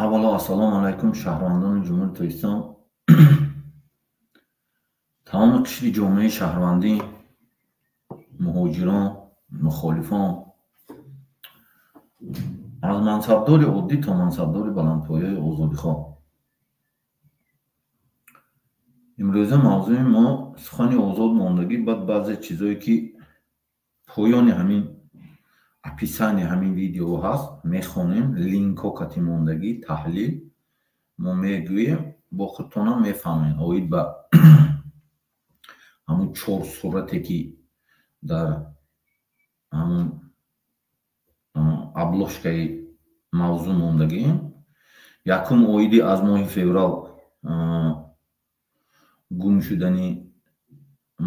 Аввало, ассалому алайкум, шаҳрвандони Ҷумҳурии Тоҷикистон, тамоми қишри ҷомеаи шаҳрвандӣ, муҳоҷирон, мухолифон, аз мансабдори оддӣ то мансабдори баландпояи озодихоҳ. Имрӯза мавзӯи мо сухани озод мондагӣ. Баъд баъзе чизое, ки поёни ҳамин описание ҳамин видео ҳаст, мехонем, линкҳо кати мондагӣ, таҳлил мо мегӯем, бо худтонам мефаҳмед оид ба ҳамун чор сурате, ки дар ҳамун обложкаи мавзӯъ мондагием. Якум, оиди аз моҳи феврал гум шудани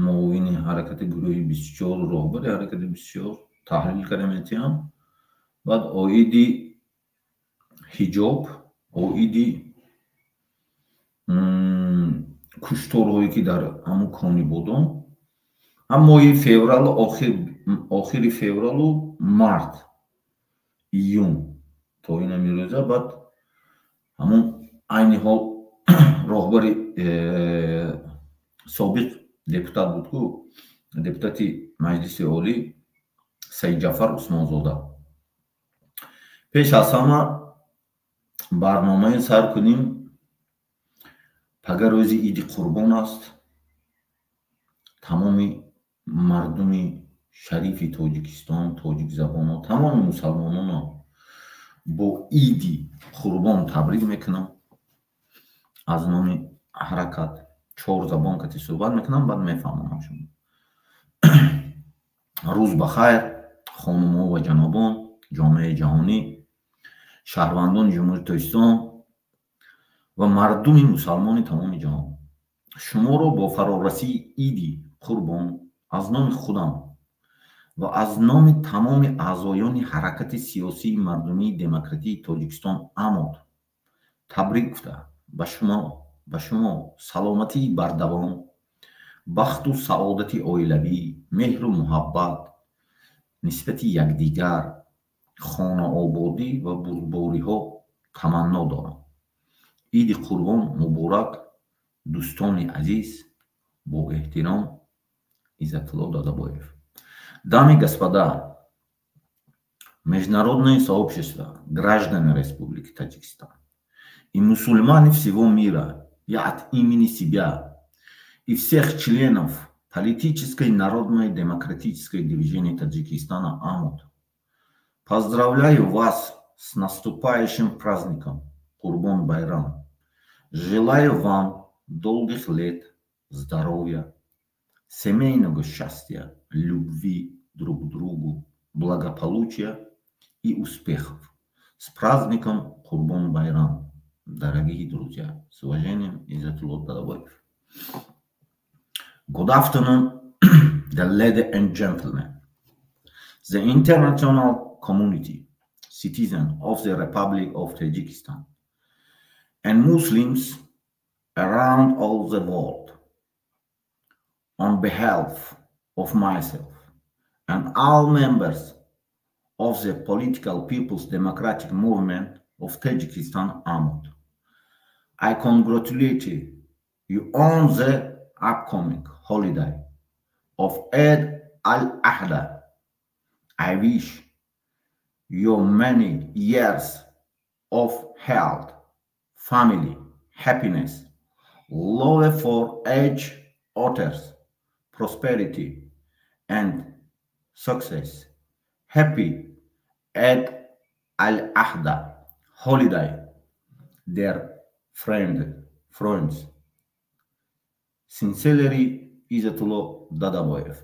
муовини ҳаракати гурӯҳи 24, роҳбари ҳаракати 24, таҳлил карда метиҳам. Баъд оиди ҳиҷоб, оиди кушторҳое, ки дар ҳамун Конибодом ҳам моҳи феврал, охири февралу март, июн то инами рӯза. Баъд ҳамун айни ҳол роҳбари собиқ депутат буд ку, депутати Маҷлиси Олӣ Саидҷафар Усмонзода. Пеш аз ҳама барномае сар кунем. Пага рӯзи Иди Қурбон аст. Тамоми мардуми шарифи Тоҷикистон, тоҷикзабоно, тамоми мусалмононо бо Иди Қурбон табрик мекунам. Аз номи ҳаракат чор забон кати суҳбат мекунам, баъд мефаҳмонам шумо. Рӯз ба хайр, хонумҳо ва ҷанобон, ҷомеаи ҷаҳонӣ, шаҳрвандони Ҷумҳурии Тоҷикистон ва мардуми мусалмони тамоми ҷаҳон. Шуморо бо фарорасии Иди Қурбон аз номи худам ва аз номи тамоми аъзоёни Ҳаракати сиёсии мардумии демократии Тоҷикистон «Амод» табрик гуфта, ба шумо саломатии бардавом, бахту саодати оилавӣ, меҳру муҳаббат нисбати якдигар, хонаободӣ ва бурдбориҳо таманно дорам. Иди Қурбон муборак, дӯстони азиз! Бо эҳтиром, Иззатулло Дадабоев. Дамы и господа, международное сообщество, граждане Республики Таджикистан и мусульмане всего мира, я от имени себя и всех членов политической народной демократической движения Таджикистана «Амод» поздравляю вас с наступающим праздником Курбон Байрам. Желаю вам долгих лет, здоровья, семейного счастья, любви друг к другу, благополучия и успехов. С праздником Курбон Байрам, дорогие друзья. С уважением, Иззатулло Дадабоев. Good afternoon, the ladies and gentlemen. The international community, citizens of the Republic of Tajikistan, and Muslims around all the world, on behalf of myself and all members of the Political People's Democratic Movement of Tajikistan, AMOD, I congratulate you on the upcoming holiday of Eid al-Adha. I wish you many years of health, family, happiness, love for each others, prosperity, and success. Happy Eid al-Adha holiday, dear friends. Sincerely, Izzatullo Dadaboyev.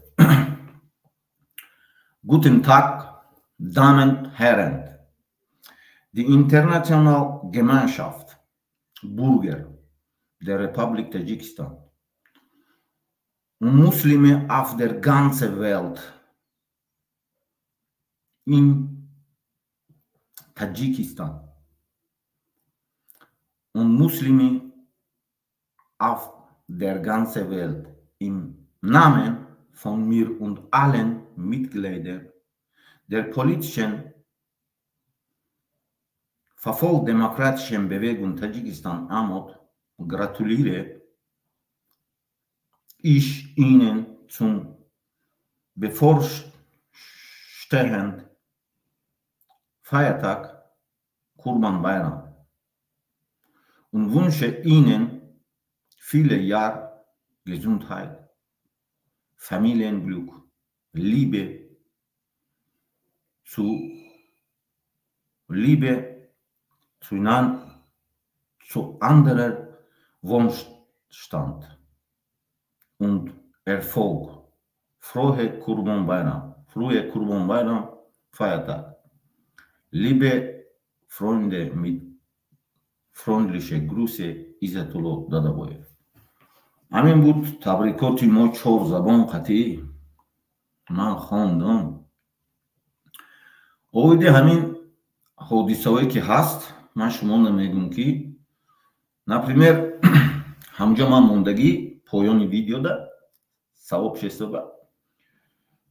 Guten Tag, Damen und Herren. Die internationale Gemeinschaft, Bürger der Republik Tadschikistan und Muslime auf der ganzen Welt, in Tadschikistan und Muslime auf der ganzen Welt, im Namen von mir und allen Mitgliedern der politischen Verfolgt demokratischen Bewegung Tadschikistan Amot gratuliere ich Ihnen zum bevorstehenden Feiertag Kurban Bayram und wünsche Ihnen viele Jahre Gesundheit, Familienglück, Liebe zu anderer Wohlstand und Erfolg. Frohe Kurban Bayram, frühe Kurban Bayram Feiertag. Liebe Freunde, mit freundliche Grüße, Изатулло Дадабоев. Ҳамин буд табрикоти мо чор забон қатъӣ ман хондам. Оиди ҳамин ҳодисаҳое ки ҳаст, ман шумо намегӯм ки, например, ҳамҷо ман мондагӣ поёни видеода сообщество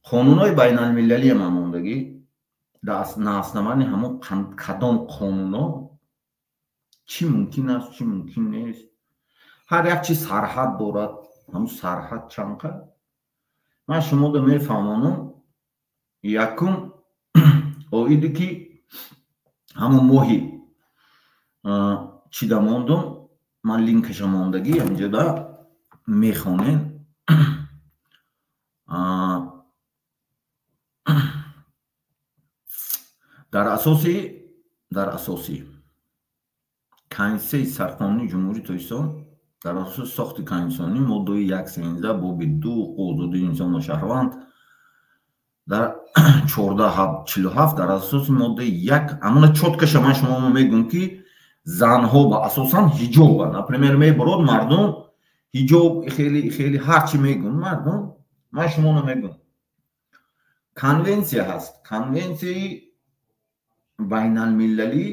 қонунҳои байналмилалие ман мондагӣ на основании ҳамон кадом қонунҳо чӣ мумкин аст, чӣ мумкин нест. Ҳар як чиз сарҳад дорад, ҳамун сарҳад чанқа. Ман шумода мефаҳмонам, якум оиде ки ҳамон моҳи чида мондум, ман линкаша мондагӣ ҳамҷода мехонем. Дар асоси Конститутсияи Сарқонунии Ҷумҳурии Тоҷикистон, дар асоси сохти конститутсионӣ моддаи 113 боби 2 ҳуқуқ озодии инсон ва шаҳрванд, дар 1447 дар асоси моддаи 1 амона чёткаша ман шумо мегӯм ки занҳо ба асосан ҳиҷоба. Например, мебурод мардум ҳиҷоб хеле хеле ҳар чи мегӯн мардум, ман шумо намегӯм. Конвенсия ҳаст, конвенсияи байналмилалӣ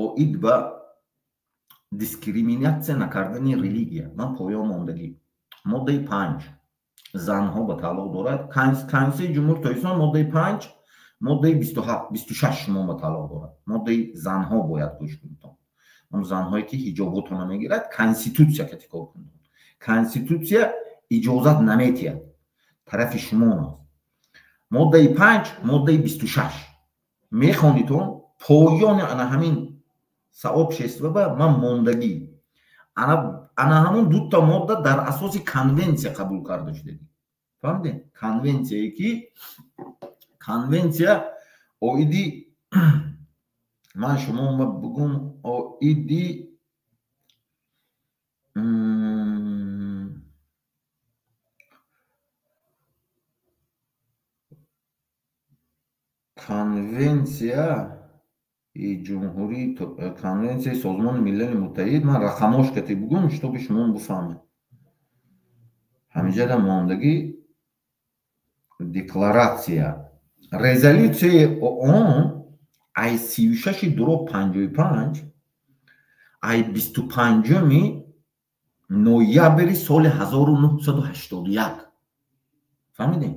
оид ба дискриминатсия накардани религия. Ман поён мондагӣ моддаи 5 занҳо ба тааллуқ дорад. Конститутсияи Ҷумҳурии Тоҷикистон моддаи 5, моддаи 26 шумо ба тааллуқ дорад. Моддаи занҳо бояд гӯш кунед. Он занҳое ки ҳиҷоботона мегирад, конститутсия катикор кунед. Конститутсия иҷозат наметиҳад, тарафи шумо аст. Моддаи 5, моддаи 26 мехонитон, поёни ана ҳамин сообщество ба ман мондагӣ. Ана ҳамон дута модда дар асоси конвенсия қабул карда шудагӣ. Фаҳмидед? Конвенсияе ки конвенсия оиди ман шумо бигӯм оиди конвенсия ҷумҳурии конвенсияи Созмони Милали Муттаҳид, ман рақамош кати бигӯм, чтобы шумо бифаҳмед. Ҳаминҷода мондагӣ декларатсия, резолюсияи ООН ай 36/55 ай 25 ноябри соли 1981. Фаҳмидем?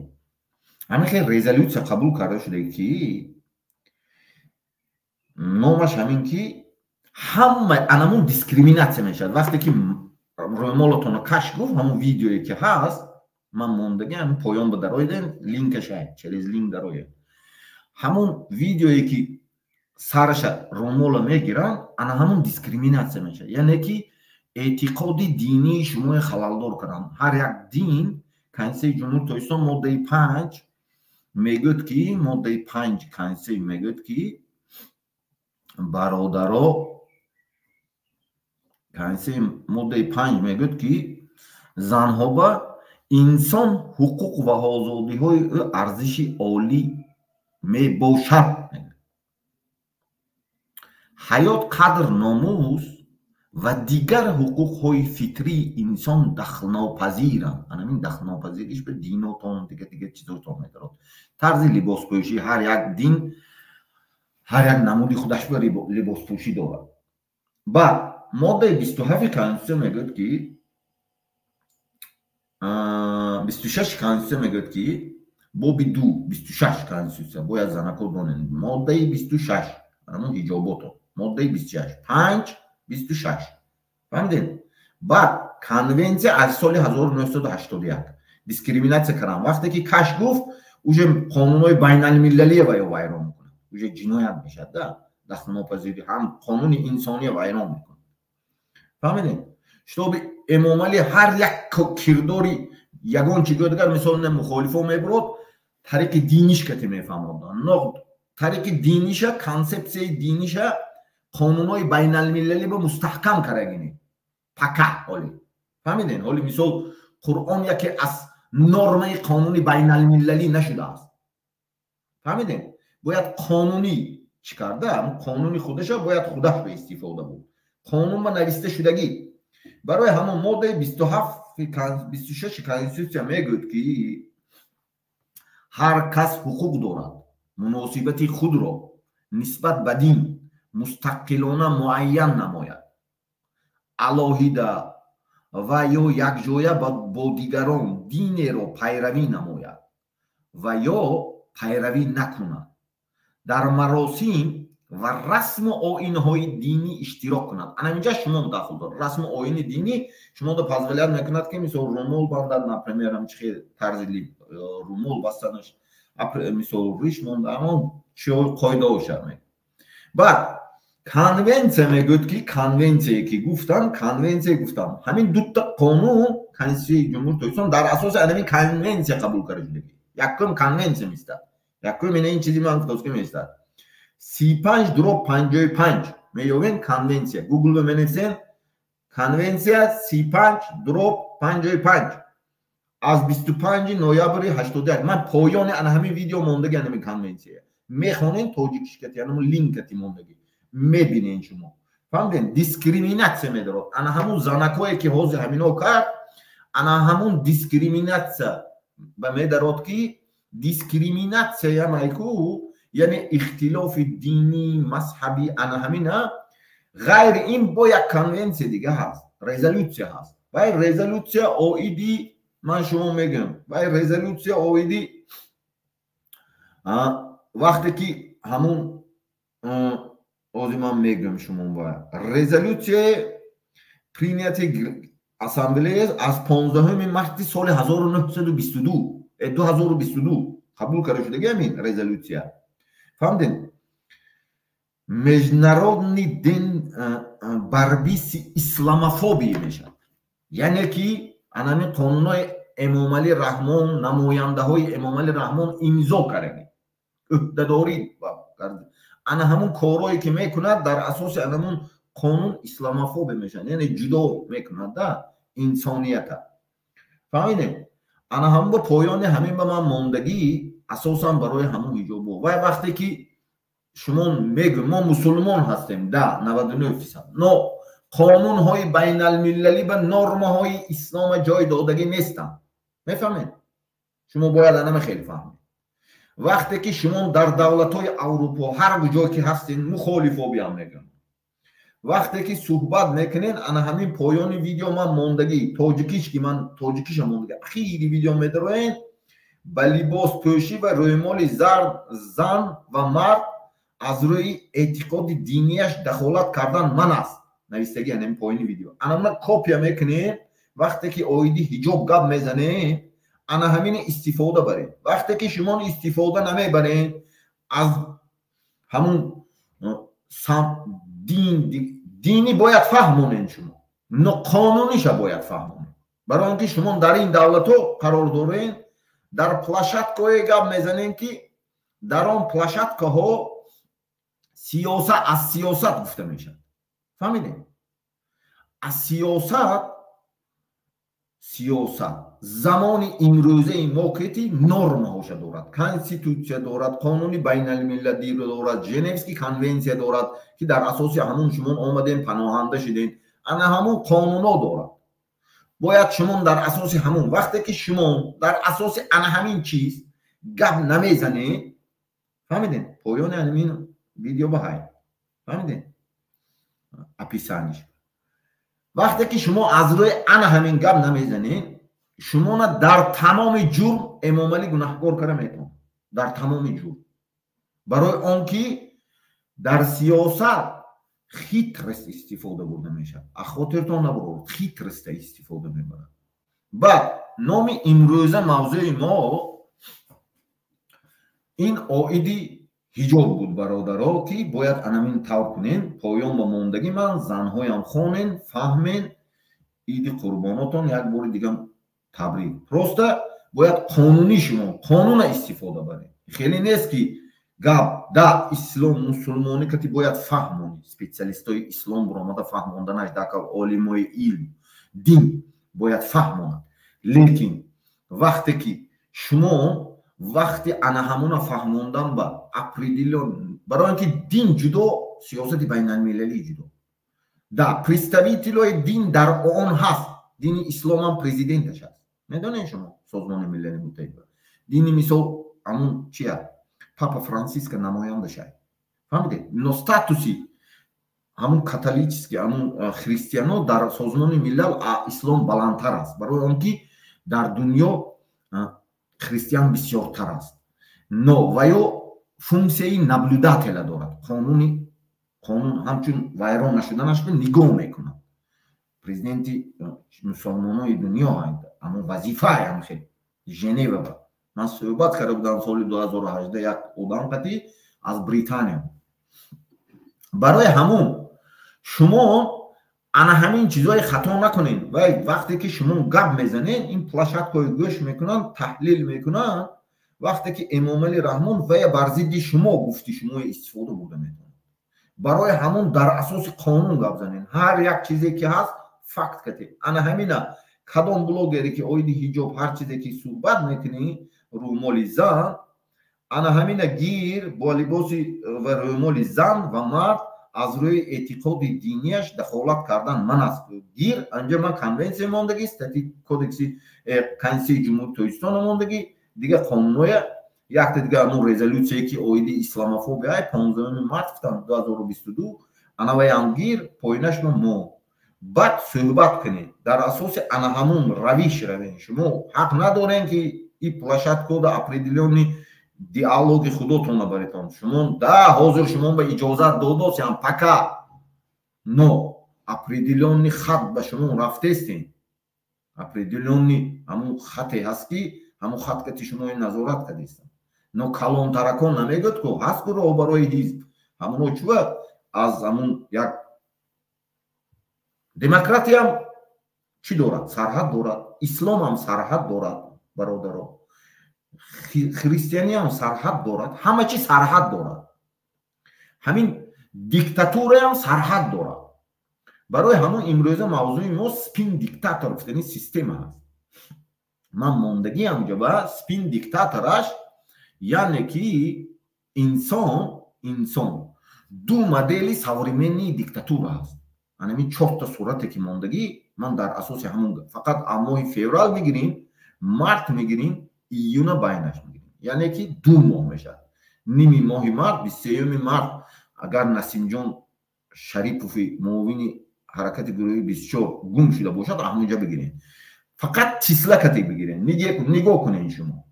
Ҳамин хел резолюсия қабул карда шуда ки номаш ҳамин ки ҳама анамун дискриминатсия мешавад. Вақте ки рӯймолатонро каш гуфт, ҳамон видеое ки ҳаст, ман мондагӣ ҳамин поён ба дароидем, линкаш ҳай, через линк дароед. Ҳамон видеое ки сараша рӯймола мегиранд, ана ҳамон дискриминатсия мешавад. Яъне ки эътиқоди динии шуморо халалдор карданд. Ҳар як дин, Конститутсияи Ҷумҳурии Тоҷикистон моддаи 5 мегӯяд ки, моддаи 5 Конститутсия мегӯяд ки бародаро, Конститутсияи моддаи 5 мегӯяд ки занҳо ба инсон ҳуқуқ ва озодиҳои ӯ арзиши олӣ мебошад. Ҳаёт, қадр, номус ва дигар ҳуқуқҳои фитрии инсон дахлнопазиранд. Анамин дахлнопазириш ба динотон, дигар дигар чизотон медорад. Тарзи либоспӯшӣ, ҳар як дин ҳар як намуди худаш ба либоспӯшӣ дорад. Баъд моддаи 27 конститутсия мегӯяд ки 26 конститутсия мегӯяд ки боби 2 26 конститутсия бояд занако донед. Моддаи 26 ҳамон ҳиҷоботон. Моддаи 26, 5, 26. Фаҳмидед? Баъд конвенсия аз соли 1981 дискриминатсия кардам. Вақте ки каш гуфт, уже қонунҳои байналмилалие ва ё вайрон мекунад. Уже ҷиноят мешавад, да? Дахлнопазирӣ ҳам қонуни инсония вайрон мекунад. Фаҳмидед? Чтобы Эмомалӣ ҳар як кирдори ягон чи гӯяд, агар мисол мухолифо мебурод, тариқи диниш кати мефаҳмонд. Но тариқи диниша, консепсияи диниша қонунҳои байналмилалӣ ба мустаҳкам кардагини. Пака ҳоли. Фаҳмидед? Ҳоли мисол Қуръон яке аз нормаи қонуни байналмилалӣ нашудааст. Фаҳмидед? Бояд қонунӣ чӣ карда? Қонуни худаша бояд худаш ба истифода буд. Қонун ба нависта шудагӣ. Барои ҳамон моддаи 27 26 конститутсия мегӯяд, ки ҳар кас ҳуқуқ дорад муносибати худро нисбат ба дин мустақилона муайян намояд, алоҳида ва ё якҷоя бо дигарон динеро пайравӣ намояд ва ё пайравӣ накунад, дар маросим ва расму оинҳои динӣ иштирок кунад. Ана инҷа шумо дахл дорад. Расму оини динӣ шуморо позволять мекунад, ки мисол румол бандад, например, ҳамчи хел тарзи румол бастанаш, мисол риш монда, ҳамон чиҳо қоидаҳоша. Баъд конвенсия мегӯяд, ки конвенсияе ки гуфтам, конвенсия гуфтам, ҳамин дута қонун Конститутсияи Ҷумҳурии Тоҷикистон дар асоси ҳамин конвенсия қабул карда шудагӣ. Якум конвенсия меистад, якум ина ин чизи ман гуфтам, ки меистад 35/55. Меёбем конвенсия, Гугл менависем конвенсия 35/55 аз 25 ноябри 81. Ман поёни ана ҳамин видео мондаги, ана ҳамин конвенсия мехонем, тоҷикишкати ана линкати мондагӣ, мебинен шумо. Фаҳмиден? Дискриминатсия медорад. Ана ҳамун занакое ки ҳозир ҳамино кард, ана ҳамун дискриминатсия ба медарод, ки дискриминатсия майку, яъне ихтилофи динӣ, мазҳабӣ, ана ҳамина. Ғайри ин бо як конвенсия дига ҳаст, резолюсия ҳаст. Вай резолюсия оиди, ман шумо мегӯям, вай резолюсия оиди вақте ки ҳамун ҳозир ман мегӯям шумо, резолюсияи принятый ассамблея аз 15 марти соли 1922, 2022 қабул карда шудаги ҳамин резолюсия. Фаҳмидед? Международный день борьбы с исламофобией мешавад. Яъне ки анами қонунҳои Эмомалӣ Раҳмон, намояндаҳои Эмомалӣ Раҳмон имзо кардаги, ӯҳдадорӣ, ана ҳамун корҳое ки мекунад, дар асоси ана ҳамун қонун исламофобия мешавад, яъне ҷудо мекунад да инсонията. Фаҳмидем? Ана ҳамун ба поёни ҳамин ба ман мондагӣ, асосан барои ҳамун ҳиҷобо. Вай вақте ки шумо мегӯ, мо мусулмон ҳастем, да, 99%, но қонунҳои байналмилалӣ ба нормаҳои ислома ҷой додагӣ нестанд. Мефаҳмед? Шумо бояд анама хеле фаҳмед. Вақте ки шумо дар давлатҳои Аврупо, ҳар куҷо ки ҳастед, мухолифобиам мегӯям, вақте ки суҳбат мекунед, ана ҳамин поёни видео ман мондагӣ, тоҷикиш ки ман тоҷикиша мондагӣ, ахири видео медароен, ба либос пӯшӣ ва рӯймоли зард зан ва мард аз рӯи эътиқоди динияш дахолат кардан ман аст, навистагӣ ана ҳамин поёни видео. Ана мана копия мекунем. Вақте ки оиди ҳиҷоб гап мезанем, ана ҳамини истифода баред. Вақте ки шумо истифода намебаред, аз ҳамун дин, динӣ бояд фаҳмонед шумо, но қонуниша бояд фаҳмонед, барои он ки шумо дар ин давлатҳо қарор доред, дар площадкаҳое гап мезанем, ки дар он площадкаҳо сиёсат аз сиёсат гуфта мешавад. Фаҳмидем? Аз сиёсат, сиёсат замони имрӯзаи мо ки нормаҳоша дорад, конститутсия дорад, қонуни байналмилалӣ дорад, Женевский конвенсия дорад, ки дар асоси ҳамун шумо омадем, паноҳанда шудем, ана ҳамун қонунҳо дорад. Бояд шумо дар асоси ҳамун, вақте ки шумо дар асоси ана ҳамин чиз гап намезанед, фаҳмидем? Поёни ҳамин видео баҳай, фаҳмидем, описаниш, вақте ки шумо аз рӯи ана ҳамин гап намезанед, шумона дар тамоми ҷурм Эмомалӣ гунаҳкор карда метавонад, дар тамоми ҷурм, барои он ки дар сиёсат Хитрость истифода бурда мешавад. А хотиртон набурд, хитрость а истифода мебарад. Баъд номи имрӯза мавзӯи мо ин оиди ҳиҷоб буд, бародаро, ки бояд анамин тавр кунем. Поён ба мондагӣ ман занҳоям хонен, фаҳмен. Иди қурбонотон як бори дига табрик. Просто бояд қонунӣ шумо қонуна истифода баред. Хеле нест, ки гап да ислом, мусулмонӣ кати бояд фаҳмонӣ. Специалистои ислом буромада фаҳмонданаш дака, олимои илм дин бояд фаҳмонад. Лекин вақте ки шумо вақти ана ҳамуна фаҳмондан ба определён, барои он ки дин ҷудо, сиёсати байналмилалӣ ҷудо, да представителои дин дар ООН ҳаст. Дини исломам президенташ ҳаст, медонед шумо, Созмони Милали Муттаҳид. Дини, мисол, ҳамун чия, Папа Франциска намояндашай, фаҳмидед? Но статуси ҳамун католический, ҳамун христиано дар Созмони Миллал ислом баландтар аст, барои он ки дар дунё христиан бисёртар аст. Но ваё функсияи наблюдателя дорад, қонуни қонун ҳамчун вайрон нашуданаш нигоҳ мекунад. Президенти мусулмонои дунё, ҳамун вазифаи ҳам хел Женева ба ман суҳбат карда будам соли 2018 як одам қатӣ аз Британия. Барои ҳамун шумо ана ҳамин чизҳои хато накунед. Вай вақте ки шумо гап мезанед, ин площадкаҳои гӯш мекунанд, таҳлил мекунанд. Вақте ки Эмомалӣ Раҳмон вая бар зидди шумо гуфти шумои истифода бурда метавонад. Барои ҳамун дар асоси қонун гап занед. Ҳар як чизе ки ҳаст, факт кате. Ана ҳамина кадом блогере ки оиди ҳиҷоб ҳар чизе ки суҳбат мекунӣ, рӯмоли зан, ана ҳамина гир, бо либоси ва рӯмоли зан ва мард аз рӯи эътиқоди динияш дахолат кардан ман аст, гир. Анҷа ман конвенсия мондагӣ, статьи кодекси Конститутсияи Ҷумҳури Тоҷикистона мондагӣ, дига қонунҳоя, якта дига ҳамун резолюсияе, ки оиди исламофобия 15 март гуфтам 2022, анаваям гир, поинашро мо баъд суҳбат кунед. Дар асоси ана ҳамун равиш равем. Шумо ҳақ надорем, ки и площадкода определённый диалоги худотон набаритон. Шумо да ҳозир шумо ба иҷозат додосиам пока, но определённый хат ба шумо рафтестем. Определённый ҳамун хате ҳаст, ки ҳамун хат кати шумо назорат кардестам. Но калонтаракон намегӯяд, ку ҳаст ку роҳбарои ҳизб, ҳамуно чува аз ҳамун як демократиям чӣ дорад? Сарҳад дорад. Исломам сарҳад дорад, бародаро, христианиам сарҳад дорад, ҳама чи сарҳад дорад, ҳамин диктатураам сарҳад дорад. Барои ҳамон имрӯза мавзӯи мо спин диктатор гуфтани система ҳаст. Ман мондагиам ҷаба спин диктатораш, яъне ки инсон ду модели современный диктатура ҳаст. Анами чорта сурате ки мондагӣ ман, дар асоси ҳамон фақат моҳи феврал мегирем, март мегирем, июна байнаш мегирем, яъне ки 2 моҳ мешавад. Ними моҳи март, 23-юми март, агар Насимҷон Шарипови, муовини ҳаракати гурӯҳи 24, гум шуда бошад, ҳамонҷа бигирем. Фақат числа кате бигирем. Нигоҳ кунем, шумо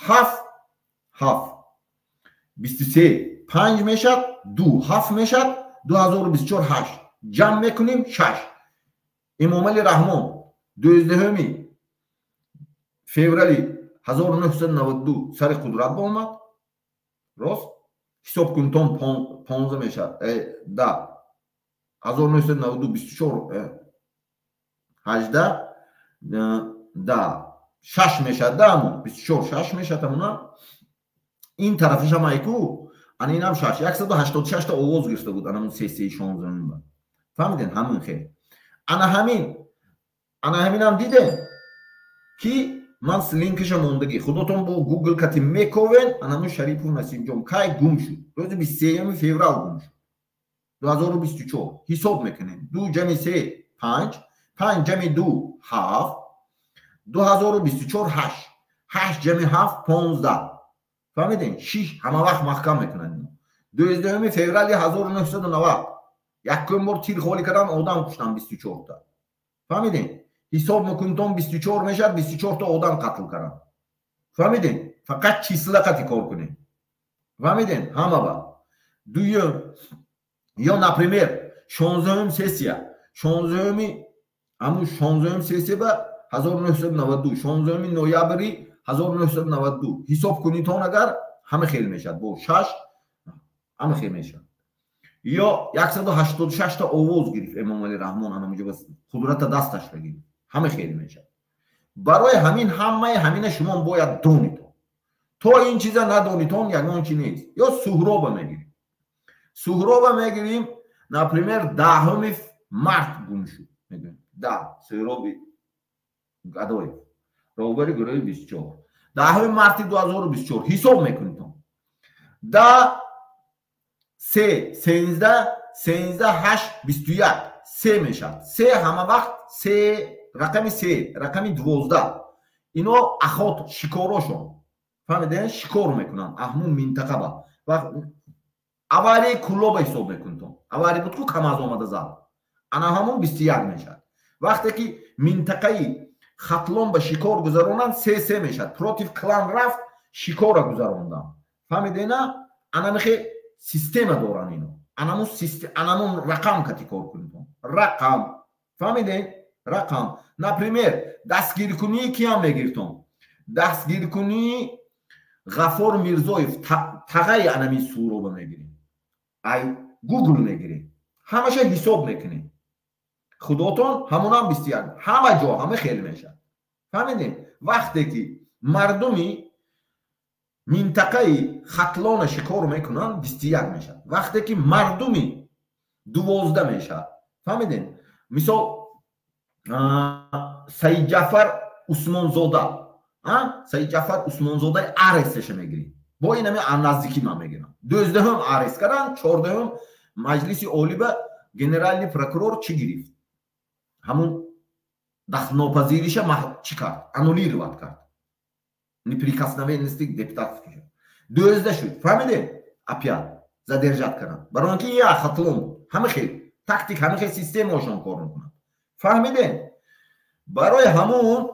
ҳафт, ҳафт, 23, панҷ мешавад, ду, ҳафт мешавад, 2024, ҳашт, ҷамъ мекунем, шаш. Эмомалӣ Раҳмон 12-уми феврали 1992 сари қудрат омад, рост? Ҳисоб кунтон, 15 мешавад. Да, 1992, 24, 18, да, шаш мешавад, да, ҳамун 24, шаш мешавад. Ҳамуна ин тарафишам айку, ана инам шаш, 186-та овоз гирифта буд анамун сессияи 16-уми. Фаҳмиден? Ҳамин хел ана ҳамин, ана ҳаминам дидем, ки ман линкаша мондагӣ, худотон бо Гугл кати мековен. Анамун Шарипов Насимҷон кай гум шуд? Рӯзи 23-юми феврал гум шуд, 2024. Ҳисоб мекунем: ду ҷами се панҷ, панҷ ҷами ду ҳафт, 2024, ҳашт, ҳашт ҷами ҳафт 15. Фаҳмидем? Шиш ҳама вақт маҳкам мекунанд. 12-уми феврали 1990 якум бор тир холӣ кардан, одам куштан 24-та. Фаҳмидем? Ҳисоб мекунтон, 24 мешавад, 24-та одам қатл кардан. Фаҳмидем? Фақат числа қати кор кунем. Фаҳмидем? Ҳама ба дуюм ё, например, 16 сессия, 16, ҳамун 16 сессия ба 1992, 16 ноябри 1992 ҳисоб кунитон, агар ҳама хел мешавад, бо 6 ҳама хел мешавад. Ё 186 та овоз гирифт Эмомалӣ Раҳмон, анамуҷо қудрата дасташро гирифт, ҳама хел мешавад. Барои ҳамин ҳамаи ҳамина шумо бояд донитон. То ин чиза надонитон, ягон чи нест. Ё Суҳроба мегирем, Суҳроба мегирим, например, 10 март гум шуд, мегӯем да Суҳроби Гадоев, роҳбари гурӯҳи 24, 10 марти 2024 ҳисоб мекунитон: да, се, 13, 13, ҳашт, 21, се мешавад. Се ҳама вақт се, рақами се, рақами 12. Ино охота, шикорошон, фаҳмидем, шикор мекунанд аҳмун минтақа. Ба аварияи Кулоба ҳисоб мекунитон, авария буд ку, КамАЗ омада зад, ана ҳамон 21 мешавад. Вақте ки минтақаи Хатлон ба шикор гузаронанд, се, се мешавад. Против клан рафт, шикора гузаронданд, фаҳмидена? Анамихе система доранд ино, анамун рақам кати кор кунитон, рақам, фаҳмиден? Рақам, например, дастгиркунии киам мегиртон? Дастгиркунии Ғафор Мирзоев, тағаи анами Суроба мегирем, ай Гугл мегирем, ҳамаша ҳисоб мекунем худотон, ҳамонам 21, ҳама ҷо ҳама хел мешавад, фаҳмидем? Вақте ки мардуми минтақаи Хатлона шикор мекунанд, 21 мешавад. Вақте ки мардуми 12 мешавад, фаҳмидем? Мисол, Саидҷафар Усмонзода, Саидҷафар Усмонзодаи аресташа мегирем, бо инами наздикӣ ман мегирам. 12-ум арест карданд, 14-ум Маҷлиси Олиба генеральный прокурор чӣ гирифт? Ҳамун дахлнопазириша чӣ кард? Аннулировать кард, неприкосновенности депутатский. 12 шуд, фаҳмидем? Опять задержать карданд, барои он ки я Хатлон буд. Ҳама хел тактик, ҳама хел системаошон кор мекунанд, фаҳмидем? Барои ҳамун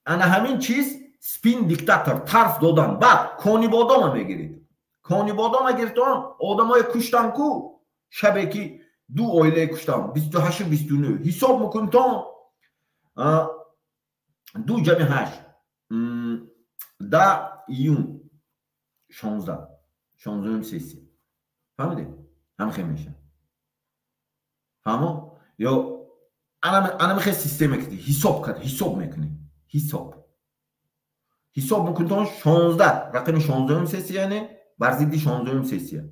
ана ҳамин чиз спин диктатор, тарс додан. Баъд Конибодома мегиред, Конибодома гирифтон, одамое куштан ку, шабе ки ду оилае куштан, 28-у 29 ҳисоб мекунтон: ду ҷами ҳашт, 10 июн, 16, 16-уми сессия, фаҳмидед? Ҳамхел мешавад, фаҳмо? Ё анамихел система ки ҳисоб кард, ҳисоб мекунем, ҳисоб мекунтон: 16, рақами 16-уми сессия, яъне бар зидди 16-уми сессия,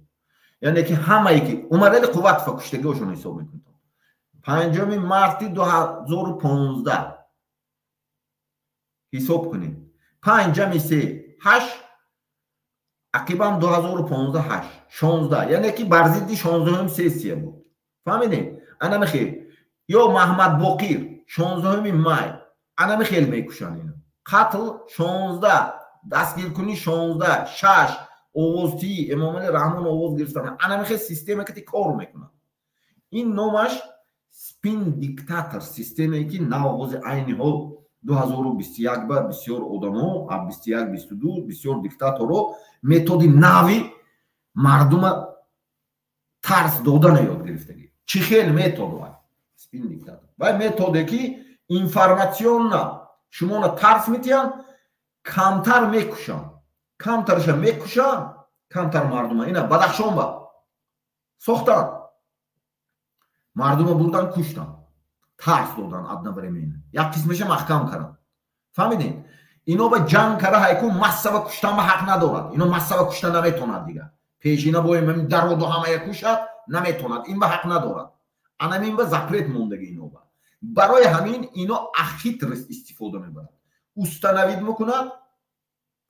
яъне ки ҳамае ки Умарали Қувватова куштагиҳошон ҳисоб мекунтон: 5 марти 2015 ҳисоб кунед: панҷ ҷами се, ҳашт, ақибам 2015, ҳашт, 16, яъне ки бар зидди 16-уми сессия буд, фаҳмидем? Анамихел. Ё Маҳмад Боқир, 16 май, анамихел мекушанд ино. Қатл 16, дастгиркунӣ 16, шаш, овозтии Эмомали Раҳмон овоз гирифтан. Анамихел система кати кор мекунад. Ин номаш спин диктатор, системае ки навози айни ҳол 2021 ба бисёр одамо, 21, 22, бисёр диктаторо методи нави мардума тарс додана ёд гирифтагӣ. Чӣ хел метод? Вай спин диктатор, вай методе ки информационно шуморо тарс метиҳанд, камтар мекушанд, камтарша мекушанд, камтар мардума. Ина Бадахшон ба сохтанд, мардума бурдан куштанд, тарс додан, одновременно як қисмаша маҳкам карданд, фаҳмидем? Ино ба ҷанг кара ҳайку массово куштан ба ҳақ надорад, ино массово кушта наметонад. Дигар пешина боем дароду ҳамая кушад, наметонад, ин ба ҳақ надорад, анамин ба запрет мондаги ино ба. Барои ҳамин ино хитрость истифода мебарад, установить мекунад,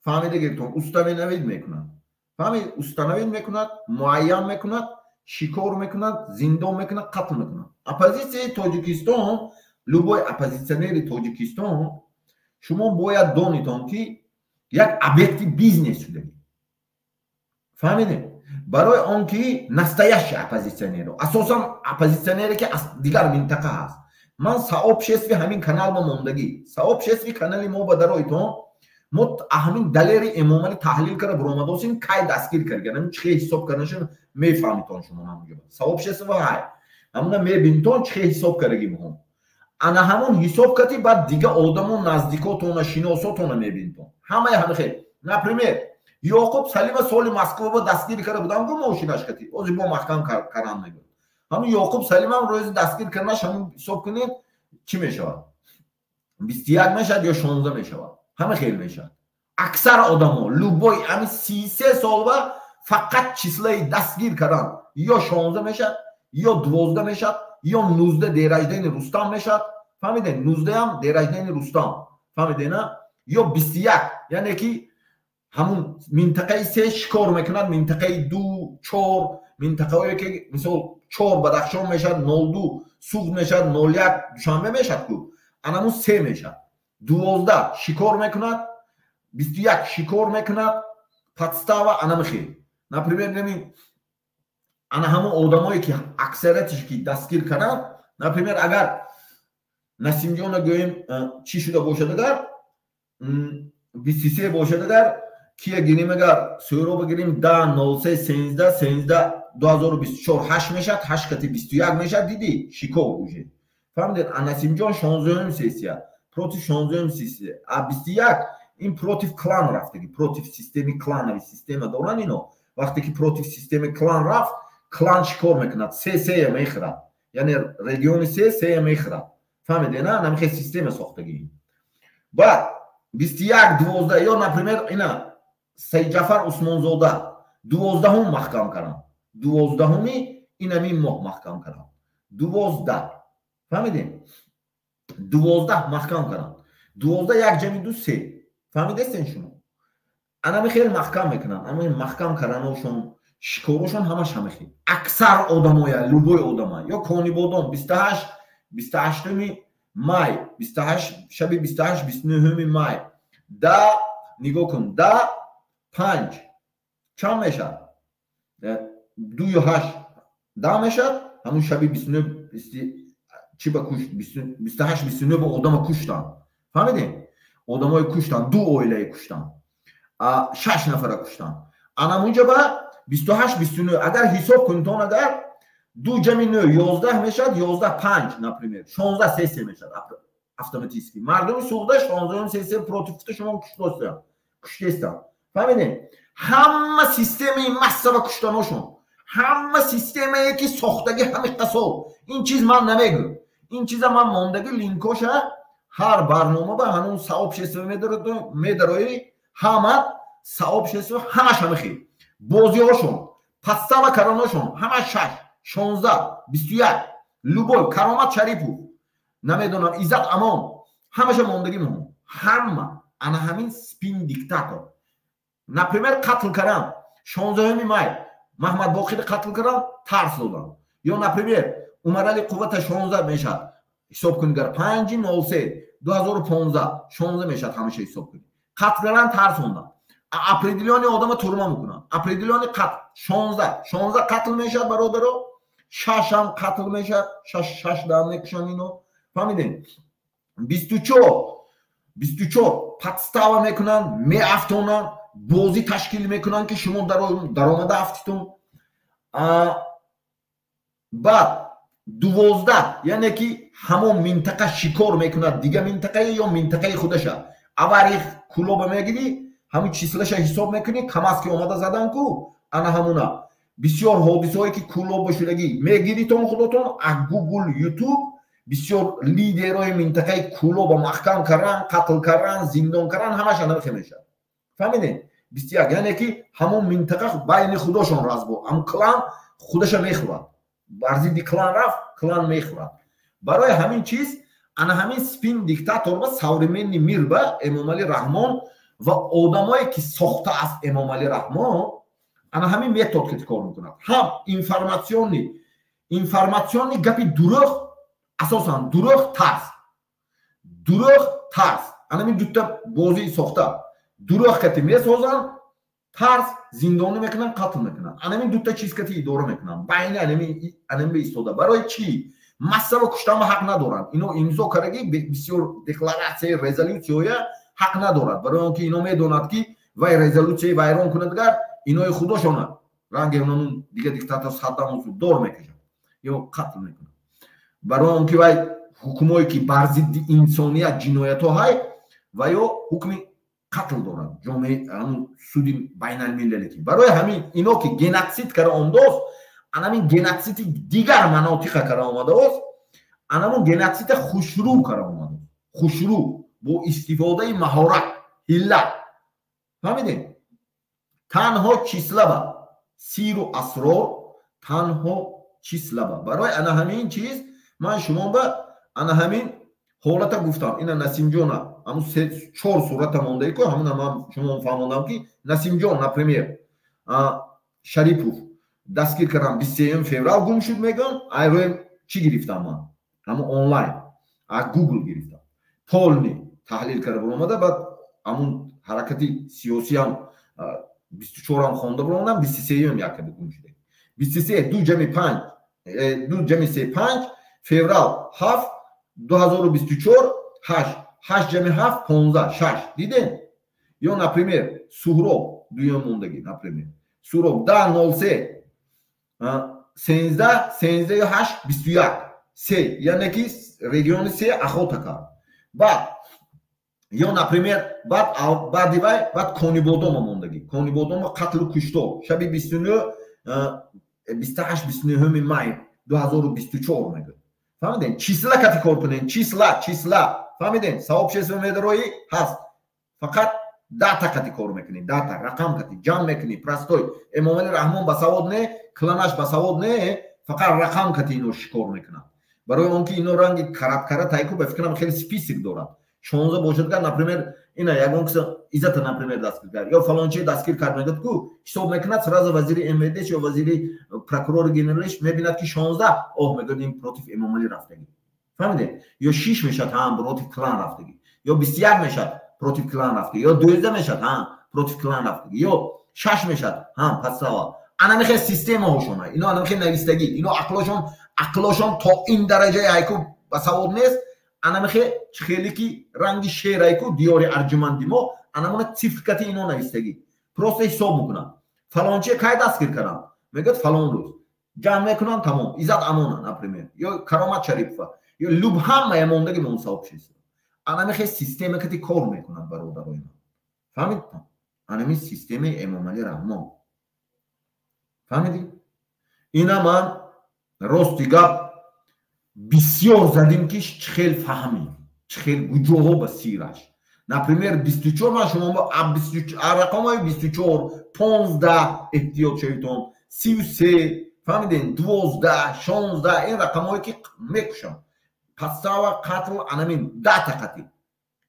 фаҳмида гиртон? Установить мекунад, фаҳмид? Установить мекунад, муайян мекунад, шикор мекунад, зиндон мекунад, қатл мекунад. Оппозитсияи Тоҷикистон, любой оппозитсионери Тоҷикистон, шумо бояд донитон, ки як объекти бизнес шудагӣ, фаҳмидем? Барои он ки настоящий оппозитсионеро, асосан оппозитсионере ки аз дигар минтақа ҳаст, ман сообществои ҳамин канал ма мондагӣ, сообществои канали мо ба дароитон. Мо ҳамин Далери Эмомалӣ таҳлил карда буромадосим, кай дастгир кардан, чӣ ҳисоб карданашон мефаҳмитон шумо ҳамонҷо. Сообщество ҳай. Ҳамона мебинтон чӣ ҳисоб кардагимон. Ана ҳамон ҳисоб кардӣ, баъд дига одамо наздикотона, шиносотона мебинтон. Ҳамаи ҳама хел. Например, Ёқуб Салима соли Москва дастгир карда будам, гу мошинаш кати. Ози бо маҳкам кардан мегӯяд. Ҳамун Ёқуб Салимам рӯзи дастгир карданаш ҳамун ҳисоб кунед чӣ мешавад? 21 мешавад ё 16 мешавад. Ҳама хел мешавад. Аксар одамо, любой ҳамин 33 солба фақат числаи дастгир кардан ё 16 мешавад, ё 12 мешавад, ё 19 день рождения Рустам мешавад. Фаҳмидед? 19 ҳам день рождения Рустам. Фаҳмидед, на? Ё 21, яъне ки ҳамун минтақаи се шикор мекунад, минтақаи ду, чор, минтақаое ки мисол чор Бадахшон мешавад, 02 Суғд мешавад, 01 Душанбе мешавад ку. Анамун се мешавад. 12 шикор мекунад, 21 шикор мекунад, подстава анамихел. Например, неми ана ҳамон одамое ки аксариятиш ки дастгир карданд, например, агар Насимҷона гӯем чӣ шуда бошад, агар 23 бошад, агар кия гирем, агар Сӯроба гирем, 10 03 13 13 2024 8 мешавад, 8 кати 21 мешавад, дидӣ шикор уже. Фаҳмидед? А Насимҷон 16 сессия против 16 сессия, а 21 ин против клан рафтаги, против системи клановый система доранд ино. Вақте ки против системи клан рафт, клан чӣ кор мекунад? Се сея мехӯрад, яъне региони се сея мехӯрад. Фаҳмиде, на? Намихе система сохтаги. Баъд 21 12 ё, например, ина Сайидҷафар Усмонзода 12-ум маҳкам кардам, 12-уми инамин моҳ маҳкам кардам, 12. Фаҳмидем? 12 маҳкам кардам, 12 як ҷами ду се. Фаҳмидестен шумо? Анами хеле маҳкам мекунанд. Ами маҳкам карданошон, шикорошон ҳамаш ҳамахел. Аксар одамоя, любой одама, ё Конибодом 28, 28-уми май, 28, шаби 28, 29-уми май да нигоҳ кун, да панҷ чанд мешавад? Дую ҳашт да мешавад. Ҳамун шаби 29 чӣ ба куш, 28, 29 ба одама куштанд. Фаҳмидем? Одамое куштанд, ду оилае куштанд, шаш нафара куштанд. Анамунҷа ба 28, 29 агар ҳисоб кунитон, агар ду ҷами нӯ 11 мешавад, 11 панҷ, например, 16 сессия мешавад автоматически. Мардуми Суғда 16 сессия против шумо куштостанд, куштестанд. Фаҳмидем? Ҳама системаи массова куштаношон, ҳама системае ки сохтаги ҳамиқа сол. Ин чиз ман намегӯ, ин чиза ман мондаги линкоша ҳар барнома ба ҳанун сообщество медарои, ҳама сообщество ҳамаш ҳамихел бозиҳошон, подстава карданошон ҳама шаш, 16, 21, любой Каромат Шарипов, намедонам, Иззат Амон, ҳамаша мондагӣ меҳон. Ҳама ана ҳамин спин диктатор. Например, қатл кардан 16 май Маҳмад Боқири қатл кардан, тарс додан. Ё, например, Умарали Қуввата 16 мешавад. Ҳисоб кунед, гар 5 03 2015 16 мешавад, ҳамаша ҳисоб кунед. Қатл кардан, тарсондан. Определённый одама турма мекунанд. Определённый қатл 16, 16 қатл мешавад, бародаро, шашам қатл мешавад, шаш, шаш дам мекушанд ино. Фаҳмидем? 24, 24 подстава мекунанд, меафтонанд, бозӣ ташкил мекунанд, ки шумо даромада афтитон. Баъд 12, яъне ки ҳамон минтақа шикор мекунад дига минтақае ё минтақаи худаша. Авари Кулоба мегирӣ, ҳамун числаша ҳисоб мекунӣ, КамАЗ ки омада задан ку, ана ҳамуна. Бисёр ҳодисаҳое ки Кулоба шудагӣ мегиритон худотон аз Гугл, Ютуб. Бисёр лидерои минтақаи Кулоба маҳкам кардан, қатл кардан, зиндон кардан, ҳамаш анамихе мешавад. Фаҳмидем? 21, яъне ки ҳамон минтақа байни худошон разбор, ҳамон клан худаша мехӯрад. Бар зидди клан рафт, клан мехӯрад. Барои ҳамин чиз ана ҳамин спин диктатор ба современный мир ба Эмомалӣ Раҳмон ва одамое ки сохтааст Эмомалӣ Раҳмон, ана ҳамин метод ки кор мекунад. Ҳам информационный гапи дурӯғ, асосан дурӯғ, тарс, дурӯғ, тарс, ана ҳамин дута бозӣ сохта. Дурӯғ кати месозанд, тарс, зиндонӣ мекунанд, қатл мекунанд. Ана ҳамин дута чиз кати идора мекунанд байни анами истода. Барои чӣ массово куштанба ҳақ надоранд ино? Имзо кардаги бисёр декларатсия, резолюсияя Ҳақ надорад, барои он ки ино медонад, ки вай резолюсияи вайрон кунадгар, инои худошона ранги онун дига диктатор Саддам дор мекашад ё қатл мекунад. Барои он ки вай ҳукмое ки бар зидди инсоният ҷиноятҳо ҳай, ва ё ҳукми қатл дорад ҷомеаи суди байналмилалӣ. Ки барои ҳамин ино ки геноцид кара омдост, анамин геноциди дигар манотиқа кара омадааст, анамун геноцида хушрӯ кара омадааст, хушрӯ бо истифодаи маҳорат, ҳилла. Фаҳмидем? Танҳо числа ба сиру асрор, танҳо числа ба. Барои ана ҳамин чиз ман шумо ба ана ҳамин ҳолата гуфтам. Ина Насимҷона ҳамун чор сурата мондаи ку, ҳамуна ман шумо фаҳмондам, ки Насимҷон, например, Шарипов дастгир кардам, 23 феврал гум шуд, мегӯям. Айроем чӣ гирифтам ман? Ҳамун онлайн аз Гугл гирифтам, полный таҳлил карда баромада. Баъд ҳамун ҳаракати сиёсиам 24-ам хонда баромадам. 23-юм якаби гум шуда, 23, ду ҷами панҷ, ду ҷами се панҷ, феврал 7, 2024, ҳашт, ҳашт ҷами ҳафт 15, шаш. Дидем? Ё, например, Суҳроб, дуюм мондагӣ, например, Суҳроб 10.03, 13, сенздаҳу ҳашт, 21, се, яъне ки региони се охота кард. Баъд ё, например, баъд баъди вай, баъд Конибодома мондагӣ, Конибодома қатлу куштор шаби 29, 28, 29-уми май 2024 мегӯяд. Фаҳмидем? Числа кати кор кунем, числа, числа. Фаҳмидем? Сообщество медароӣ ҳаст, фақат дата кати кор мекунӣ, дата, рақам кати ҷамъ мекунӣ. Простой. Эмомали Раҳмон басавод не, кланаш басавод не, фақат рақам кати ино шикор мекунад. Барои он ки ино ранги караткара тайку, ба фикрам, хеле список дорад. 16 бошад гар, например, ина ягон киса Иззата, например, дастгир кард ё фалончи дастгир кард, мегӯяд ку, ҳисоб мекунад сразу вазири МВД ё вазири прокурори генералиш, мебинад, ки 16, оҳ, мегӯяд, ин против Эмомалӣ рафтагӣ. Фаҳмидем? Ё шиш мешад, ҳам против клан рафтагӣ, ё 21 мешад, против клан рафтагӣ, ё 12 мешад, ҳам против клан рафтагӣ, ё шаш мешад, ҳам подстава. Анамихе системаҳошона ино, анамихе навистагӣ. Ино ақлошон то ин дараҷаи ҳайку басавод нест. Анамихе хеле ки ранги шерайку диёри арҷуманди мо, анамона цифр кати ино навистагӣ. Просто ҳисоб мекунанд: фалончие кай дастгир кардам, мегӯяд, фалон рӯз ҷамъ мекунанд, тамом. Иззат Амона, например, ё Каромат Шарипова, ё люб ҳамая мондаги мон сообщество, анамихе система кати кор мекунад, бародарои ман. Фаҳмид? Анами системаи Эмомалӣ Раҳмон. Фаҳмидӣ? Ина ман рости гап бисёр задим, ки чӣ хел фаҳмем, чӣ хел гуҷоҳо ба сираш. Например, 24, ман шумо рақамҳои 24, 15 эҳтиёт шавитон, 33, фаҳмидем, 12, 16, ин рақамҳое ки мекушанд, подстава, қатл, анамин дата қати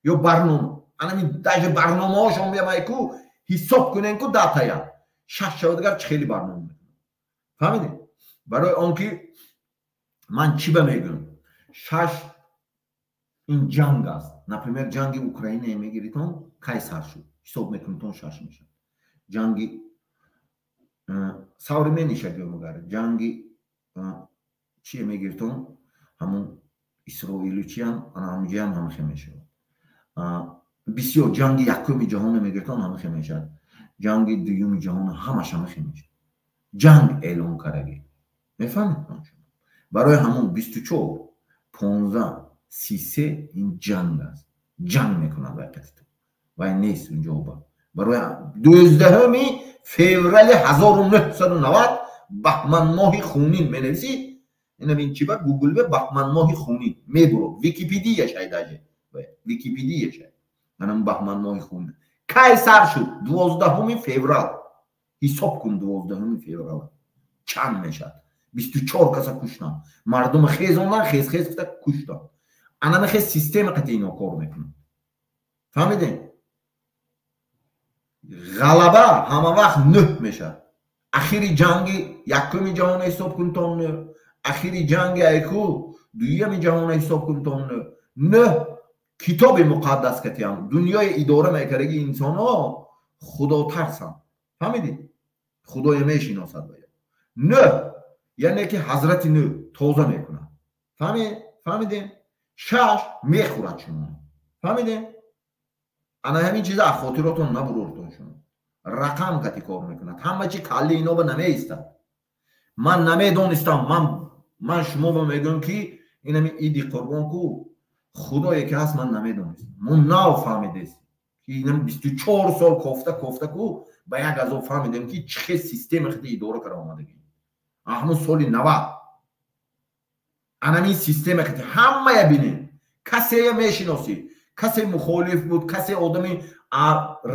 ё барнома, анамин даже барномаҳошон биямайку, ҳисоб кунем ку, датая шаш шавадгар, чӣ хели барнома мекунад. Фаҳмидем? Барои он ки ман чӣ ба мегӯям, шаш ин ҷанг аст. Например, ҷанги Украинае мегиритон, кай сар шуд, ҳисоб мекунитон, шаш мешавад. Ҷанги современный ша гӯям, ҷанги чие мегиритон, ҳамун исроилу чиам, ана ҳамуҷиам ҳамахе мешавад. Бисёр ҷанги якуми ҷаҳоне мегиритон, ҳамахе мешавад. Ҷанги дуюми ҷаҳон, ҳамаш ҳамахе мешавад. Ҷанг эълон кардагӣ, мефаҳмед? Барои ҳамун 24, 15, 33 ин ҷанг аст, ҷанг мекунад вай қатиту, вай нест унҷоба. Барои 12-уми феврали 1990, баҳманмоҳи хунин менависӣ, инам ин чи ба Гугл бе, баҳманмоҳи хунин мебуро, Википедия шай, даже Википедия шай. Анам баҳманмоҳи хунин кай сар шуд? 12-уми феврал. Ҳисоб кун, 12-уми феврал чанд мешавад? 24 каса куштанд, мардума хезондан, хез-хез кута куштанд. Анамихе система қати ино кор мекунад. Фаҳмидем? Ғалаба ҳама вақт нӯҳ мешавад. Ахири ҷанги якуми ҷаҳона ҳисоб кун то нӯҳ, ахири ҷанги айку дуюми ҷаҳона ҳисоб кун то нӯҳ. Нӯҳ китоби муқаддас катиам дунёи идора мекардаги инсонҳо худотарсанд. Фаҳмидӣ? Худоя мешиносад. Нӯҳ яъне ки ҳазрати Нӯҳ тоза мекунад. Фаҳмидем? Шаш мехӯрад шумо. Фаҳмидем? Ана ҳамин чиза аз хотиротон набурортон. Шумо рақам кати кор мекунад, ҳама чи калли иноба намеистад. Ман намедонистам, ман шумо ба мегӯям, ки инами Иди Қурбон ку, худое ки ҳаст, ман намедонистам. Мо нав фаҳмидест, ки инам 24 сол кофта кофта ку ба як азоб фаҳмидем, ки чӣ хел система хиди идора кара омадагӣ. Ҳамун соли 90 анамин система кати ҳамая бинем. Касея мешиносӣ, касе мухолиф буд, касе одами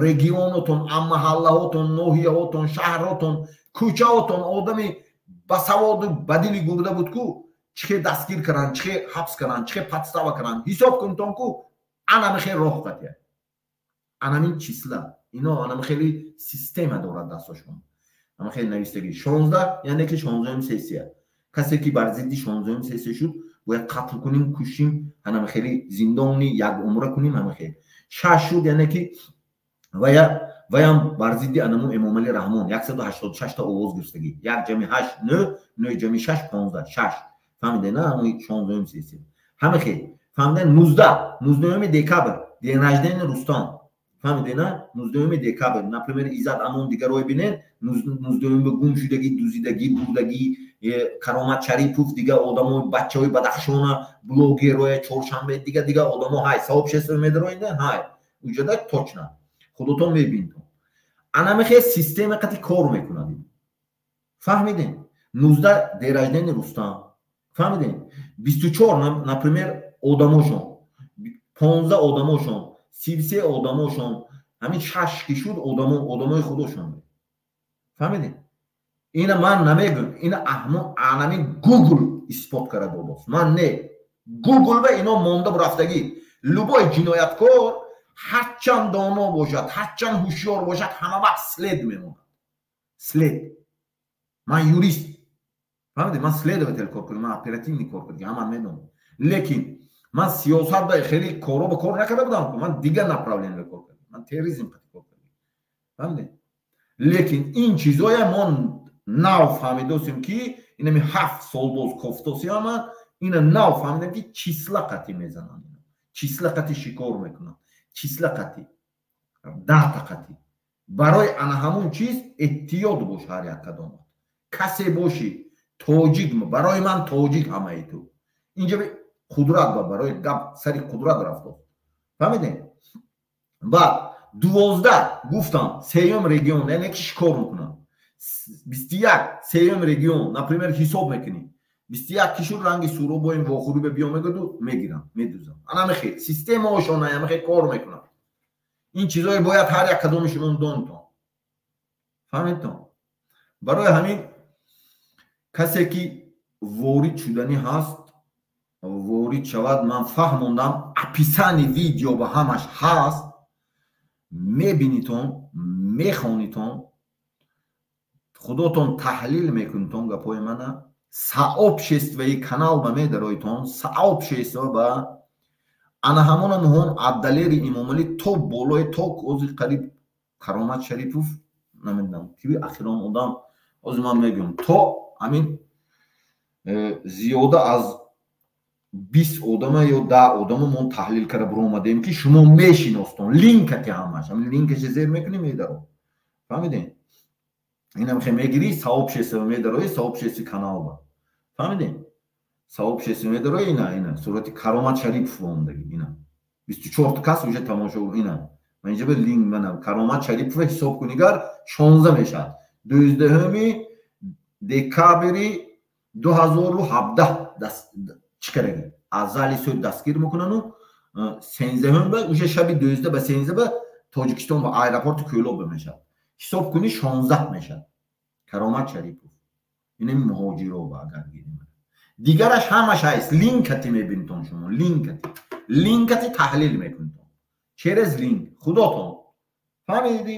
регионотон, маҳаллаҳотон, ноҳияҳотон, шаҳротон, кӯчаотон, одами басаводу ба дили гурда буд ку, чӣ хел дастгир карданд, чӣ хел ҳабс карданд, чӣ хел подстава карданд, ҳисоб кунтон ку, анами хел роҳ қатия, анамин числа ино анами хели система дорад дастошон. Ама хеле навистагӣ 16, яъне ки 16-уми сессия. Касе ки бар зидди 16-уми сессия шуд, бояд қатл кунем, кушим, ҳанама хеле зиндони як умра кунем. Ҳама хел шаш шуд, яъне ки ваям бар зидди анаму Эмомалӣ Раҳмон 186 та овоз гирифтагӣ. Як ҷами ҳашт нӯ, нӯ ҷами шаш 15, шаш. Фаҳмиде на? Ҳамои 16-уми сессия ҳама хел фаҳмиде. 19, 19-уми декабр день рождения Рустам. Фаҳмиде на? 19-уми декабр, например, Иззат Амон, дигарое бинен, 19-уми гум шудагӣ, дузидагӣ, бурдагӣ, Каромат Шарипов, дига одамои бачаҳои Бадахшона, блогероя, Чоршанбе, дига дига одамо ҳай сообщество медароида, ҳай уҷада точно худотон мебинтон. Анамихе система қати кор мекунад. Фаҳмидем? 19 день рождения Рустам. Фаҳмидем? 24, например, одамошон, 15 одамошон, 33 одамошон, ҳамин шаш ки шуд, одамо одамои худошон. Фаҳмидем? Ина ман намегӯм, ина аҳму анами Гугл исбот карда додост, ман не. Гугл ба ино монда бурафтагӣ. Любой ҷинояткор ҳарчанд доно бошад, ҳарчанд ҳушёр бошад, ҳама вақт след мемонад, след. Ман юрист, фаҳмидед? Ман следователь кор кардам, ман оперативный кор кардам, ҳаман медонам. Лекин ман сиёсат ба хеле коро ба кор накарда будам, ман дигар направление кор кардам, ман терроризм кор кардам. Фаҳмидед? Лекин ин чизоя мо нав фаҳмидосем, ки инами 7 сол боз кофтосиама, ина нав фаҳмидем, ки числа қатӣ мезананд, числа қатӣ шикор мекунанд, числа қатӣ, дата қатӣ. Барои ана ҳамун чиз эҳтиёт бош ҳар як кадомат. Касе бошӣ, тоҷик, барои ман тоҷик ҳамаи ту. Инҷа қудрат ба барои гап сари қудрат рафтод. Фаҳмидем? Баъд 12 гуфтам, сеюм регион, яъне ки шикор мекунам. 21 сеюм регион, например, ҳисоб мекунӣ, 21 ки шуд, ранги суро боим вохӯрӣ ба биё мегӯду, мегирам, медузам. Анамихел системаошон, анамихел кор мекунам. Ин чизое бояд ҳар як кадоми шумо донтон. Фаҳмидтон? Барои ҳамин касе ки ворид шуданӣ ҳаст, ворид шавад. Ман фаҳмондам, описание видео ба ҳамаш ҳаст, мебинитон, мехонитон, худотон таҳлил мекунитон гапҳои мана. Сообществои канал ба медароитон, сообщество ба ана ҳамона муҳон Абдалери Имомалӣ то болои то ози қариб Каромат Шарипов, намедонам ки ахирон одам, ози ман мегӯям, то ҳамин зиёда аз 20 одама ё 10 одама мо таҳлил карда биромадем, ки шумо мешиностон. Линкати ҳамаш, ҳамин линкаше зер мекунӣ, медаро. Фаҳмидем? Инам хе мегирӣ, сообщество медарои, сообщество каналба. Фаҳмидем? Сообщество медарои, ина сурати Каромат Шарипов омдаги, ина 24 кас уже тамошо. Ина ман инҷа линк манам Каромат Шарипова ҳисоб кунигар, 16 мешавад. 12-уми декабри 2017 чӣ кардаги, аз зали суд дастгир мекунану 13-ум ба уже шаби 12 ба 13 ба Тоҷикистон ба аэропорти Кӯлоб мешавад. Ҳисоб кунӣ, 16 мешавад. Каромат Шарипов инами муҳоҷиро ба агар гирем, дигараш ҳамаш ҳаст. Линкати мебинитон шумо, линкати таҳлил мекунитон через линк худотон. Фаҳмидӣ?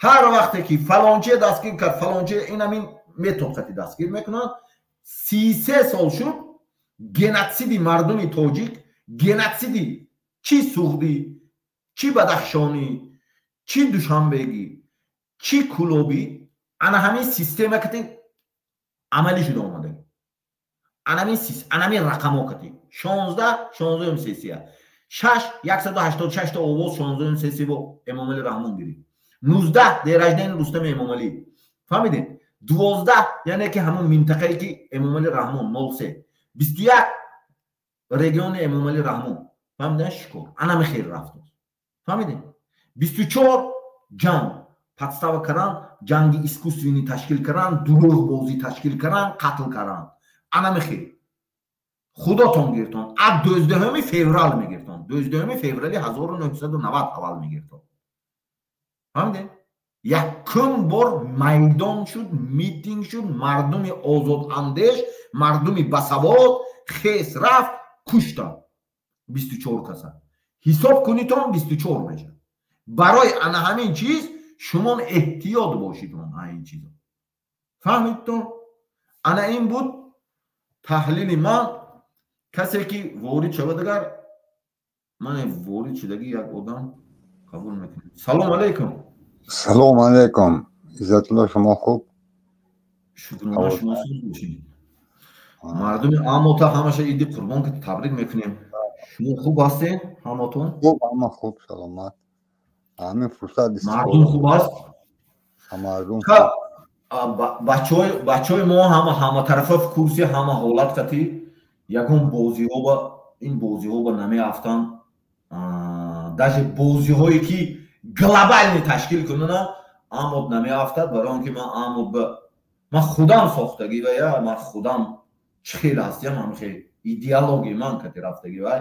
Ҳар вақте ки фалончие дастгир кард, фалончие, инамин метод қати дастгир мекунанд. 33 сол шуд геноциди мардуми тоҷик, геноциди чӣ суғдӣ, чӣ бадахшонӣ, чӣ душанбегӣ, чӣ кулобӣ, ана ҳамин система кати амалӣ шуда омадаги, анамин рақамо кати 16, 16-уми сессия. 6 186 та овоз 16 сессия бо Эмомалӣ Раҳмон гирифт. 19 день рождения Рустами Эмомалӣ. Фаҳмидед? 12 яъне ки ҳамон минтақае ки Эмомалӣ Раҳмон 03. 21 региони Эмомалӣ Раҳмон. Фаҳмидед шикор. Ана мехел рафт. Фаҳмидед? 24 ҷанг подстава кардан, ҷанги искусственный ташкил кардан, дурӯғбозӣ ташкил кардан, қатл кардан. Ана мехел. Худотон гиртон. А 12 феврал мегиртон. 12 феврали 1990 аввал мегиртон. Фаҳмидед? Якум бор майдон шуд, митинг шуд, мардуми озодандеш, мардуми басавод хес рафт, куштанд 24 каса. Ҳисоб кунитон 24 мешавад. Барои ана ҳамин чиз шумо эҳтиёт бошед ин чизо. Фаҳмидтон? Ана ин буд таҳлили ман. Касе ки ворид шавад, агар ман ворид шудаги як одам қабул мекунем. Салом алейкум. Салом алейкум. Иззатулло, шумо хуб? Шукрона, шумо соз бошед. Мардуми Амота ҳамаша иди қурбон ки табрик мекунем. Шумо хуб ҳастед ҳаматон? Хуб, ҳама хуб, саломат. Ҳамин фурсат мардум хуб аст? Мардум бачаҳои мо ҳама ҳаматарафа в курсе ҳама ҳолат кати ягон бозиҳо ба ин бозиҳо ба намеафтанд. Даже бозиҳое ки глобальный ташкил кунанд амод намеафтад, барои он ки ман амод ба ман худам сохтагӣ ва я ман худам чӣ хел ҳастиям, ҳам хел идеологияи ман кати рафтагӣ вай.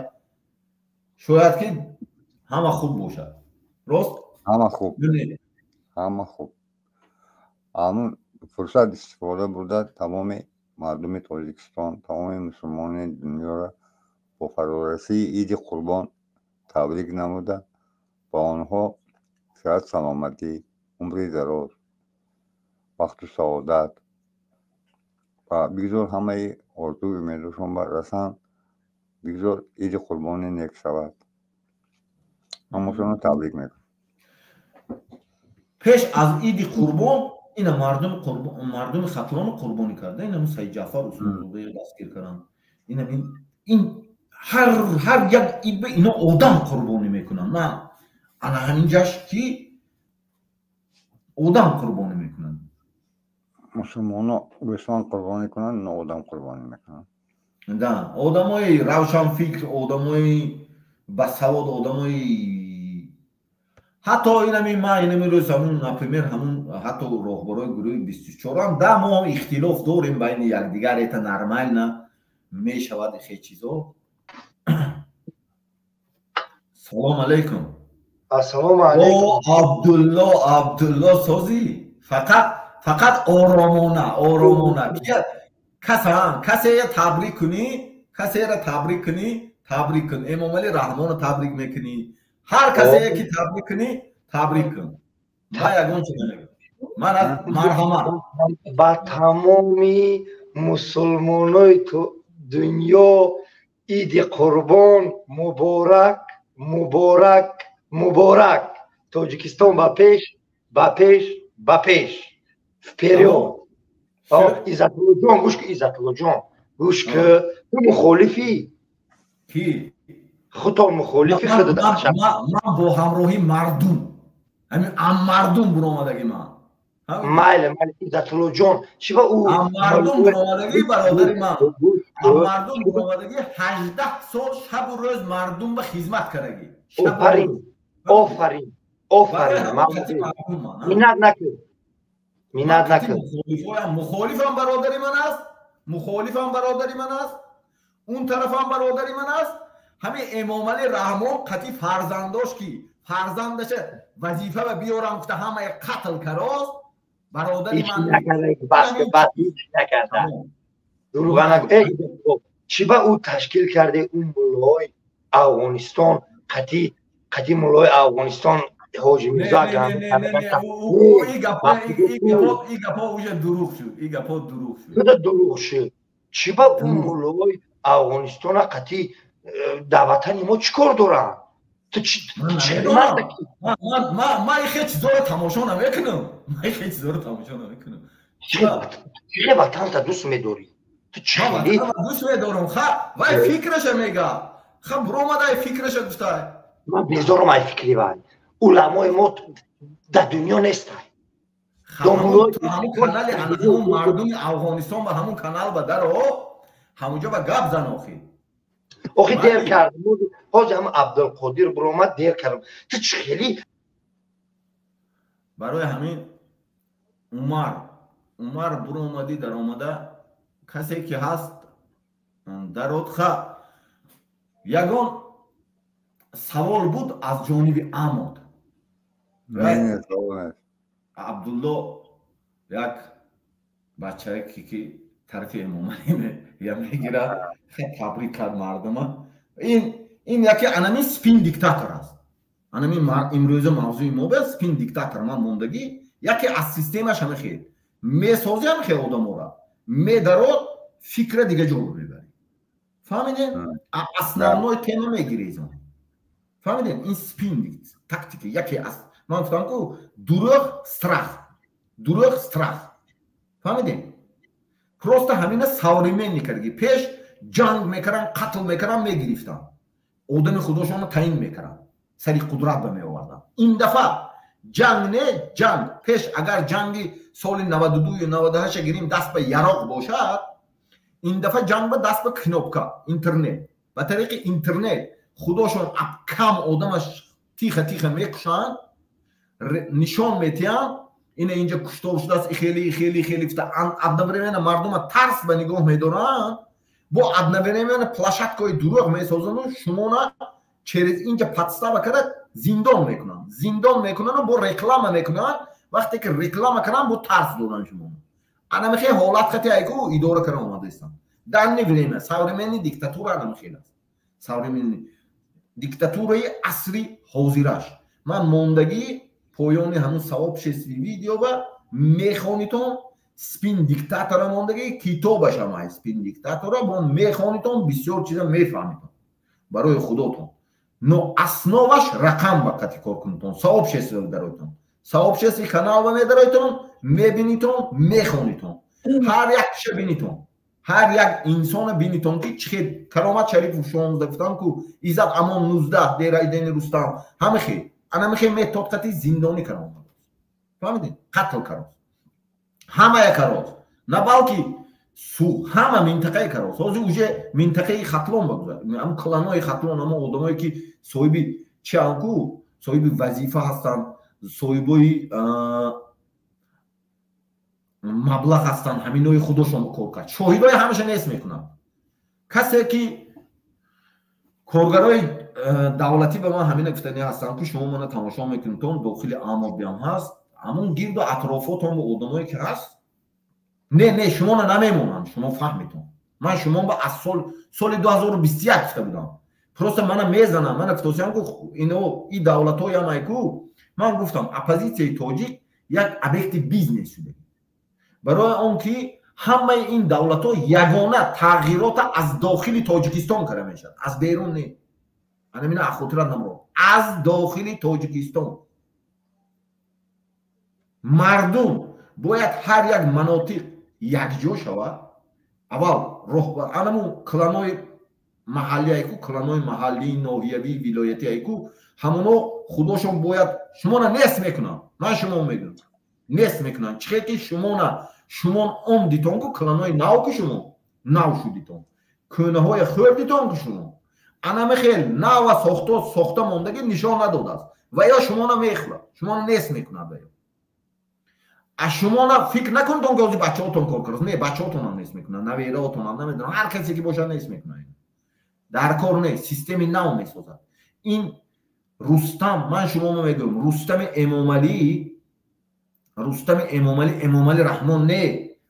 Шояд ки ҳама хуб бошад. Рост? Ҳама хуб. Ҳама хуб. Ҳамун фурсат истифода бурда тамоми мардуми Тоҷикистон, тамоми мусулмони дунёро бо фарорасии иди қурбон табрик намуда, ба онҳо сиҳат, саломатӣ, умри дароз, бахту саодат ва бигзор ҳамаи орзую умедошон расанд, бигзор иди қурбони нек шавад. Ҳамашонро табрик мекунам. Пеш аз иди қурбон ина мардуми Хатлону қурбонӣ карда, ина Саид Ҷаъфар Усмонзодаро дастгир карданд. Ина ин ҳар як ид ино одам қурбонӣ мекунанд. На ана ҳамин ҷаш ки одам қурбонӣ мекунанд. Мусулмоно гӯсфанд қурбонӣ кунанд, ино одам қурбонӣ мекунанд. Да, одамои равшанфикр, одамои басавод, одамои ҳатто инами ман инами рӯз ҳамун, например, ҳамун ҳатто роҳбарои гурӯҳи 24-ам да мо ихтилоф дорем байни якдигар, это нормально мешавад хе чизо. Салом алейкум. Ассалому алейкум. О, Абдулло, Абдулло созӣ. Фақат оромона, оромона. Касея табрик кунӣ, касеяро табрик кунӣ, табрик кун. Эмомалӣ Раҳмонро табрик мекунӣ. Ҳар касее ки табрик кунӣ, табрик кун. Ман ягон чиз намегӯям. Ман марҳамат. Ба тамоми мусулмонои дунё иди қурбон муборак, муборак, муборак. Тоҷикистон ба пеш, ба пеш, ба пеш. Вперёд. Иззатуллоҷон, гӯш ки, Иззатуллоҷон, гӯш ки, ту мухолифӣ? Ки? Худтон мухолифи худат. Ман бо ҳамроҳи мардум, ҳамин мардум буромадагӣ ман. Майли, майли, Иззатуллоҷон, чӣ ба ӯ мардум буромадагӣ, бародари ман. Мардум буромадагӣ 18 сол шабу рӯз мардум ба хизмат кардагӣ. Офарин, офарин, офарин. Миннат накун. Миннат накун. Мухолифам бародари ман аст, мухолифам бародари ман аст, он тарафам бародари ман аст. Ҳамин Эмомалӣ Раҳмон қатъи фарзандош ки фарзандаша вазифа ба биёрам гуфта ҳамаи қатл карост, бародари ман. Накарда. Дурӯға нагӯ. Чӣ ба ӯ ташкил карде ӯ муллои Афғонистон қатъи муллои Афғонистон Ҳоҷи Мирзо Акрам? И гапо уже дурӯғ шуд. И гапо дурӯғ шуд. Дурӯғ шуд. Чӣ ба ӯ муллои Афғонистона қатъи дар ватани мо чӣ кор доранд? Ман хе чизоро тамошо намекунам. Ман хе чизоро тамошо намекунам. Чӣ ватанта дӯст медорӣ? Ту чӣ дӯст медорам? Ха, вай фикраша мега. Ха буромадай фикраша гуфтай. Ман безорам ай фикри вай. Уламои мо дар дунё нестай. Ҳамун канали ҳамун мардуми Афғонистон ба ҳамун канал ба даро, ҳамунҷо ба гап зан охи. Охи дер кардам. Ҳозир ҳам Абдулқодир буромад, дер кардам. Ту чӣ хеле барои ҳамин Умар буромадӣ даромада касе ки ҳаст дарод. Ха ягон савол буд аз ҷониби Амод? Абдулло як бачае ки тарафи Эмомалӣ я мегирад, табрик кард мардума. Ин яке анами спин диктатор аст. Анами имрӯза мавзӯи мо бе спин диктатор ман мондагӣ яке аз системаш ҳама хел месози, ҳама хел одамора медарод, фикра дига ҷо мебарӣ. Фаҳмидем? Основной тема мегирезон. Фаҳмидем? Ин спин тактика яке аз ман гуфтам ку дурӯғ, страх, дурӯғ, страх. Фаҳмидем? Просто ҳамина современный кардаги. Пеш ҷанг мекардан, қатл мекардан, мегирифтан, одами худошонро таъин мекардан, сари қудрат ба меовардан. Ин дафъа ҷанг не, ҷанг пеш агар ҷанги соли 92 ё 98 гирим, даст ба яроқ бошад, ин дафъа ҷанг ба даст ба кнопка, интернет, ба тариқи интернет худошон кам одамаш тиха тиха мекушанд, нишон метиҳанд, ина инҷа куштор шудааст, хеле хеле хеле гуфта, одновременно мардума тарс ба нигоҳ медоранд, бо одновременно площадкаҳои дурӯғ месозанду шумона через инҷа подстава карда зиндон мекунанд, зиндон мекунанду бо реклама мекунанд. Вақте ки реклама карданд, бо тарс доданд шумо. Анамихе ҳолат хати айку идора карда омадаистанд. Данный время современный диктатура анамихел аст, современный диктатураи асри ҳозираш. Ман мондагӣ поёни ҳамун сообществои видео ба мехонитон, спин диктатора мондагӣ, китобашам ай спин диктатора бо мехонитон, бисёр чиза мефаҳмитон барои худотон. Но основаш рақам ба қати кор кунитон, сообщество дароитон, сообществои канал ба медароитон, мебинитон, мехонитон, ҳар як киша бинитон, ҳар як инсона бинитон, ки чӣ хел Каромат Шарипов 16 гуфтам ку, Иззат Амон 19, Дерайдени Рустам, ҳама хел анамихе метод қати зиндонӣ каром, фаҳмидед? Қатл кароз, ҳамая кароз, на балки ҳама минтақаи кароз. Ҳозир уже минтақаи Хатлон багузар, ҳам кланои Хатлон, ҳама одамое ки соҳиби чианку, соҳиби вазифа ҳастанд, соҳибои маблағ ҳастанд, ҳаминои худошон кор кард, шоҳидои ҳамаша нест мекунанд. Касе ки коргарои давлатӣ ба ман ҳамина гуфтани ҳастанд, ки шумо мана тамошо мекунедтон, дохили Амобиам ҳаст, ҳамун гирду атрофотон бо одамое ки ҳаст, не, не, шуморо намемонанд, шумо фаҳмитон. Ман шумо ба аз соли 2021 гуфта будам. Просто мана мезанам, мана гуфтосиам ку ино и давлатҳоям айку. Ман гуфтам, оппозитсияи тоҷик як объекти бизнес шуда, барои он ки ҳамаи ин давлатҳо ягона тағйирота аз дохили Тоҷикистон карда мешавад, аз берун не. Анамина хотират намро, аз дохили Тоҷикистон мардум бояд ҳар як манотиқ якҷо шавад. Аввал роҳбар анаму кланои маҳаллӣ айку, кланои маҳаллӣ, ноҳиявӣ, вилоятӣ айку, ҳамоно худошон бояд шумона нест мекунанд. Ман шумо мегӯям, нест мекунанд. Чӣ хел ки шумона шумон ом дитон ку, кланои нав ку, шумо нав шудитон, кӯнаҳои хӯрдитон ку, шумо анамихел нава сохто сохта мондагӣ нишон надодааст ва ё шумона мехӯрад, шумона нест мекунад. Ва ё аз шумона фикр накунтон ки ҳозир бачаҳотон кор кард. Не, бачаҳотонам нест мекунад, навераотонам, намедонам, ҳар касе ки бошад, нест мекунад. Дар кор нест, системи нав месозад ин Рустам. Ман шумо мегӯям, Рустами Эмомалӣ, Рустами Эмомалӣ, Эмомалӣ Раҳмон не,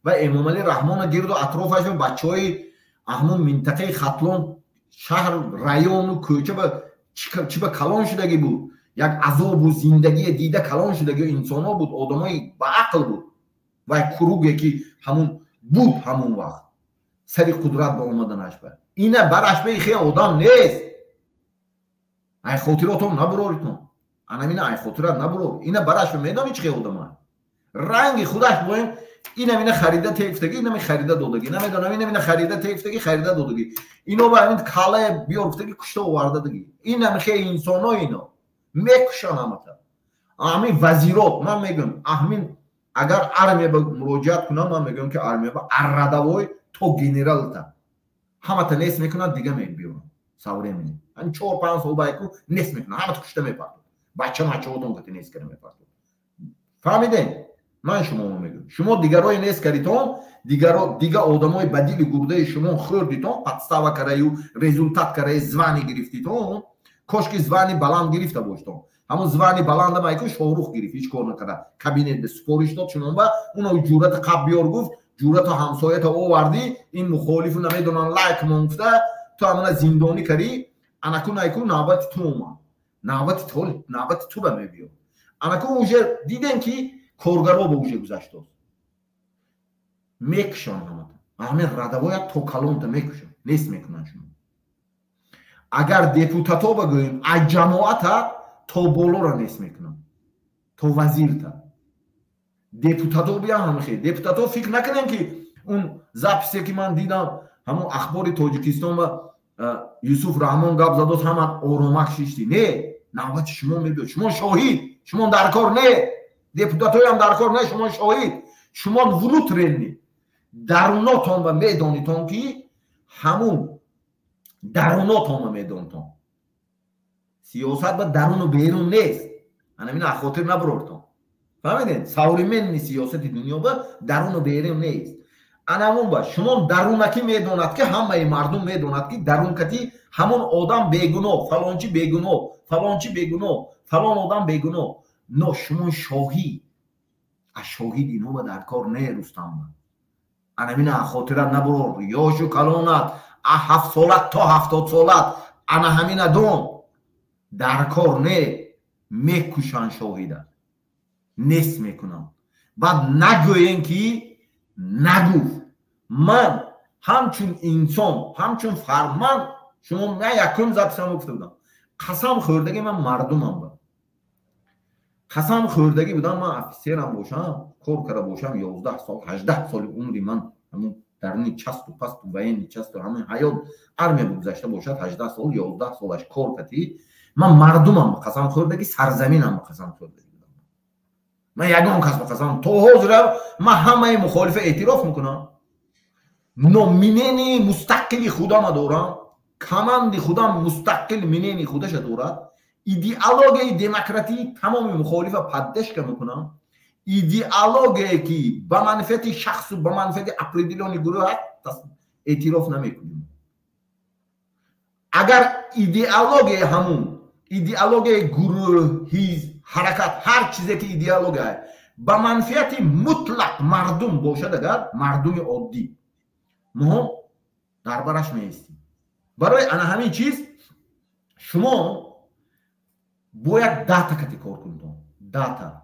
ва Эмомалӣ Раҳмона гирду атрофаш бачаҳои ҳамун минтақаи Хатлон, шаҳр, району кӯча ба чӣ ба калон шудагӣ буд, як азобу зиндагие дида калон шудагӣ инсонҳо буд, одамои баақл буд. Вай круге ки ҳамун буд, ҳамун вақт сари қудрат ба омаданаш ба ина бараш ба хе одам нест. Ай хотиротон набуроритон, анамина ай хотират набурор. Ина бараш ба медони чӣ хе одама. Ранги худаш боем инам ина харида тефтагӣ, инам харида додагӣ, намедонам инам ина харида тефтагӣ, харида додагӣ. Ино ба ҳамин калае биёр гуфтагӣ кушта овардадагӣ. Инам хе инсоно ино мекушан ҳамата. Ҳамин вазирот ман мегӯям, ҳамин агар армия ба муроҷиат кунам, ман мегӯям ки армия ба аррадавой то генералта ҳамата нест мекунад, дига мебиёрам со временем. Ҳамин 4-5 сол байку нест мекунад, ҳамата кушта мепартод. Бача мачаотон кати нест кара мепартод. Фаҳмидем? Ман шуморо мегӯям. Шумо дигарои нест каритон, дига одамои ба дили гурдаи шумо хӯрдитон, подстава караю, результат караю, звани гирифтитон, кошки звани баланд гирифта боштон. Ҳамон звани баланда майку Шоҳрух гирифт, ҳеҷ кор накарда. Кабинет супориш дод шунонба, уно ҷуръата қаб биёр гуфт, ҷуръата ҳамсоята овардӣ, ин мухолифу намедонам лайк мон гуфта, ту ҳамона зиндонӣ карӣ, анаку найку навбати ту омад. Навбати ту ба мебиёд. Анаку уже дидем ки коргаро ба уже гузаштост. Мекушанд ҳамата. Ҳамин радавоя то калонта мекушанд, нест мекунанд шумо. Агар депутато багӯем, аз ҷамоата то болора нест мекунанд, то вазирта. Депутато биям ҳамихе. Депутато фикр накунем ки он записе ки ман дидам, ҳамон ахбори Тоҷикистон ва Юсуф Раҳмон гап задост, ҳама оромак шишти. Не, навбати шумо мебиёд. Шумо шоҳид, шумо дар кор не. Депутатоям дар кор не, шумо шоҳид. Шумо внутренний дарунотон ва медонитон ки ҳамун дарунотон ва медонитон. Сиёсат ба даруну берун нест. Анамин аз хотир набурортон. Фаҳмидед? Современный сиёсати дунё ба даруну берун нест. Анамун ба шумо дарунакӣ медонад ки ҳамаи мардум медонад ки дарункати ҳамон одам бегуноҳ, фалончи бегуноҳ, фалончи бегуноҳ, фалон одам бегуноҳ. Но шумо шоҳид. Аз шоҳид ино ба дар кор не, Рустам. Анамина аз хотират набурор. Ёшу калонат, аз 7 солат то 70 солат, ана ҳамина дон. Дар кор не, мекушанд шоҳида. Нест мекунанд. Баъд нагӯем ки нагуфт. Ман ҳамчун инсон, ҳамчун фарманд, шумо ман якум записам гуфта будам. Қасам хӯрдагӣ ман мардумам ба. Қасам хӯрдагӣ будам, ман офисерам бошам, кор карда бошам 11 сол, 18 соли умри ман ҳамун даруни часту пасту военный часту ҳамин ҳаёт армия гузашта бошад, 18 сол, 11 солаш кор кардӣ, ман мардумам ба қасам хӯрдагӣ, сарзаминам ба қасам хӯрдагӣ будам. Ман ягон кас ба қасам то ҳозир ман ҳамаи мухолифа эътироф мекунам. Но мнение мустақили худама дорам, команди худам мустақил мнение худаша дорад. Идеологияи демократии тамоми мухолифа поддержка мекунам. Идеологияе ки ба манфиати шахсу ба манфиати определённый гурӯҳ аст, эътироф намекунем. Агар идеологияи ҳамун идеологияи гурӯҳ, ҳизб, ҳаракат, ҳар чизе ки идеология ба манфиати мутлақ мардум бошад, агар мардуми оддӣ, мо дар бараш меистем. Барои ана ҳамин чиз шумо бояд дата кати кор кунтон. Дата.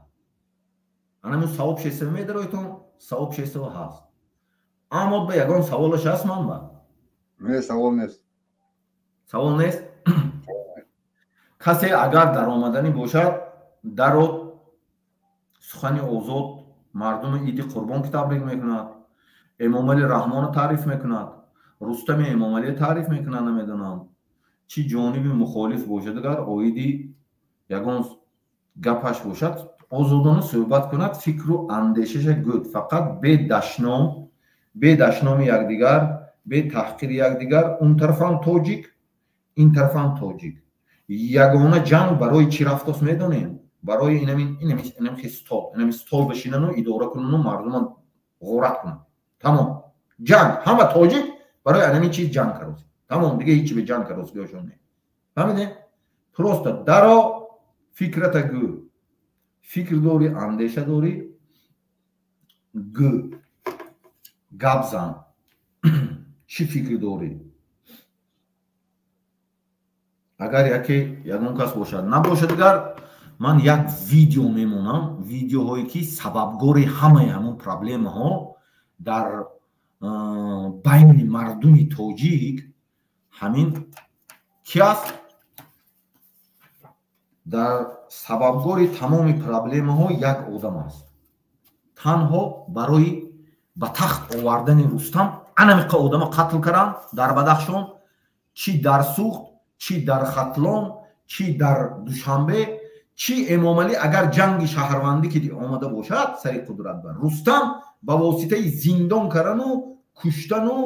Анамун сообщество медароитон, сообщество ҳаст. Аммо ба ягон саволаш ҳаст ман ба? Не, савол нест. Савол нест? Касе агар даромаданӣ бошад, дарод, сухани озод, мардуми Иди Қурбон ки табрик мекунад, Эмомалӣ Раҳмонро таъриф мекунад, Рустами Эмомалиро таъриф мекунад, намедонам. Чӣ ҷониби мухолиф бошад, агар оиди ягон гапаш бошад, озодона суҳбат кунад, фикру андешаша гӯд. Фақат бе дашном, бе дашноми якдигар, бе таҳқири якдигар. Он тарафам тоҷик, ин тарафам тоҷик. Ягона ҷанг барои чӣ рафтост медонем? Барои инами стол, инами стол бишинану идора кунану мардума ғорат кунанд. Тамом. Ҷанг, ҳама тоҷик барои анами чиз ҷанг карост. Тамом, дига ҳеҷ бе ҷанг карост гӯшон не. Фаҳмидем? Просто даро фикрата гӯ. Фикр дорӣ, андеша дорӣ, гӯ. Гап зан. Чӣ фикр дорӣ? Агар яке ягон кас бошад, набошад, агар ман як видео мемонам, видеоҳое ки сабабгори ҳамаи ҳамон проблемаҳо дар байни мардуми тоҷик ҳамин ки аст, дар сабабгори тамоми проблемаҳо як одам аст. Танҳо барои ба тахт овардани Рустам анамиқа одама қатл карданд дар Бадахшон, чӣ дар Суғд, чӣ дар Хатлон, чӣ дар Душанбе, чӣ Эмомалӣ агар ҷанги шаҳрвандӣ ки омада бошад сари қудрат бар Рустам ба воситаи зиндон кардану куштану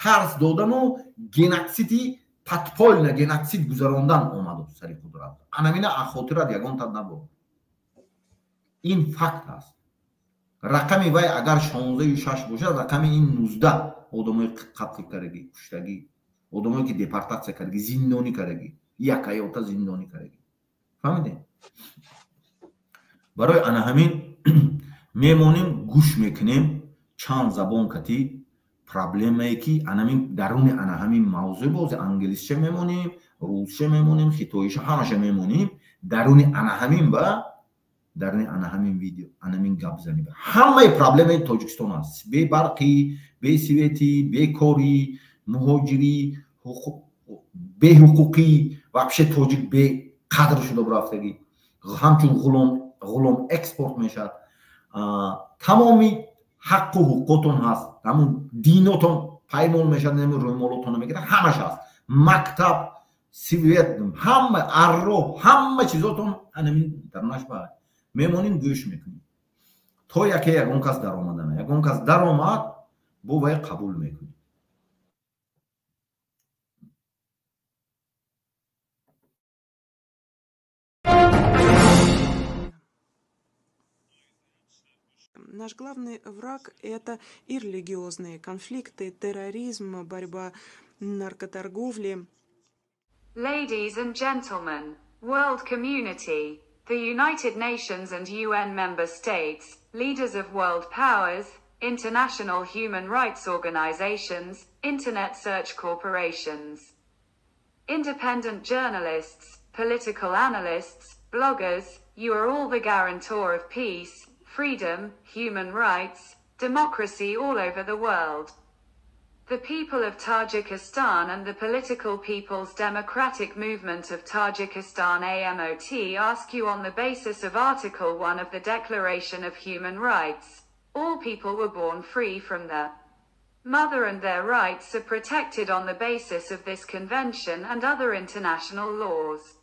тарс додану геноциди подпольно геноцид гузарондан омаду сари қудрат. Анамина хотират ягонта набуд. Ин факт аст. Рақами вай агар 16,6 бошад, рақами ин 19 одамои қатл кардагӣ, куштагӣ, одамое ки депортатсия кардагӣ, зиндонӣ кардагӣ, як ҳаёта зиндонӣ кардагӣ. Фаҳмидем? Барои ана ҳамин мемонем, гӯш мекунем чанд забон кати проблемае ки анамин даруни ана ҳамин мавзӯъ бози англисча мемонем, русча мемонем, хитоиша ҳамаша мемонем, даруни ана ҳамин ба даруни ана ҳамин видео, ана ҳамин гапзанӣ ба ҳамаи проблемаи Тоҷикистон аст. Бебарқӣ, бесветӣ, бекорӣ, муҳоҷирӣ, беҳуқуқӣ, вообще тоҷик беқадр шуда бурафтагӣ, ҳамчун ғулом экспорт мешавад. Тамоми ҳаққу ҳуқуқотон ҳаст, ҳамун динотон паймол мешавад, ҳамин рӯймолотон мегирад, ҳамаш ҳаст. Мактаб, свет, ҳама арро, ҳама чизотон анамин дарунаш ба мемонем, гӯш мекунем то яке ягон кас даромадана, ягон кас даромад, бо вай қабул мекунем. Наш главный враг – это и религиозные конфликты, терроризм, борьба наркоторговли. Ladies and gentlemen, world community, the United Nations and UN member states, leaders of world powers, international human rights organizations, internet search corporations, independent journalists, political analysts, bloggers, you are all the guarantor of peace, freedom, human rights, democracy all over the world. The people of Tajikistan and the Political People's Democratic Movement of Tajikistan AMOT ask you on the basis of Article 1 of the Declaration of Human Rights, all people were born free from the mother and their rights are protected on the basis of this convention and other international laws.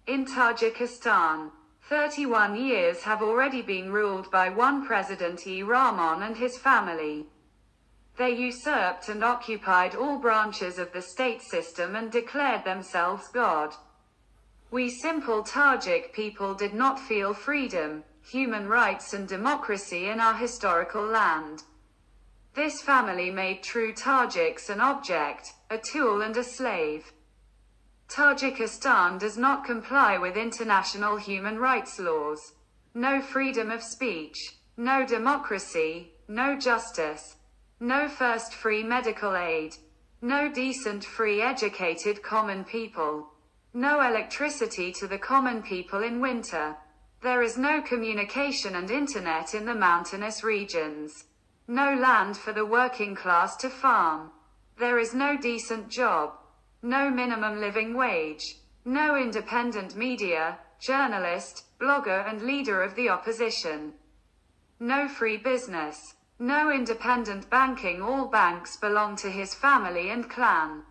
In Tajikistan, 31 years have already been ruled by one President E. Rahmon and his family. They usurped and occupied all branches of the state system and declared themselves God. We simple Tajik people did not feel freedom, human rights and democracy in our historical land. This family made true Tajiks an object, a tool and a slave. Tajikistan does not comply with international human rights laws. No freedom of speech, no democracy, no justice, no first free medical aid, no decent free educated common people, no electricity to the common people in winter. There is no communication and internet in the mountainous regions. No land for the working class to farm. There is no decent job. No minimum living wage. No independent media, journalist, blogger and leader of the opposition. No free business. No independent banking. All banks belong to his family and clan.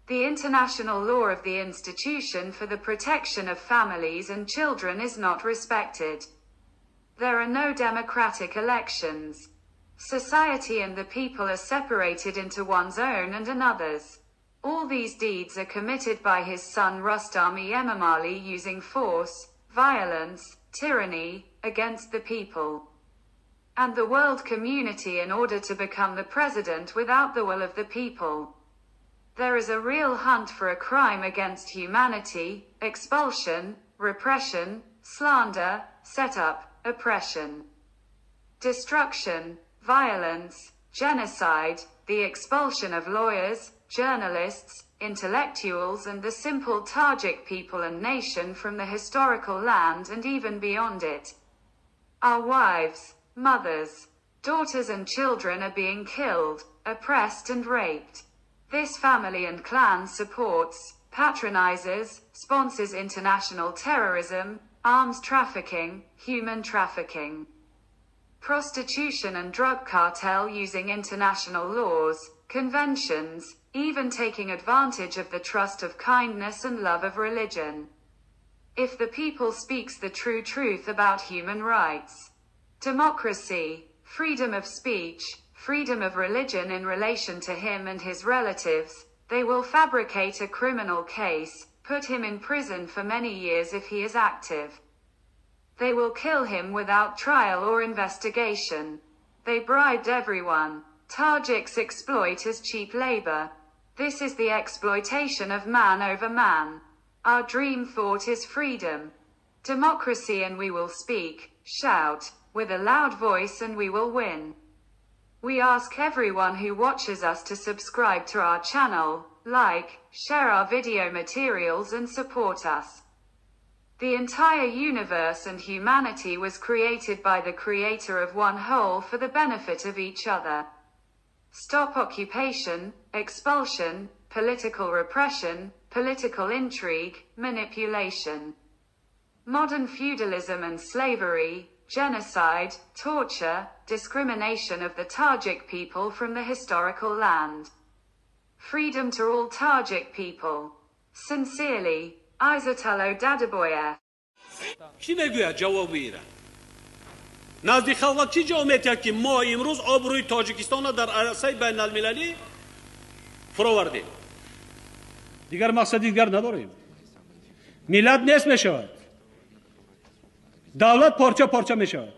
The international law of the institution for the protection of families and children is not respected. There are no democratic elections. Society and the people are separated into one's own and another's. All these deeds are committed by his son Rustami Emomali using force, violence, tyranny, against the people and the world community in order to become the president without the will of the people. There is a real hunt for a crime against humanity, expulsion, repression, slander, setup, oppression, destruction, violence, genocide, the expulsion of lawyers, journalists, intellectuals and the simple Tajik people and nation from the historical land and even beyond it. Our wives, mothers, daughters and children are being killed, oppressed and raped. This family and clan supports, patronizes, sponsors international terrorism, arms trafficking, human trafficking. Prostitution and drug cartel using international laws, conventions, even taking advantage of the trust of kindness and love of religion. If the people speaks the true truth about human rights, democracy, freedom of speech, freedom of religion in relation to him and his relatives, they will fabricate a criminal case, put him in prison for many years if he is active. They will kill him without trial or investigation. They bribed everyone. Tajiks exploit as cheap labor. This is the exploitation of man over man. Our dream thought is freedom, democracy, and we will speak, shout, with a loud voice, and we will win. We ask everyone who watches us to subscribe to our channel, like, share our video materials, and support us. The entire universe and humanity was created by the creator of one whole for the benefit of each other. Stop occupation, expulsion, political repression, political intrigue, manipulation. Modern feudalism and slavery, genocide, torture, discrimination of the Tajik people from the historical land. Freedom to all Tajik people. Sincerely, Izatullo Dadaboyev. Кӣ мегӯяд ҷавоби ира? Назди халқ чӣ ҷавоб метиҳад, ки мо имрӯз обрӯи Тоҷикистонро дар арсаи байналмилалӣ фуровардем? Дигар мақсади дигар надорем. Миллат нест мешавад, давлат порча порча мешавад.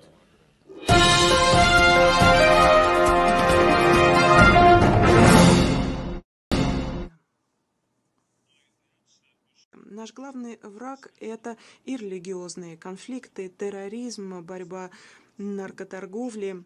Наш главный враг – это и религиозные конфликты, терроризм, борьба наркоторговли.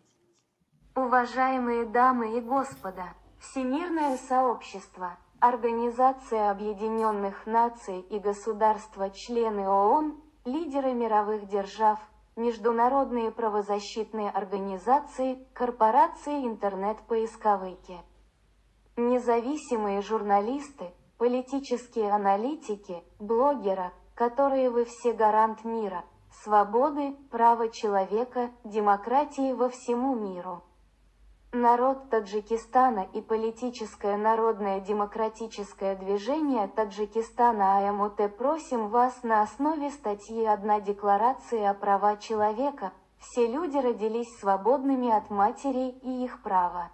Уважаемые дамы и господа, Всемирное сообщество, Организация Объединенных Наций и государства-члены ООН, лидеры мировых держав, международные правозащитные организации, корпорации интернет-поисковики, независимые журналисты, политические аналитики, блогеры, которые вы все гарант мира, свободы, права человека, демократии во всему миру. Народ Таджикистана и политическое народное демократическое движение Таджикистана АМОТ просим вас на основе статьи 1 Декларации о правах человека: все люди родились свободными от матери и их права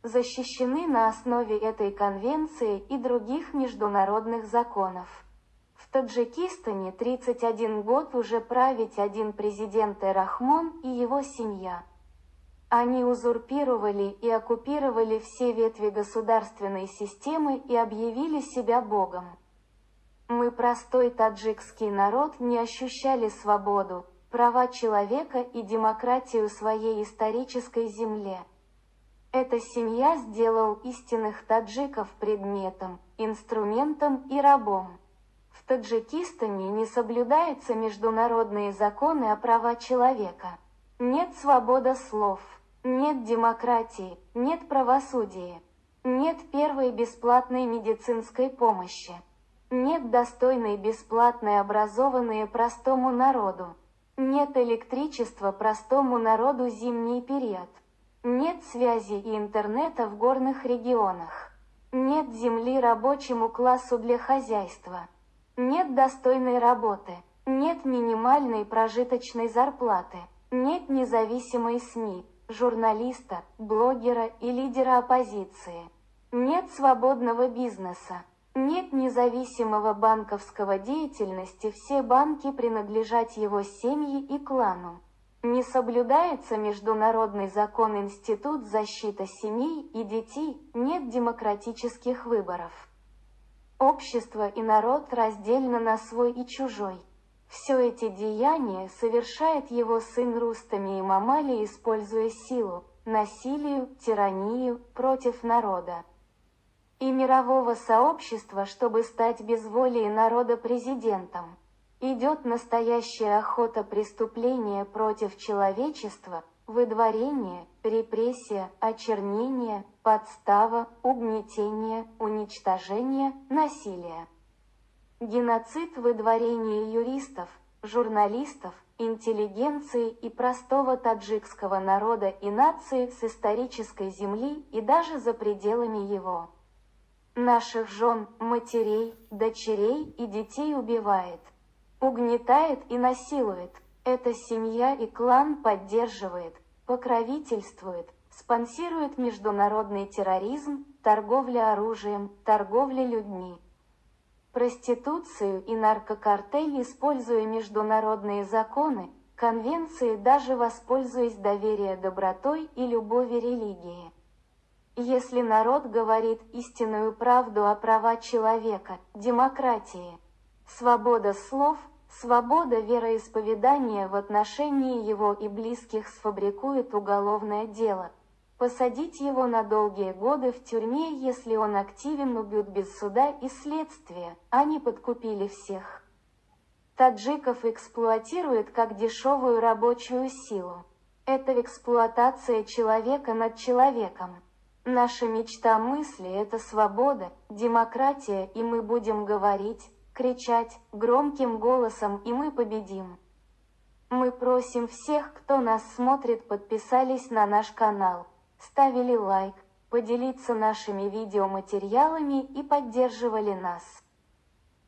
защищены на основе этой конвенции и других международных законов. В Таджикистане 31 год уже править один президент Рахмон и его семья. Они узурпировали и оккупировали все ветви государственной системы и объявили себя богом. Мы, простой таджикский народ, не ощущали свободу, права человека и демократию своей исторической земле. Эта семья сделал истинных таджиков предметом, инструментом и рабом. В Таджикистане не соблюдаются международные законы о правах человека. Нет свободы слов, нет демократии, нет правосудия, нет первой бесплатной медицинской помощи, нет достойной бесплатной образованной простому народу, нет электричества простому народу зимний период, нет связи и интернета в горных регионах, нет земли рабочему классу для хозяйства, нет достойной работы, нет минимальной прожиточной зарплаты, нет независимой СМИ, журналиста, блогера и лидера оппозиции, нет свободного бизнеса, нет независимого банковского деятельности, все банки принадлежат его семье и клану. Не соблюдается международный закон Институт защиты семей и детей, нет демократических выборов. Общество и народ раздельно на свой и чужой. Все эти деяния совершает его сын Рустами Эмомали, используя силу, насилие, тиранию против народа и мирового сообщества, чтобы стать без воли народа президентом. Идет настоящая охота преступления против человечества, выдворение, репрессия, очернение, подстава, угнетение, уничтожение, насилие. Геноцид, выдворение юристов, журналистов, интеллигенции и простого таджикского народа и нации с исторической земли и даже за пределами его. Наших жен, матерей, дочерей и детей убивает, угнетает и насилует. Эта семья и клан поддерживает, покровительствует, спонсирует международный терроризм, торговля оружием, торговля людьми, проституцию и наркокартель, используя международные законы, конвенции, даже воспользуясь доверием, добротой и любови религии. Если народ говорит истинную правду о правах человека, демократии, свобода слов, свобода вероисповедания в отношении его и близких сфабрикует уголовное дело. Посадить его на долгие годы в тюрьме, если он активен, убьют без суда и следствия, они подкупили всех. Таджиков эксплуатируют как дешевую рабочую силу. Это эксплуатация человека над человеком. Наша мечта мысли – это свобода, демократия, и мы будем говорить, кричать громким голосом, и мы победим. Мы просим всех, кто нас смотрит, подписались на наш канал, ставили лайк, поделиться нашими видеоматериалами и поддерживали нас.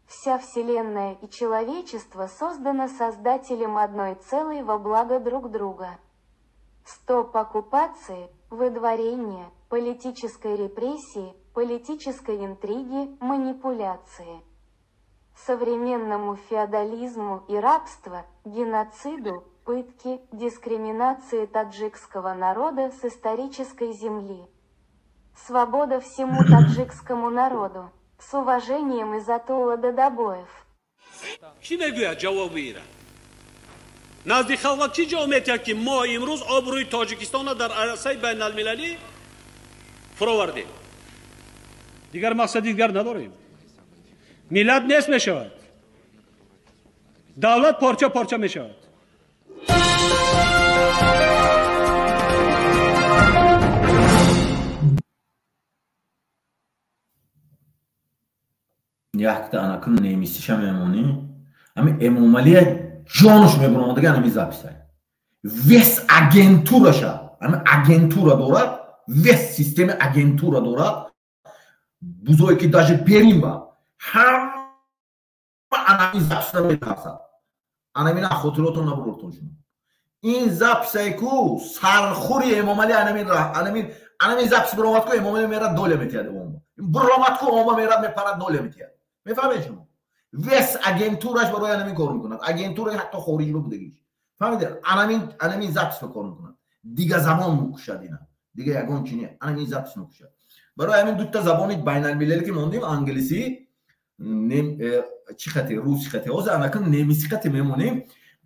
Вся Вселенная и человечество создано Создателем одной целой во благо друг друга. Стоп оккупации, выдворения, политической репрессии, политической интриги, манипуляции. Современному феодализму и рабству, геноциду, пытки, дискриминации таджикского народа с исторической земли. Свобода всему таджикскому народу. С уважением, Изатулла Дадабоев. Чӣ мегӯяд ҷавоби ира? Назди халқ чӣ ҷавоб метиҳад, ки мо имрӯз обрӯи Тоҷикистонро дар арсаи байналмилалӣ фуровардем? Дигар мақсади дигар надорем. Миллат нест мешавад, давлат порча порча мешавад. Якта анакун немисиша мемонӣ, ҳами Эмомалия ҷонаш мебуромадага анами записай. Вес агентураша, ҳами агентура дорад, вес системи агентура дорад, бузое ки даже Беринба ҳама анами записа метарсад. Анамина хотиротон набурортон шумо. Ин записае ку сархури Эмомали анамин запис буромад ку Эмомали мерад доля метиҳад омба. Буромад ку омба мерад мепарад доля метиҳад. Мефаҳмед шумо? Вес агентураш барои анамин кор мекунад. Агентураи ҳатто хориҷ будагиш. Фаҳмидед? Анамин запис ба кор мекунад. Дига забон мекушад ина. Дига ягон чи не. Анамин запис мекушад. Барои ҳамин дута забони байналмилалӣ ки мондем, англисӣ, чӣ хати, русӣ хати, ҳозир анакун немисӣ хати мемонем,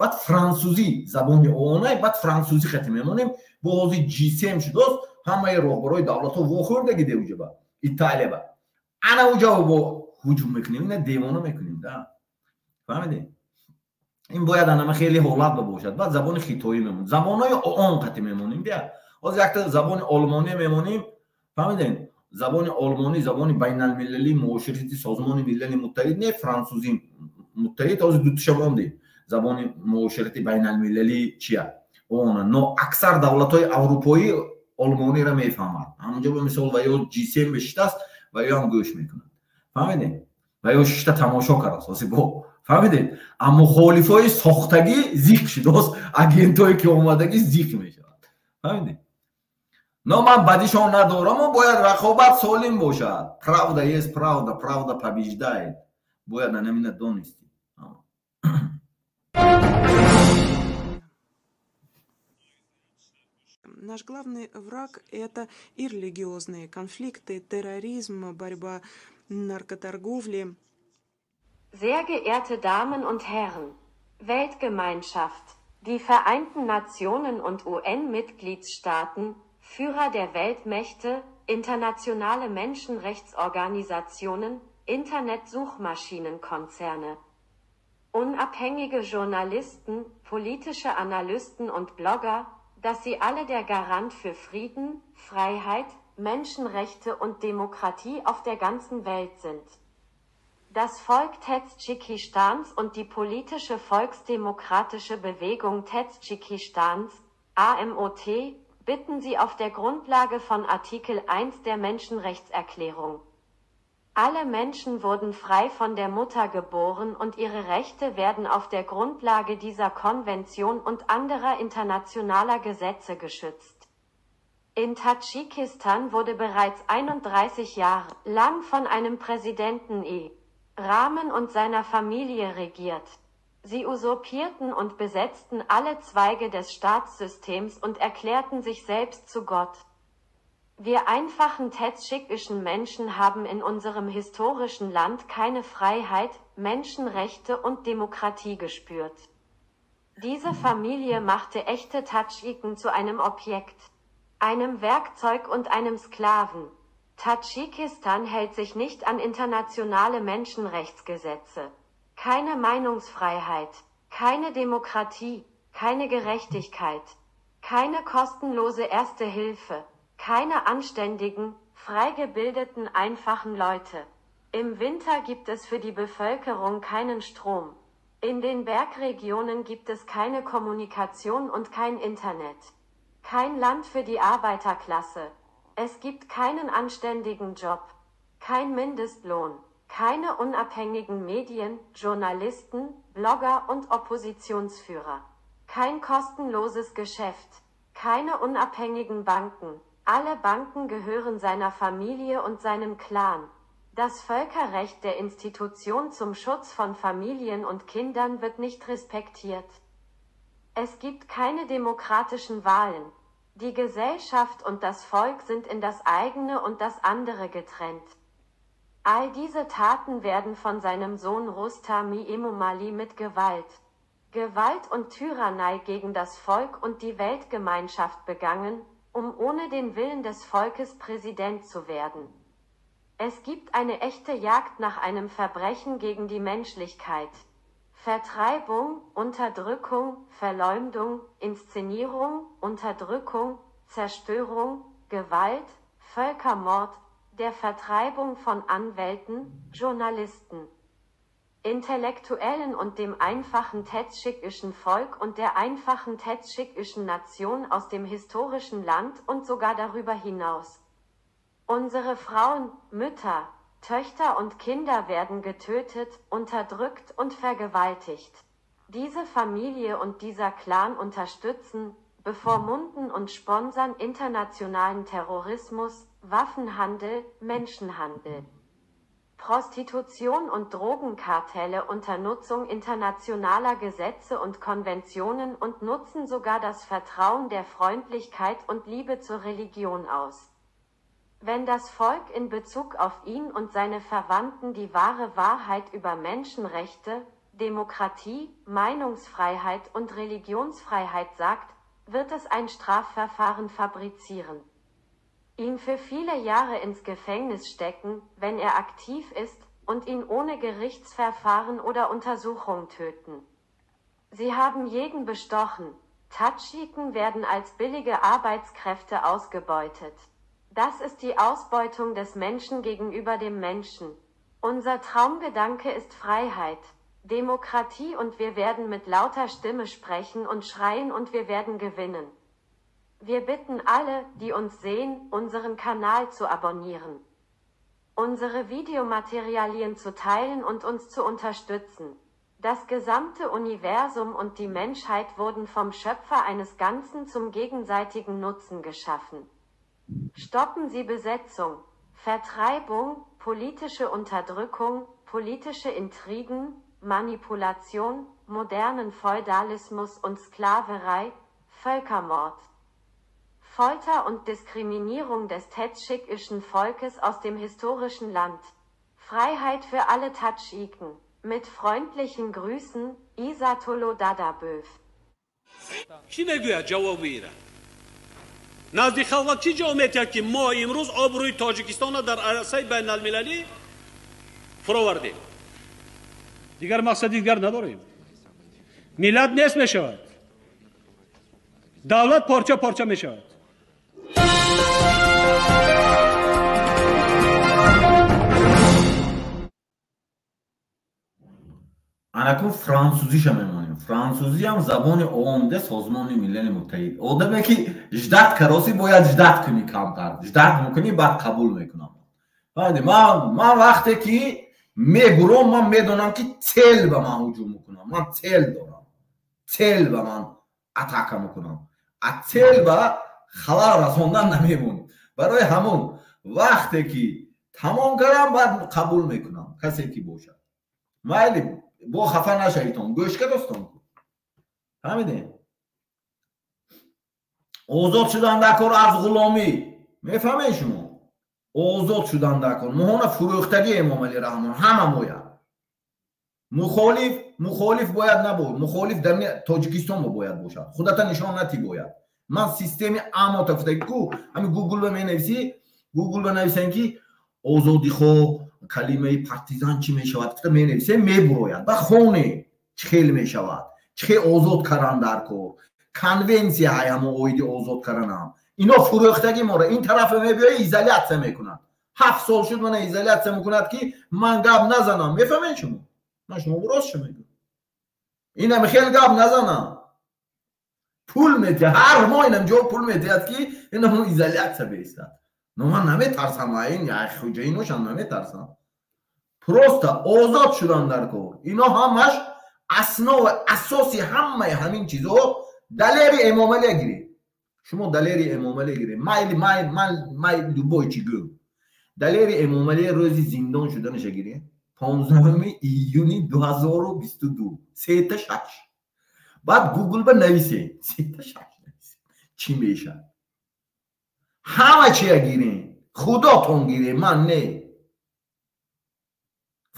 баъд франсузӣ забони оонай, баъд франсузӣ хати мемонем. Бо ҳозир G7 шудост, ҳамаи роҳбарои давлатҳо вохӯрдаги деуҷаба, Италияба. Ана уҷа бо ҳуҷум мекунем, ина девона мекунем, да. Фаҳмидед? Ин бояд анама хеле ҳолат ба бошад. Баъд забони хитоӣ мемонем, забонҳои оон қати мемонем, бия. Ҳозир якта забони олмонӣ мемонем, фаҳмидед? Забони олмонӣ забони байналмилалии муоширати Созмони Милали Муттаҳид не, франсузӣ муттаҳид, ҳозир дуташа мондем. Забони муоширати байналмилалӣ чия? Оона. Но аксар давлатҳои аврупоӣ олмониро мефаҳмад. Ҳамонҷо ба мисол ва ё G7 бешитаст ва ё ҳам гӯш мекунад. Фаҳмидед? Ва ё шишта тамошо кардааст. Ҳозир бо фаҳмидед? А мухолифои сохтагӣ зиқ шудааст, агентое ки омадагӣ зиқ мешавад. Фаҳмидед? Но ман бадишон надорам, бояд рақобат солим бошад. Правда есть правда, правда побеждает. Бояд анамина донисти. Наш главный враг – это и религиозные конфликты, терроризм, борьба наркоторговли. Sehr geehrte Damen und Herren, Weltgemeinschaft, die Vereinten Nationen und UN-Mitgliedstaaten, Führer der Weltmächte, internationale Menschenrechtsorganisationen, Internetsuchmaschinenkonzerne, unabhängige Journalisten, politische Analysten und Blogger, dass sie alle der Garant für Frieden, Freiheit, Menschenrechte und Demokratie auf der ganzen Welt sind. Das Volk Tadschikistans und die politische Volksdemokratische Bewegung Tadschikistans, AMOT, bitten Sie auf der Grundlage von Artikel 1 der Menschenrechtserklärung. Alle Menschen wurden frei von der Mutter geboren und ihre Rechte werden auf der Grundlage dieser Konvention und anderer internationaler Gesetze geschützt. In Tadschikistan wurde bereits 31 Jahre lang von einem Präsidenten E. Rahmen und seiner Familie regiert. Sie usurpierten und besetzten alle Zweige des Staatssystems und erklärten sich selbst zu Gott. Wir einfachen tadschikischen Menschen haben in unserem historischen Land keine Freiheit, Menschenrechte und Demokratie gespürt. Diese Familie machte echte Tadschiken zu einem Objekt, einem Werkzeug und einem Sklaven. Tadschikistan hält sich nicht an internationale Menschenrechtsgesetze. Keine Meinungsfreiheit, keine Demokratie, keine Gerechtigkeit, keine kostenlose Erste Hilfe, keine anständigen, frei gebildeten, einfachen Leute. Im Winter gibt es für die Bevölkerung keinen Strom. In den Bergregionen gibt es keine Kommunikation und kein Internet. Kein Land für die Arbeiterklasse. Es gibt keinen anständigen Job, kein Mindestlohn, keine unabhängigen Medien, Journalisten, Blogger und Oppositionsführer. Kein kostenloses Geschäft, keine unabhängigen Banken. Alle Banken gehören seiner Familie und seinem Clan. Das Völkerrecht der Institution zum Schutz von Familien und Kindern wird nicht respektiert. Es gibt keine demokratischen Wahlen. Die Gesellschaft und das Volk sind in das eigene und das andere getrennt. All diese Taten werden von seinem Sohn Rustami Emomali mit Gewalt, Gewalt und Tyrannei gegen das Volk und die Weltgemeinschaft begangen, um ohne den Willen des Volkes Präsident zu werden. Es gibt eine echte Jagd nach einem Verbrechen gegen die Menschlichkeit. Vertreibung, Unterdrückung, Verleumdung, Inszenierung, Unterdrückung, Zerstörung, Gewalt, Völkermord, der Vertreibung von Anwälten, Journalisten, Intellektuellen und dem einfachen tadschikischen Volk und der einfachen tadschikischen Nation aus dem historischen Land und sogar darüber hinaus. Unsere Frauen, Mütter, Töchter und Kinder werden getötet, unterdrückt und vergewaltigt. Diese Familie und dieser Clan unterstützen, bevormunden und sponsern internationalen Terrorismus, Waffenhandel, Menschenhandel, Prostitution und Drogenkartelle unter Nutzung internationaler Gesetze und Konventionen und nutzen sogar das Vertrauen der Freundlichkeit und Liebe zur Religion aus. Wenn das Volk in Bezug auf ihn und seine Verwandten die wahre Wahrheit über Menschenrechte, Demokratie, Meinungsfreiheit und Religionsfreiheit sagt, wird es ein Strafverfahren fabrizieren. Ihn für viele Jahre ins Gefängnis stecken, wenn er aktiv ist, und ihn ohne Gerichtsverfahren oder Untersuchung töten. Sie haben jeden bestochen. Tadschiken werden als billige Arbeitskräfte ausgebeutet. Das ist die Ausbeutung des Menschen gegenüber dem Menschen. Unser Traumgedanke ist Freiheit, Demokratie und wir werden mit lauter Stimme sprechen und schreien und wir werden gewinnen. Wir bitten alle, die uns sehen, unseren Kanal zu abonnieren, unsere Videomaterialien zu teilen und uns zu unterstützen. Das gesamte Universum und die Menschheit wurden vom Schöpfer eines Ganzen zum gegenseitigen Nutzen geschaffen. Stoppen Sie Besetzung, Vertreibung, politische Unterdrückung, politische Intrigen, Manipulation, modernen Feudalismus und Sklaverei, Völkermord, Folter und Diskriminierung des tadschikischen Volkes aus dem historischen Land. Freiheit für alle Tadschiken. Mit freundlichen Grüßen, Isatolo Dadaböv. Чӣ мегӯяд ҷавоби ира? Назди халқ чӣ ҷавоб метиҳад, ки мо имрӯз обрӯи Тоҷикистонро дар арсаи байналмилалӣ фуровардем? Дигар мақсади дигар надорем. Миллат нест мешавад, давлат порча порча мешавад. Анакун франсузиша мемонем. Франсузиам забони ООН, Созмони Милали Муттаҳид. Одаме ки ждать кароси, бояд ждать кунӣ камтар. Ждать мекунӣ, баъд қабул мекунам. Ман вақте ки мебуром, ман медонам, ки цель ба ман ҳуҷум мекунам. Ман цель дорам, цель ба ман атака мекунам, а цель ба халал расондан намемонам. Барои ҳамон вақте ки тамом кардам, баъд қабул мекунам, касе ки бошад, майли, бо хафа нашавитон. Гӯшка достон, фаҳмидем? Озод шудан дар кор аз ғуломӣ, мефаҳмед шумо? Озод шудан дар кор. Моҳона фурӯхтагӣ Эмомалӣ Раҳмон ҳама мояд. Мухолиф, мухолиф бояд набуд. Мухолиф дар Тоҷикистон бояд бошад, худата нишон натӣ бояд. Ман системи амота гуфтаги ку, ҳами Гугл ба менависӣ, Гугл ба нависем, ки озодихоҳ, калимаи партизан чӣ мешавад, гуфта менависем, мебурояд. Ба хоне, чӣ хел мешавад, чӣ хел озод кардан дар кор, конвенсия ҳай ҳамо оиди озод карданам. Ино фурӯхтагӣ мора. Ин тарафа мебиёи, изолятсия мекунад. 7 сол шуд, мана изолятсия мекунад, ки ман гап назанам. Мефаҳмед шумо? Ман шумо ростшо мегӯям, инам хел гап назанам. Пул метиҳад, ҳар моҳ инам ҷо пул метиҳад, ки инам изолятсия беистад. Но ман наметарсам, ин хуҷаиношам наметарсам. Просто озод шудан дар кор. Ино ҳамаш основа, асоси ҳамаи ҳамин чизҳо Далери Эмомалия гиред. Шумо Далери Эмомалия гиред, майли, май любой чӣ гӯ. Далери Эмомалия рӯзи зиндон шуданаша гиред, 15 июни 2022, 5:55. Баъд Гугл ба нависед, 5:55 нависед, чӣ мешавад. Ҳама чия гирем, худотон гирем, ман не.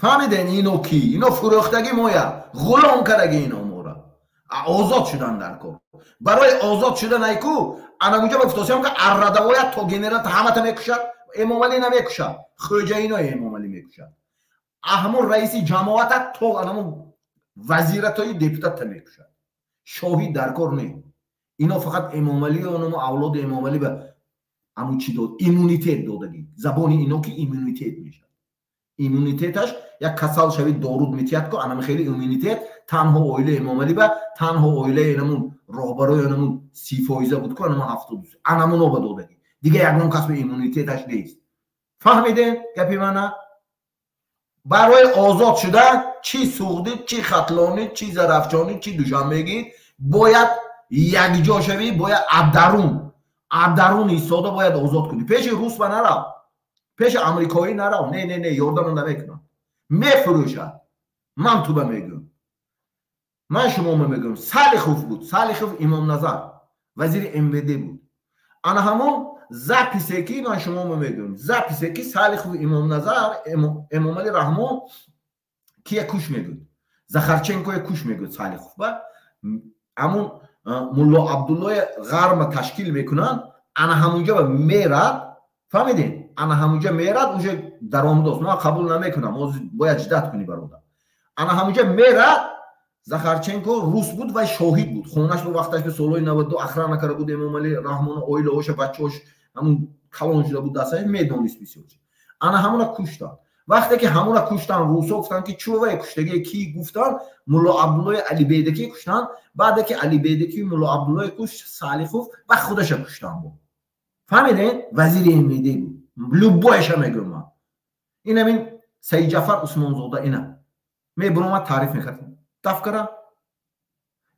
Фаҳмиден? Ино ки ино фурӯхтагӣ моя, ғулом кардаги ино мора. Озод шудан дар кор. Барои озод шудан айку анамуҷа ба гуфтосиям, ки аррадавоя то генерал ҳамата мекушад. Эмомалӣ намекушад, хӯҷаинои Эмомалӣ мекушад. Аҳмун раиси ҷамоата то анамун вазиратои депутатта мекушад. Шоҳид дар кор не. Ино фақат Эмомалӣ, онамо авлоди Эмомалӣ ба аму чӣ дод, иммунитет додагӣ. Забони ино ки иммунитет мешавад, иммунитеташ як касал шавид, доруд метиҳад ку, анам хеле иммунитет танҳо оилаи Эмомалӣ ба, танҳо оилаи анамун роҳбарои анамун 30 фоиза буд ку, анамун 70 анамуно ба додагӣ. Дига ягон кас ба иммунитеташ нест. Фаҳмидем гапи мана? Барои озод шудан, чӣ суғдӣ, чӣ хатлонӣ, чӣ зарафшонӣ, чӣ душанбегӣ, бояд якҷо шавӣ, бояд абдарун истода бояд озод кунӣ. Пеши рус ба нарав, пеши амрикоӣ нарав. Не, не, не, ёрдамон намекунам, мефурӯшад. Ман туба мегӯям, ман шумома мегӯям. Салихов буд, Салихов Имомназар, вазири МВД буд. Ана ҳамон записе ки ман шумома мегӯям, записе ки Салихов Имомназар Эмомали Раҳмон кия куш мегӯд, Захарченкое куш мегӯд. Салихов ба ҳамун Мулло Абдуллои ғарма ташкил мекунанд, ана ҳамунҷа ба мерад. Фаҳмидем? Ана ҳамунҷа мерад, уже даромадост. Ман қабул намекунам, бояд ждать кунӣ, бародар. Ана ҳамунҷа мерад. Захарченко рус буд ва шоҳид буд. Хонаш ба вақташ ба солҳои 92 охрана карда буд Эмомали Раҳмону оилаҳоша, бачаҳош ҳамун калон шуда буд, дасташ медонист бисёр. Ана ҳамуна куштанд. Вақте ки ҳамуна куштанд, русо гуфтанд, ки чӯвае куштагие ки гуфтанд, Мулло Абдуллои Алибейдакӣ куштанд. Баъде ки Алибейдакӣ Мулло Абдуллое кушт Салихов, ба худаша куштанд буд. Фаҳмидем? Вазири МВД буд. Любоеша мегӯям ман. Инамин Саидҷафар Усмонзода ина мебуромад, таъриф мекард, дафкара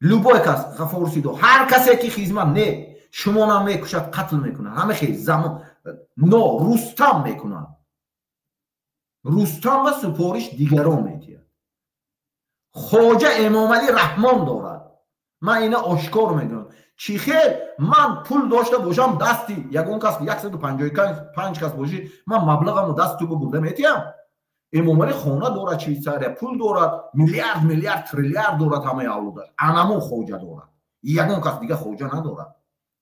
любой кас, Ғафор Сидо, ҳар касе ки хизмат не, шумонам мекушад, қатл мекунад. Ҳама хел замон но Рустам мекунад. Рустам ва супориш дигарон метиҳад. Хоҷа Эмомалӣ Раҳмон дорад. Ман ина ошкор мегӯям. Чӣ хел ман пул дошта бошам, дасти ягон кас, 155 кас бошӣ, ман маблағамро дасти ту бубурда метиҳам? Эмомалӣ хона дорад Швейтсария, пул дорад, миллиард, миллиард, триллиард дорад ҳамаи авлодаш. Анамон хоҷа дорад, ягон кас дига хоҷа надорад.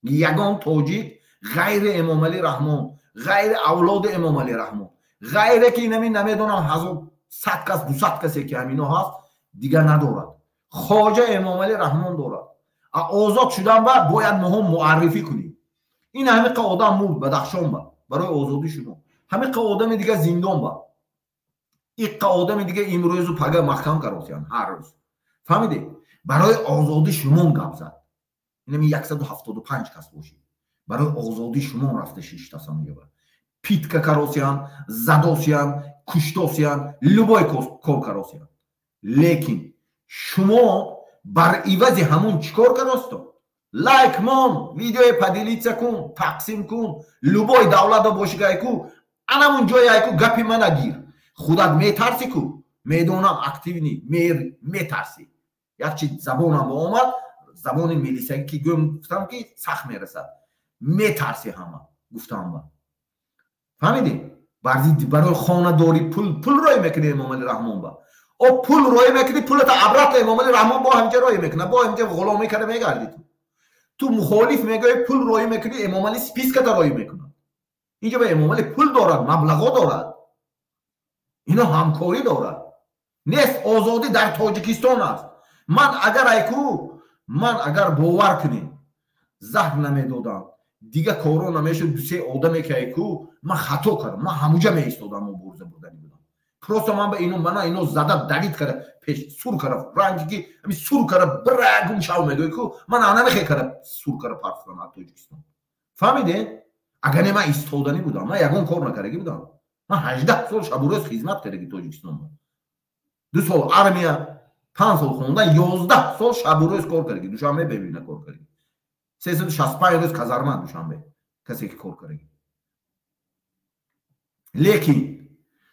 Ягон тоҷик ғайри Эмомалӣ Раҳмон, ғайри авлоди Эмомалӣ Раҳмон, ғайре ки инами намедонам ҳазор сад кас, 200 касе ки ҳамино ҳаст, дига надорад. Хоҷа Эмомалӣ Раҳмон дорад. Озод шудан ба бояд моҳо муаррифӣ кунем. Ин ҳамиқа одам мурд Бадахшон ба барои озодӣ шумо, ҳамиқа одами дига зиндон ба. Иққа одами дига имрӯзу пага маҳкам каросиян ҳар рӯз. Фаҳмидӣ? Барои озодӣ шумон гап зад. Инами 175 кас бошӣ. Барои озодӣ шумон рафта шиштасан уҷаба. Питка каросиян, задосиян, куштосиян, любой кор каросиян. Лекин шумо бар ивази ҳамун чӣ кор каросто? Лайк мон, видеое поделиться кун, тақсим кун, любой давлатро бошигай ку, анамун ҷое ай ку гапи мана гир. Худат метарсӣ ку, медонам активный, метарсӣ. Якчи забонам омад, забони милисагӣ ки гӯм гуфтам ки сахт мерасад. Метарсӣ ҳама, гуфтам ба. Фаҳмидӣ? Барои хонадорӣ пул рой мекунӣ Эмомалӣ Раҳмон ба. О пул рой мекунӣ, пулата обратно Эмомалӣ Раҳмон бо ҳамҷа рой мекунад, бо ҳамҷа ғуломӣ карда мегардӣ ту. Ту мухолиф мегӯӣ, пул рой мекунӣ, Эмомалӣ списката рой мекунад. Инҷо ба Эмомалӣ пул дорад, маблағо дорад. Ино ҳамкорӣ дорад. Нест озодӣ дар Тоҷикистон аст. Ман агар айку, ман агар бовар кунем, заҳр намедодам, дига коро намешуд, дусе одаме ки айку, ман хато кардам, ман ҳамуҷа меистодам, мубориза бурданӣ будам. Просто ман ба ино, мана ино зада давид карда, пеш сур карда, ранги ки ами сур карда, бира гум шав мегӯй ку, ман анамехе карда, сур карда партофтам аз Тоҷикистон. Фаҳмидед? Агар не ман истоданӣ будам, ман ягон кор накардагӣ будам. Ман 18 сол шабу рӯз хизмат кардагӣ Тоҷикистон. 2 сол армия, 5 сол хондан, 11 сол шабу рӯз кор кардагӣ, Душанбе бебина кор кардагӣ. 365 рӯз казарма Душанбе, касе ки кор кардагӣ. Лекин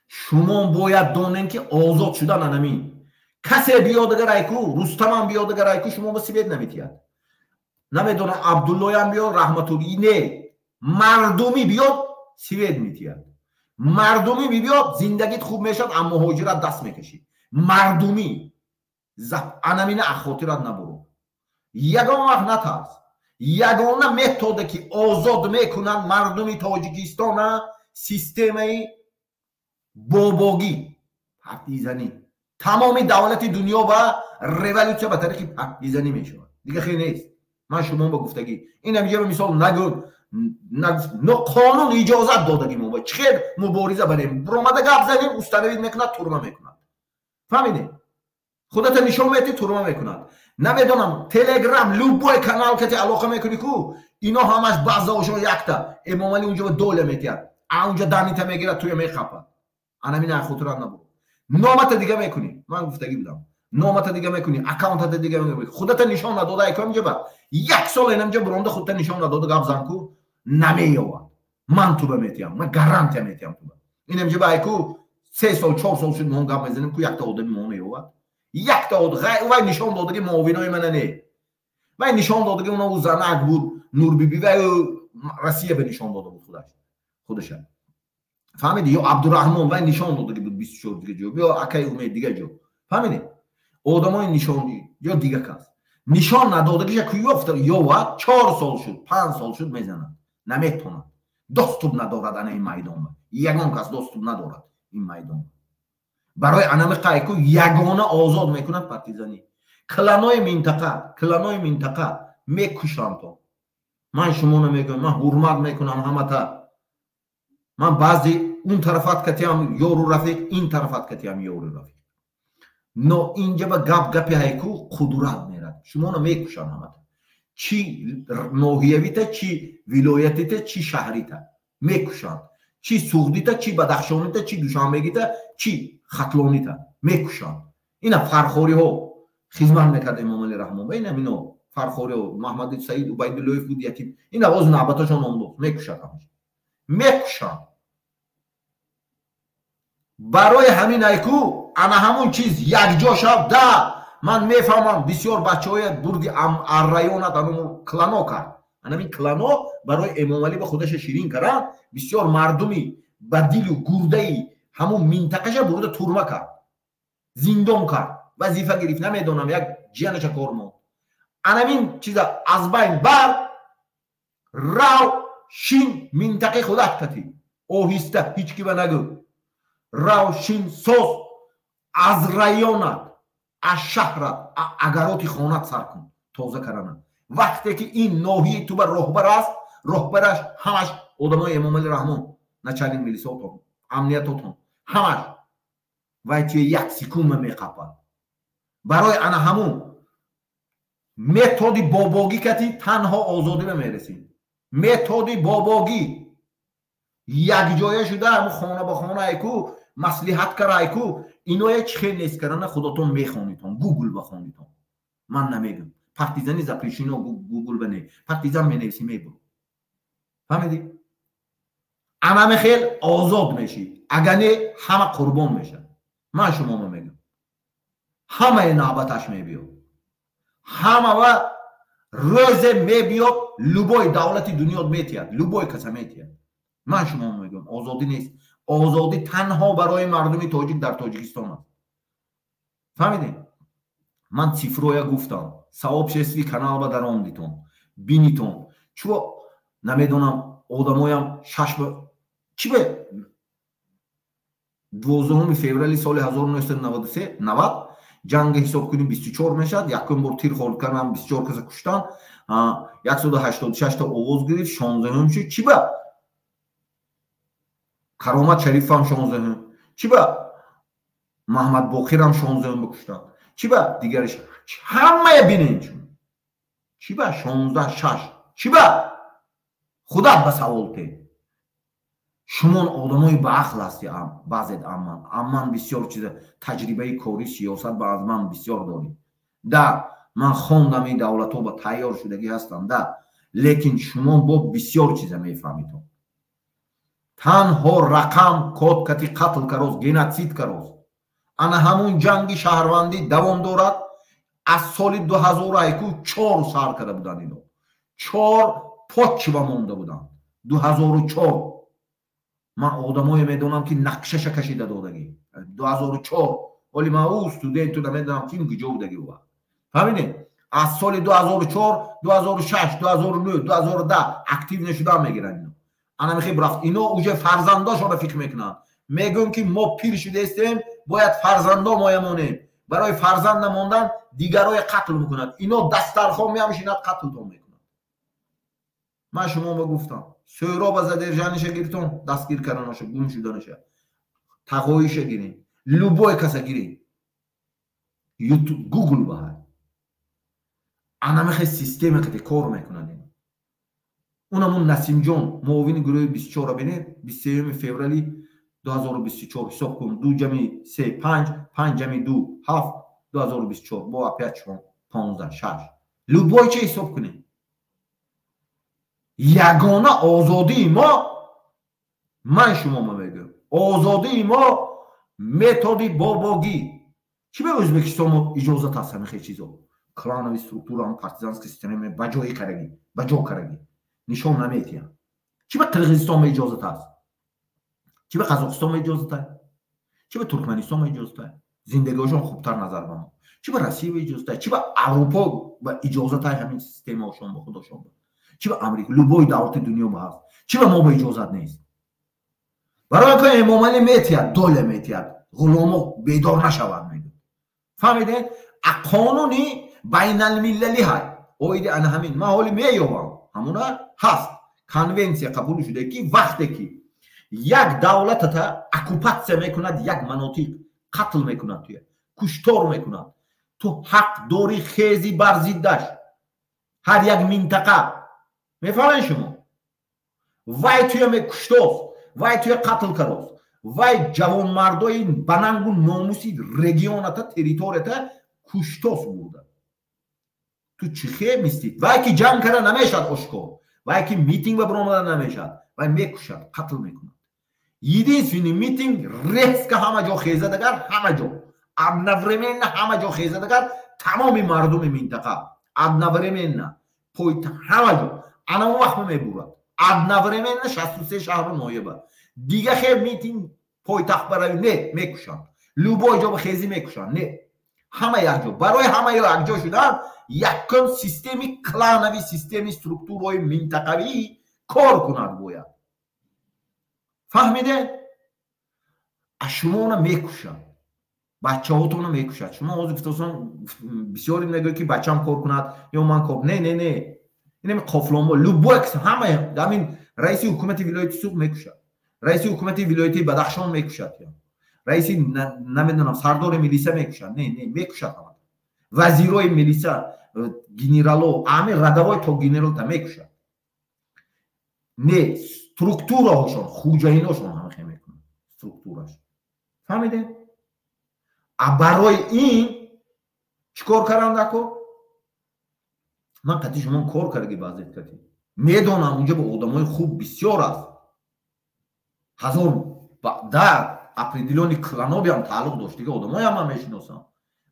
шумо бояд донем ки озод шудан анамин. Касе биёд агар айку, Рустамам биёд агар айку, шумо ба свет наметиҳад. Намедонам Абдуллоям биёд, Раҳматулли не. Мардумӣ биёд, свет метиҳад. Мардумӣ биёд, зиндагит хуб мешавад, аммо муҳоҷират даст мекашӣ. Мардумӣ анамина аз хотират набуро. Ягон вақт натарс. Ягона методе ки озод мекунанд мардуми Тоҷикистона системаи бобогӣ, партизанӣ. Тамоми давлати дунё ба революсия ба тариқи партизанӣ мешавад. Дига хел нест. Ман шумо ба гуфтагӣ. Инам ҷо мисол нагӯ, но қонун иҷозат додагӣ мо ба чӣ хел мубориза барем. Буромада гап занем, установид мекунад, турма мекунад. Фаҳмидед? Худата нишон медиҳӣ, турма мекунад. Намедонам, Телеграм, любой канал кати алоқа мекунӣ ку, ино ҳамаш баъзаошон якта. Эмомалӣ унҷо ба доля метиҳад. А унҷо данита мегирад, туя мехапад. Анамин аз хотират набуд. Номата дига мекунӣ. Ман гуфтагӣ будам. Номата дига мекунӣ, аккаунтата дига мекунӣ. Худата нишон надода айко инҷо ба. Як сол инамҷо буронда худата нишон надода гап зан ку, намеёвад. Ман туба метиҳам, ман гарантия метиҳам туба. Инамҷо ба айку 3 сол, 4 сол шуд мо гап мезанем ку, якта одами мо меёвад. Якта од вай нишон додаги муовинои мана не. Вай нишон додаги уна ӯ занак буд, Нурбиби вай Россия ба нишон дода буд худаш. Худаша. Фаҳмидӣ? Ё Абдураҳмон вай нишон додаги буд 24 дига ҷо, ё акаи Умед дига ҷо. Фаҳмидӣ? Одамои нишон ё дига кас. Нишон надодагиша ку ёфта ёвад, 4 сол шуд, 5 сол шуд мезанад. Наметонад. Доступ надорад ана ин майдон. Ягон кас доступ надорад ин майдон. Барои анами қайку ягона озод мекунад партизанӣ. Кланои минтақа мекушанд то. Ман шумо намегӯям, ман ҳурмат мекунам ҳамата. Ман баъзе он тарафат катиам ёру рафиқ, ин тарафат катиам ёру рафиқ. Но инҷа ба гап гапи ҳайку қудрат мерад. Шумоно мекушанд ҳамата. Чи ноҳиявита, чи вилоятита, чи шаҳрита мекушанд. Чи Суғдита, чи Бадахшонита, чи Душанбегита, чи Хатлонита мекушанд. Ина фархориҳо хизмат мекард Эмомалӣ Раҳмон. Ва ина мино фархориҳо, Маҳмади Саид Убайдуллоев буд ятим. Ина боз навбаташон омдост, мекушад ҳамаш. Мекушанд. Барои ҳамин айку ана ҳамун чиз якҷо шав да. Ман мефаҳмам бисёр бачаҳоя бурди аррайонат ануму клано кард. Анамин клано барои Эмомалӣ ба худаша ширин кард. Бисёр мардуми ба дилу гурдаи ҳамун минтақаша бурда турма кард, зиндон кард, вазифа гирифт, намедонам як ҷиянаша кор монд. Анамин чиза аз байн бар рав шин минтақаи худат катӣ. Оҳиста ҳеҷ ки ба нагӯ. Рав шин соз аз районат, аз шаҳрат, агароти хонат сар кун, тоза карана. Вақте ки ин ноҳияи ту ба роҳбар аст, роҳбараш ҳамаш одамои Эмомалӣ Раҳмон, начальник милисотон, амниятотон, ҳамаш Вай туи як секунда меқапад. Барои ана ҳамун методи бобогӣ кати танҳо озодӣ ба мерасӣ. Методи бобогӣ якҷоя шуда ҳамун хона ба хона айку маслиҳат кара айку иное чӣ хел нест карана худотон мехонитон, гугл бахонитон. Ман намегӯм. Партизани запрещено гугл ба не. Партизан менависӣ мебуру. Фаҳмидӣ? Анаме хел озод мешӣ. Агар не ҳама қурбон мешад. Ман шуморо мегӯм. Ҳамаи навбаташ мебиёд. Ҳама ва рӯзе мебиёд, любой давлати дунё метиҳад, любой каса метиҳад. Ман шуморо мегӯм, озодӣ нест. Озодӣ танҳо барои мардуми тоҷик дар Тоҷикистон аст. Фаҳмидед? Ман цифроя гуфтам. Сообществои канал ба даромдитон, бинитон. Чӯ намедонам одамоям шаш чӣ бе 12 феврали соли 1993 90 ҷанг ҳисоб кунем 24 мешавад. Якум бор тир хӯрд кардам, 24 каса куштан, 186 та овоз гирифт, 16 шуд. Чӣ ба Каромат Шарифам 16, чӣ ба Маҳмад Боқирам 16 бикуштан, чӣ ба дигариш ҳамая бинен чун чӣ ба 16 6 чӣ ба худат ба савол те. Шумон одамои баақл ҳасти, баъзет амман бисёр чиза таҷрибаи кори сиёсат ба аз ман бисёр дорӣ. Да, ман хондам ин давлатҳо ба тайёр шудагӣ ҳастам, да, лекин шумон бо бисёр чиза мефаҳмитон. Танҳо рақам код кати қатл кароз, геноцид кароз. Ана ҳамун ҷанги шаҳрвандӣ давом дорад. Аз соли 2004 сар карда буданд ино. 4 почва монда буданд. 2004 ман одамое медонам ки нақшаша кашида додагӣ. 2004 ҳоли ман ӯ студенту намедонам ким куҷо будагӣ ӯ вақт. Фаҳмидед? Аз соли 2004, 2006, 2009, 2010 актив нашудан мегиранд ино. Ана мехеб рафт. Ино уже фарзандошонро фикр мекунанд. Мегӯям ки мо пир шудаистем, бояд фарзандо моя монем. Барои фарзанд намондан дигароя қатл мекунанд. Ино дастархон меамшинад, қатлтон мекунанд. Ман шуморо гуфтам. Сӯроба задержаниша гиртон, дастгир карданаша, гум шуданаша, тағоиша гирем, любой каса гирем. Ютуб, Гугл баҳай. Анамехе система кате кор мекунад ино. Унамун Насимҷон, муовини гурӯҳи 24 бинед, 23 феврали 2024 ҳисоб кун, 2 ҷамъи 3 5, 5 ҷамъи 2 7, 2024 бо опять 15 6. Любой че ҳисоб кунед. Ягона озодии мо, ман шуморо мегӯям, озодии мо методи бобогӣ. Чӣ ба Ӯзбекистон иҷозат аст ҳамин чизо? Клановый структура, партизанский система ба ҷои карагӣ, ба ҷо карагӣ нишон наметиҳанд. Чӣ ба Қирғизистон иҷозат аст? Чӣ ба Қазоқистон иҷозат аст? Чӣ ба Туркманистон иҷозат аст? Зиндагиҳошон хубтар назар ба мо. Чӣ ба Россия иҷозат аст? Чӣ ба Аврупо иҷозат аст ҳамин системаошон ба худошон? Чӣ ба Амрико, любой давлати дунё ба ҳаст. Чӣ ба мо ба иҷозат нест? Барои ки Эмомалӣ метиҳад, доля метиҳад, ғуломо бедор нашавад мегӯяд. Фаҳмидед? А қонуни байналмилалӣ ҳай. Оиди ана ҳамин ман ҳоли меёбам. Ҳамуна ҳаст. Конвенсия қабул шуда ки вақте ки як давлатата оккупатсия мекунад, як манотиқ қатл мекунад, туя куштор мекунад, ту ҳақ дорӣ хези бар зиддаш. Ҳар як минтақа. Мефаҳмед шумо? Вай туя мекуштост, вай туя қатл карост, вай ҷавонмардои банангу номуси регионата, территорията куштост бурда. Ту чӣ хел мистӣ? Вай ки ҷанг карда намешавад ошкор, вай ки митинг ба баромада намешавад, вай мекушад, қатл мекунад. Единственный митинг резко ҳама ҷо хезад, агар ҳама ҷо одновременно ҳама ҷо хезад, агар тамоми мардуми минтақа одновременно пойта ҳама ҷо ана он вақт мебурад. Одновременно 63 шаҳру ноҳия. Дига хел митинг пойтахт барави не, мекушанд. Любой ҷо ба хезӣ мекушанд. Не. Ҳама якҷо. Барои ҳама якҷо шудан якум системи кланови, системи структураҳои минтақавӣ кор кунад бояд. Фаҳмидед? А шуморо мекушанд. Бачаҳотонро мекушад. Шумо ҳозир гуфтасон бисёре мегӯяд ки бачам кор кунад ё ман кор. Не, не, не. Инами қофлонбо любой ҳама ҳамин раиси ҳукумати вилояти Суғд мекушад. Раиси ҳукумати вилояти Бадахшон мекушад. Раиси намедонам сардори милиса мекушад. Не, не, мекушад ҳама. Вазирои милиса, генерало, ами рядовой то генералта мекушад. Не, структураҳошон, хуҷаиношон ҳама мекунад. Структураш. Фаҳмидем? А барои ин чӣ кор кардам дако? Ман қати шумо кор кардаги баъзе кати. Медонам унҷа ба одамои хуб бисёр аст. Ҳазор дар определённый кланобиам тааллуқ доштига одамоям ман мешиносам.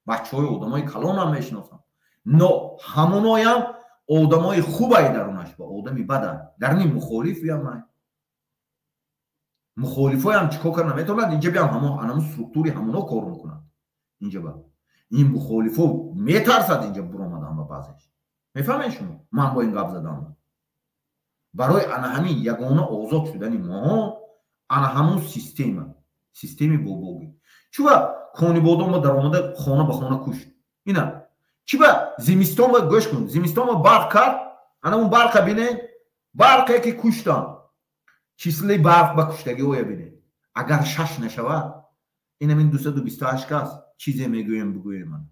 Бачаҳои одамои калонам мешиносам. Но ҳамоноям одамои хубай дарунаш ба одами бада. Дарни мухолифиам ай. Мухолифоям чӣ кор карда наметавонад, инҷа биям ҳамо анаму структури ҳамоно кор мекунад. Инҷа ба. Ин мухолифо метарсад инҷа буромадан ба баъзеш. Мефаҳмед шумо? Ман бо ин гап задам. Барои ана ҳамин ягона озод шудани мо ана ҳамун система, системи бобогӣ. Чуба Конибодон ба даромада хона ба хона кушт. Ина. Чиба зимистон ба гӯш кун, зимистон ба барқ кард, ана он барқа бинед, барқе ки куштам. Числои барқ ба куштагиҳоя бинед. Агар шаш нашавад, инамин 228 кас чизе мегӯем бигӯем ман.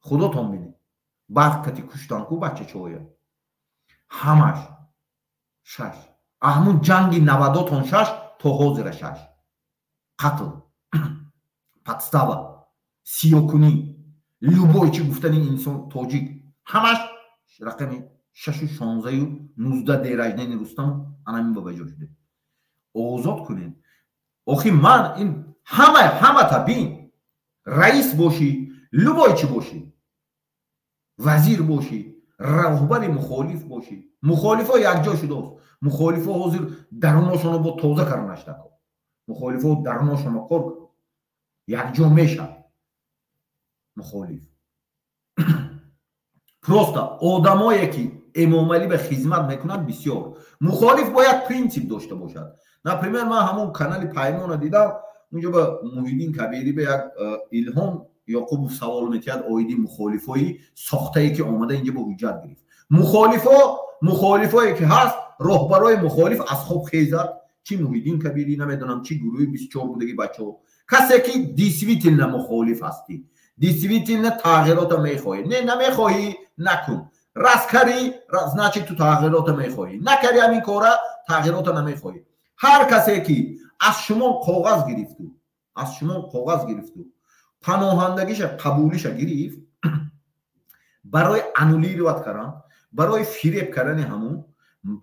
Худотон бинед. Барқ кати куштан ку бачачоя. Ҳамаш шаш. Ҳамун ҷанги навадотон шаш то ҳозира шаш. Қатл, подстава, сиёкунӣ, любой чи гуфтани инсон тоҷик ҳамаш рақами шашу шонзаю нузда дерajнени Рустам анамин ба баҷо шуде. Озод кунед. Охи ман ин ҳама ҳамата бин, раис бошӣ, любой чи бошӣ, вазир бошӣ, роҳбари мухолиф бошӣ. Мухолифо якҷо шудааст. Мухолифо ҳозир даруношонро бо тоза карданаш дако. Мухолифо даруношонро кор якҷо мешавад. Мухолиф. Просто одамое ки Эмомалӣ ба хизмат мекунанд бисёр. Мухолиф бояд принсип дошта бошад. Например, ман ҳамон канали Паймона дидам, унҷо ба Муҳиддин Кабирӣ ба як Илҳом Ёқубов савол метиҳад оиди мухолифои сохтае ки омада инҷа бо ҳуҷҷат гирифт. Мухолифо, мухолифое ки ҳаст, роҳбарои мухолиф аз хоб хезад, чи Муҳиддин Кабирӣ намедонам, чи гурӯҳи 24 будаги бачаҳо. Касе ки действительно мухолиф ҳастӣ, действительно тағйирота мехоҳӣ. Не, намехоҳӣ, накун. Раз карӣ, значит ту тағйирота мехоҳӣ. Накарӣ ҳамин кора, тағйирота намехоҳӣ. Ҳар касе ки аз шумо коғаз гирифту, аз шумо коғаз гирифту, паноҳандагиша қабулиша гирифт, барои аннулировать кардан, барои фиреб кардани ҳамун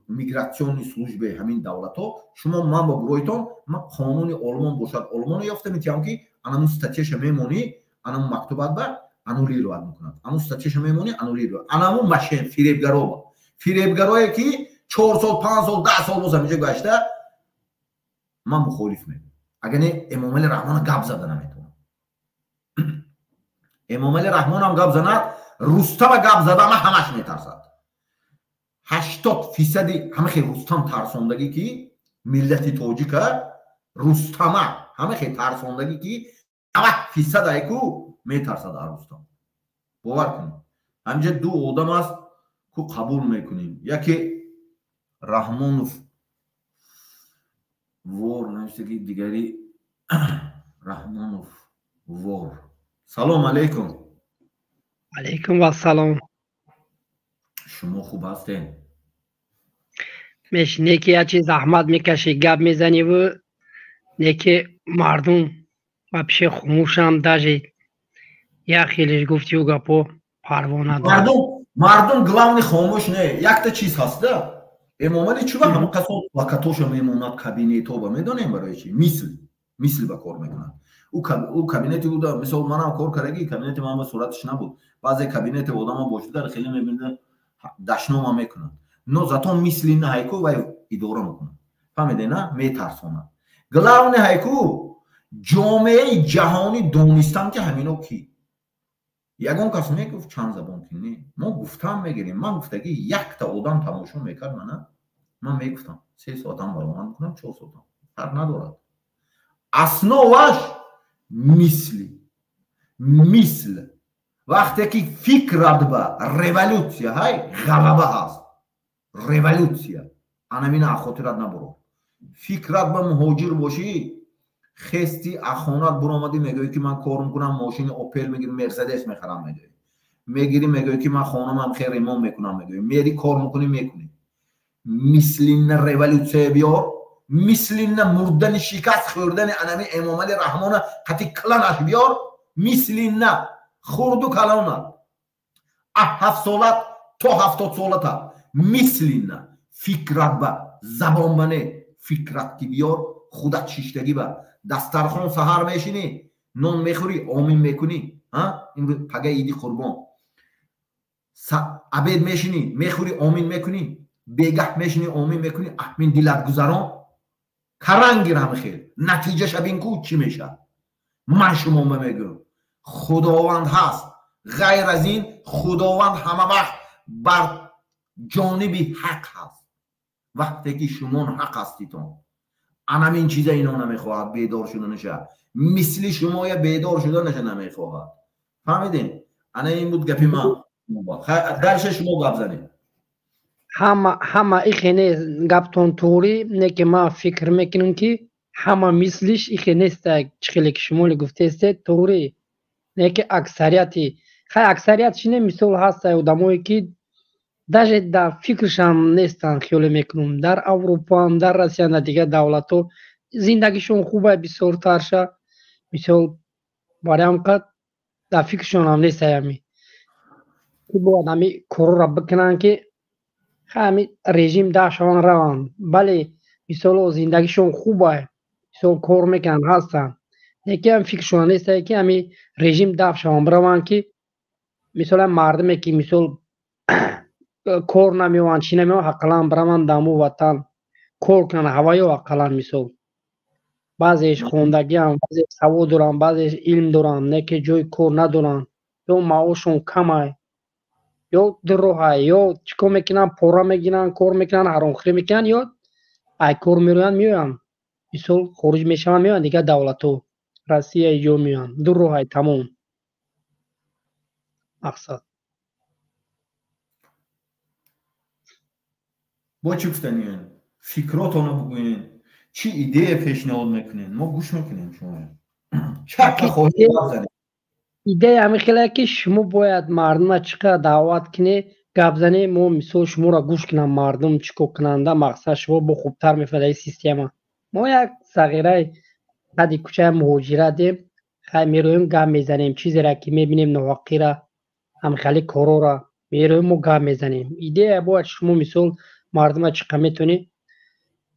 миграционный службаи ҳамин давлатҳо, шумо ман ба буроитон, ман қонуни Олмон бошад, Олмоно ёфта метиҳам ки анамун статьяша мемонӣ, анамун мактубат ба аннулировать мекунад. Анамун статьяша мемонӣ, аннулировать. Анамун машин фиребгаро. Фиребгарое ки 4 сол, 5 сол, 10 сол боз ҳаминҷа гашта, ман мухолиф мегӯям. Агар не Эмомалӣ Раҳмона гап зада наметавонам. Эмомалӣ Раҳмонам гап занад, Рустама гап задама ҳамаш метарсад. 80% ҳама хел Рустам тарсондагӣ ки миллати тоҷика Рустама ҳама хел тарсондагӣ ки 90% айку метарсад аз Рустам. Бовар кунед. Ҳаминҷа ду одам аст ку қабул мекунем. Яке Раҳмонов вор навиштаги, дигари Раҳмонов вор. Салом алейкум. Алейкум вассалом. Шумо хуб ҳастед? Меш неки ячи заҳмат мекашӣ, гап мезаниву неки мардум вообще хомӯшам, даже як хелеш гуфтию гапо парво надорад. Мардум главный хомӯш не. Якта чиз ҳаста. Эмомалӣ чӯба ҳама қасо плакатоша мемонад кабинетоба, медонем барои чи? Мисл ба кор мекунад. Ӯ кабинети ӯ мисол манам кор кардаги, кабинети ман ба сураташ набуд. Баъзе кабинети одамо бошуда хеле мебинад, дашнома мекунад. Но зато мисли на ҳайку вай идора мекунад. Фаҳмиде на? Метарсонад. Главный ҳайку ҷомеаи ҷаҳонӣ донистан ки ҳамино ки. Ягон кас мегуфт чанд забон ки не. Мо гуфтам мегирем. Ман гуфтаги якта одам тамошо мекард мана. Ман мегуфтам 3 соатам баромад мекунам, 4 соатам. Фарқ надорад. Основаш мисли. Мисл. Вақте ки фикрат ба революсия ҳай, ғалаба ҳаст. Революсия. Анамина хотират набуро. Фикрат ба муҳоҷир бошӣ, Хести ахонат буромадӣ, мегӯӣ ки ман кор мекунам, мошини Опел мегирам, Мерседес мехарам, мегӯӣ. Мегирӣ, мегӯӣ ки ман хонамам хел ремонт мекунам, мегӯӣ. Мери кор мекунӣ, мекунӣ. Мислинна революция биёр, мислинна мурдани шикаст хӯрдани анами Эмомали Раҳмона қати кланаш биёр, мислинна хурду калона 7 солат то 70 солата мислинна фикрат ба забон ба не, фикрат ки биёр, худат шиштагӣ ба дастархон саҳар мешинӣ, нон мехӯрӣ, омин мекунӣ, имрӯз пага иди қурбон, обед мешинӣ, мехӯрӣ, омин мекунӣ, бегаҳ мешинӣ, омин мекунӣ, аҳмин дилат гузарон, карангир ҳама хел натиҷаша бин ку чӣ мешавад. Ман шумо мегӯям, Худованд ҳаст, ғайр аз ин Худованд ҳама вақт бар ҷониби ҳақ ҳаст. Вақте ки шумо ҳақ ҳаститон, анамин чиза ино намехоҳад бедор шуданаша, мисли шумоя бедор шуданаша намехоҳад. Фаҳмидем? Ана ин буд гапи ман. Дальше шумо гап занед. Ҳама ихе нест, гаптон туғрӣ, не ки ман фикр мекунам ки ҳама мислиш ихе нест, чӣ хеле ки шумо гуфтестед туғрӣ, не ки аксарияти, хай аксарият чи не, мисол ҳаст одамое ки даже дар фикршам нестанд, хиёле мекунам, дар Аврупоам, дар Россия, дар дигар давлатҳо зиндагишон хуба бисёртарша, мисол барои ҳам қад дар фикршонам нест ҳами ки бояд ҳами корора бикунанд ки ҳами режим даҳ шаванд раванд. Бале, мисол зиндагишон хуба, мисол кор мекунанд, ҳастанд, лекин фикршон нест ки ҳами режим даф шаванд бираванд, ки мисол мардуме ки мисол кор намеоянд, чӣ намеоянд, ҳаққалан бираванд даму ватан кор кунанд, ҳаваё ҳаққалан. Мисол баъзеаш хондагиам, баъзеаш савод доранд, баъзеаш илм доранд, не ки ҷои кор надоранд, ё маошон камай, ё ду роҳай, ё чӣ кор мекунанд, пора мегиранд, кор мекунанд, ҳаромхӯрӣ мекунанд, ё ай кор мероянд, меоянд, мисол хориҷ мешаванд, меоянд дигар давлатҳо, Россия ҷо меоянд. Ду роҳай, тамом мақсад. Бо чӣ гуфтаниен? Фикротонро бигӯен, чӣ идея пешниҳод мекунен, мо гӯш мекунем шумо. Чака хоҳед гап занед. Идея ҳамин хеле ки шумо бояд мардума чӣ қадар даъват кунед, гап занед, мо мисол шуморо гӯш кунам, мардум чӣ кор кунанда, мақсад шумо бо хубтар мефаҳмед ин система. Мо як сағираи қади кӯчаи муҳоҷиратем, хай мероем, гап мезанем, чизеро ки мебинем ноҳаққира, ҳамхели корора мероем, мо гап мезанем. Идея бояд шумо мисол мардума чӣ қадар метавонед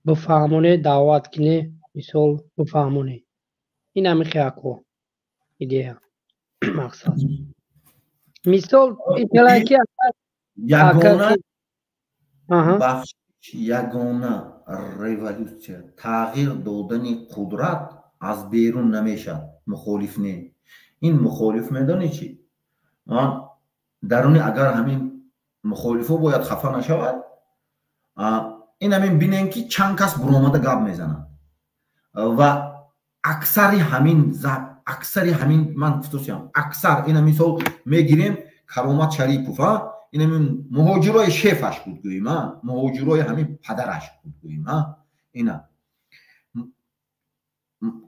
бифаҳмонед, даъват кунед, мисол бифаҳмонед. Ин ҳамин хеяко идея мақсад. Мисол ки ягона бахшиш, ягона революсия тағйир додани қудрат аз берун намешавад, мухолиф не. Ин мухолиф медонӣ чӣ? Ман даруни агар ҳамин мухолифо бояд хафа нашавад, ин ҳамин бинем ки чанд кас буромада гап мезанад ва аксари ҳамин заб, аксари ҳамин ман гуфтосиям, аксар ина мисол мегирем Каромат Шарипов, ин ҳамин муҳоҷирои шефаш буд гӯем, муҳоҷирои ҳамин падараш буд гӯем, ина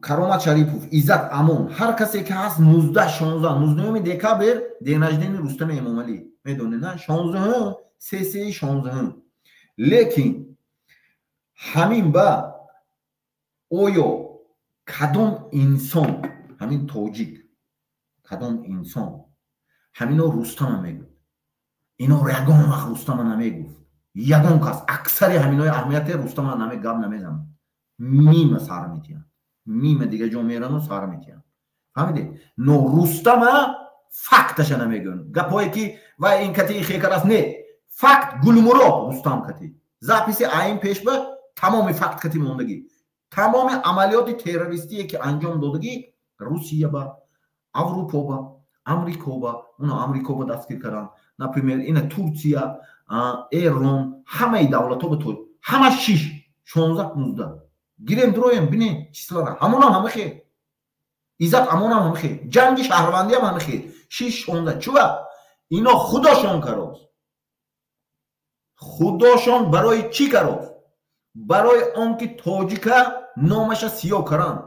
Каромат Шарипов, Иззат Амон, ҳар касе ки ҳаст 19 16 19 декабр день рождения Рустами Эмомалӣ, медонед на, 16 3 16. Лекин ҳамин ба оё кадом инсон, ҳамин тоҷик, кадом инсон ҳамино Рустама мегӯд? Ино ягон вақт Рустама намегуфт, ягон кас, аксари ҳаминои аҳамияте Рустама гап намезанад, мима сар метиҳанд, мима дига ҷо мерану сар метиҳанд. Фаҳмидед? Но Рустама факташа намегӯянд, гапҳое ки вай ин кати хекар аст, не, факт Гулмурод Рустам кати записи аин пешба тамоми факт кати мондагӣ, тамоми амалиёти террористие ки анҷом додагӣ Русия ба, Аврупо ба, Амрико ба, уно Амрико ба дастгир карданд, например, ина Турсия, Эрон, ҳамаи давлатҳо ба, ҳама 6 16 19 гирем дуроем бинем числара, ҳамонам ҳама хел, Иззат Амонам ҳама хел, ҷанги шаҳрвандиам ҳама хел, 6 16. Чува ино худошон карост, худошон барои чӣ карост? Барои он ки тоҷика номаша сиёҳ каранд.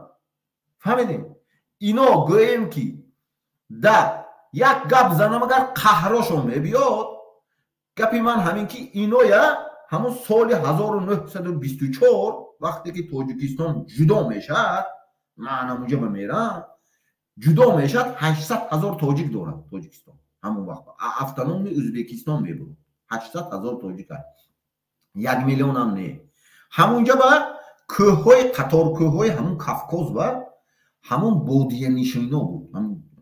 Фаҳмидем? Ино гӯем ки да як гап занам, агар қаҳрошон мебиёд, гапи ман ҳамин ки иноя ҳамун соли 1924 вақте ки Тоҷикистон ҷудо мешавад, ман ҳамунҷа ба мерам, ҷудо мешавад, 800 000 тоҷик дорад Тоҷикистон. Ҳамон вақт автономи Ӯзбекистон мебурд. 800 000 тоҷик, 1 миллионам не. Ҳамунҷа ба кӯҳҳои қаторкӯҳҳои ҳамун Кавкоз ба ҳамун бодиянишино буд,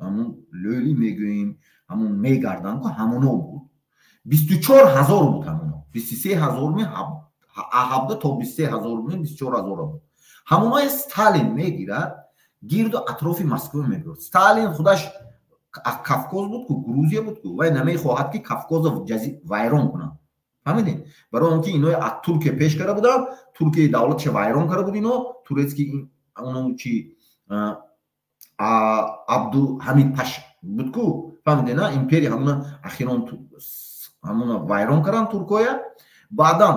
ҳамун лӯлӣ мегӯем, ҳамун мегарданд ку, ҳамуно буд. 24 000 буд ҳамуно, 23 000 ми, 17 то 23 000 ми, 24 000 буд. Ҳамунои Сталин мегирад, гирду атрофи Москва мебурд. Сталин худаш Кавкоз буд ку, Грузия буд ку, вай намехоҳад ки Кавкоза вайрон кунад. Фаҳмидед? Барои он ки ино аз Туркия пеш карда буданд, Туркия давлатша вайрон карда буд, ино турецкий оно чи Абдуҳамид Паш буд ку, фаҳмидед на, империя ҳамуна ахирон ҳамуна вайрон карданд туркоя. Баъдан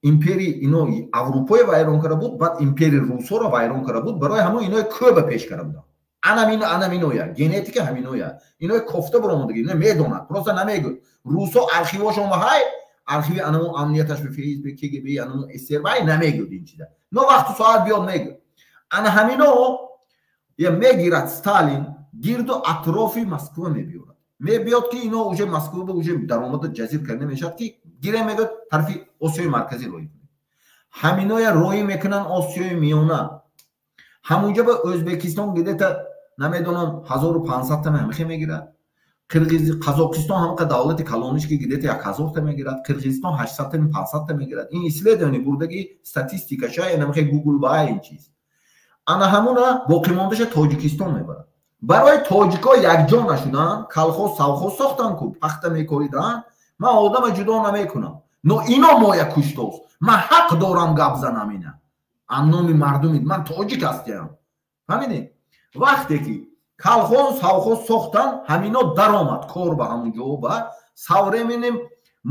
империи ино Аврупоя вайрон карда буд, баъд империяи русҳоро вайрон карда буд. Барои ҳамон инои кӯба пеш карда буданд. Анамино, анаминоя генетика ҳаминоя, инои кофта баромадаги, ино медонад, просто намегӯяд. Русҳо архивошон ва ҳай архиви анамо амнияташ ба ФСБ, КГБ, анамо СССР вай намегӯяд ин чиза, но вақту соат биёд мегӯяд. Ана ҳамино я мегирад Сталин, гирду атрофи Москва мебиёрад. Мебиёд ки ино уже Москва уже даромада ҷазир карда мешавад, ки гире мегӯяд тарафи Осиёи Марказӣ роҳӣ кунед. Ҳаминоя роҳӣ мекунанд Осиёи Миёна. Ҳамунҷа ба Ӯзбекистон где-то намедонам 1500 та ҳамихе мегирад. Қазоқистон ҳамқа давлати калониш ки где-то 1000 та мегирад, Қирғизистон 800 та, 500 та мегирад. Ин исследование бурдаги, статистикаша намихе Гугл ба ин чиз. Ана ҳамуна боқимондаша Тоҷикистон мебарад. Барои тоҷико якҷо нашуданд, колхоз совхоз сохтанд ку, пахта мекориданд. Ман одама ҷудо намекунам, но ино моя куштост, ман ҳақ дорам гап занам ина ан номи мардуми ман тоҷик ҳастиям. Фаҳмидед? Вақте ки колхоз совхоз сохтанд, ҳамино даромад кор ба ҳамун ҷо, ба со временем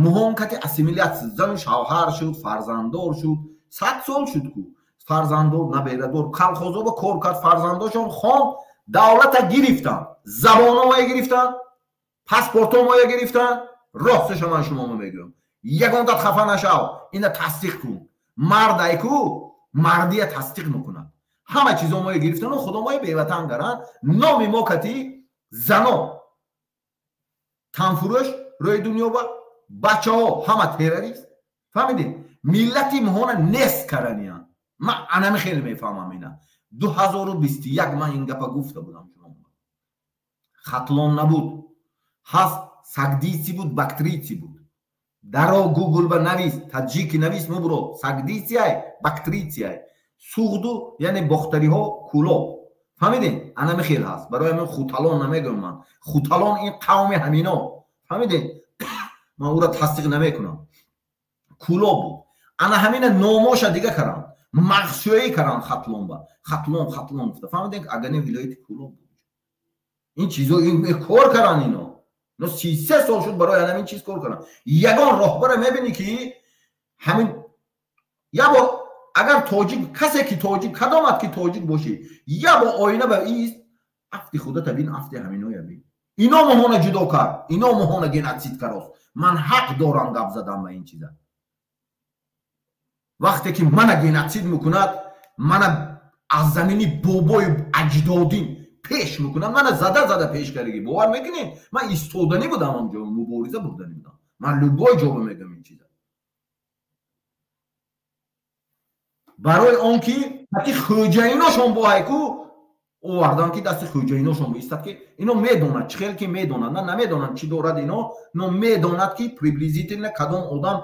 муҳонкати ассимилятсия, зану шавҳар шуд, фарзанддор шуд, 100 сол шуд ку, фарзанддор, наберадор, колхозо ба кор кард, фарзандошон хонд, давлата гирифтанд, забономая гирифтанд, паспортомая гирифтанд. Росташа ман шумомо мегӯям, ягонтат хафа нашав, ина тасдиқ кун. Мардай ку мардия тасдиқ мекунад. Ҳама чизомое гирифтану худомое беватан гаранд. Номи мо кати зано танфурӯш рӯи дунё ба бачаҳо ҳама террорист. Фаҳмидед? Миллати моҳона нест карданиянд. Ман анами хеле мефаҳмам ина. 2021 ман ин гапа гуфта будам шумо. Хатлон набуд, ҳаст сагдийци буд, бактрийци буд. Даро Гугл ба навис, таҷики навис, мубро сагдийци ай, бактрийци ай, суғду яъне бохтариҳо, кулоб. Фаҳмидед? Анами хел ҳаст. Барои ҳамин хуталон намегӯям ман. Хуталон ин қавми ҳамино. Фаҳмидед? Ман ӯра тасдиқ намекунам. Кулоб буд. Ана ҳамина номоша дига кардам, мағзшӯӣ кардам Хатлон ба Хатлон, Хатлон гуфта. Фаҳмидед? Агар не вилояти Кулоб буд. Ин чизо ин кор кардан ино. Но 33 сол шуд барои ҳамин чиз кор кардам. Ягон роҳбара мебинӣ ки ҳамин як бор агар тоҷик, касе ки тоҷик, кадомат ки тоҷик бошӣ, як бор оина ба ист, афти худата бин, афти ҳаминоя бин. Ино моҳона ҷудо кард, ино моҳона геноцид карост. Ман ҳақ дорам гап задан ба ин чиза. Вақте ки мана геноцид мекунад, мана аз замини бобои аҷдодим пеш мекунад, мана зада зада пеш кардаги, бовар мекунед? Ман истоданӣ будам ҳамҷо, мубориза бурданӣ будам. Ман любой ҷо мегӯям ин чиза. Барои он ки ҳати хӯҷаиношон бо ҳайку овардан ки дасти хӯҷаиношон бо истад, ки ино медонад, чӣ хел ки медонад, на намедонад чӣ дорад ино, но медонад ки приблизительно кадом одам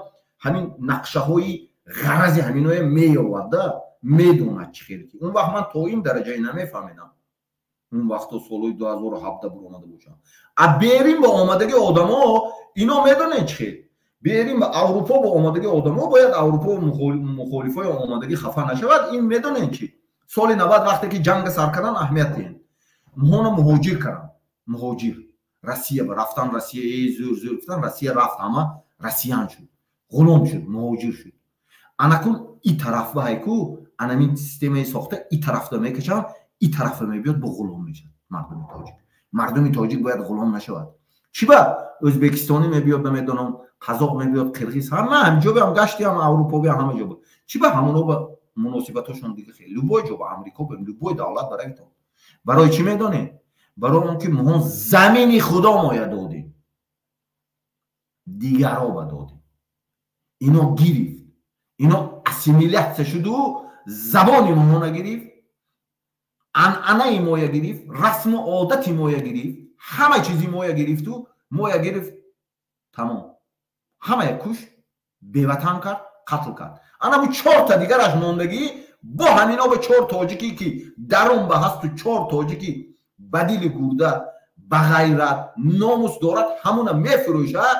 ҳамин нақшаҳои ғарази ҳаминое меёварда, медонад чӣ хел ки. Он вақт ман то ин дараҷае намефаҳмидам. Он вақто солҳои 2017 буромада бошам. А берин ба омадаги одамо ино медонед чӣ хел? Берин ба Аврупо ба омадаги одамо бояд Аврупо мухолифои омадагӣ хафа нашавад. Ин медонед чӣ? Соли 90 вақте ки ҷанга сар кардан, аҳамият диҳем. Моҳона муҳоҷир карданд. Муҳоҷир. Россия ба рафтан, Россия эй зӯр зӯр гуфтан, Россия рафт, ҳама россиян шуд. Ғулом шуд, муҳоҷир шуд. Анакун и тараф ба ҳайку, анамин системаи сохта и тарафда мекашанд, И тарафа мебиёд, бо ғулом мешавад мардуми тоҷик. Мардуми тоҷик бояд ғулом нашавад. Чӣ ба ӯзбекистонӣ мебиёд, намедонам, қазоқ мебиёд, қирғиз, ҳама ҳамҷо биам, гаштиам, Аврупо биам, ҳама ҷо. Чӣ ба ҳамоно ба муносибатошон дига хел? Любой ҷо, ба Амрико бем, любой давлат баравитон. Барои чӣ медонед? Барои он ки моҳон замини худо моя додем, дигаро ба додем, ино гирифт, ино ассимилятсия шуду забони моҳона гирифт, анъанаи моя гирифт, расму одати моя гирифт, ҳама чизи моя гирифту моя гирифт, тамом, ҳамая куш, беватан кард, қатл кард. Анаму чорта дигараш мондагӣ бо ҳамино, ба чор тоҷикӣ ки дарун ба ҳасту, чор тоҷикӣ ба дили гурда, ба ғайрат, номус дорад, ҳамуна мефурӯшад,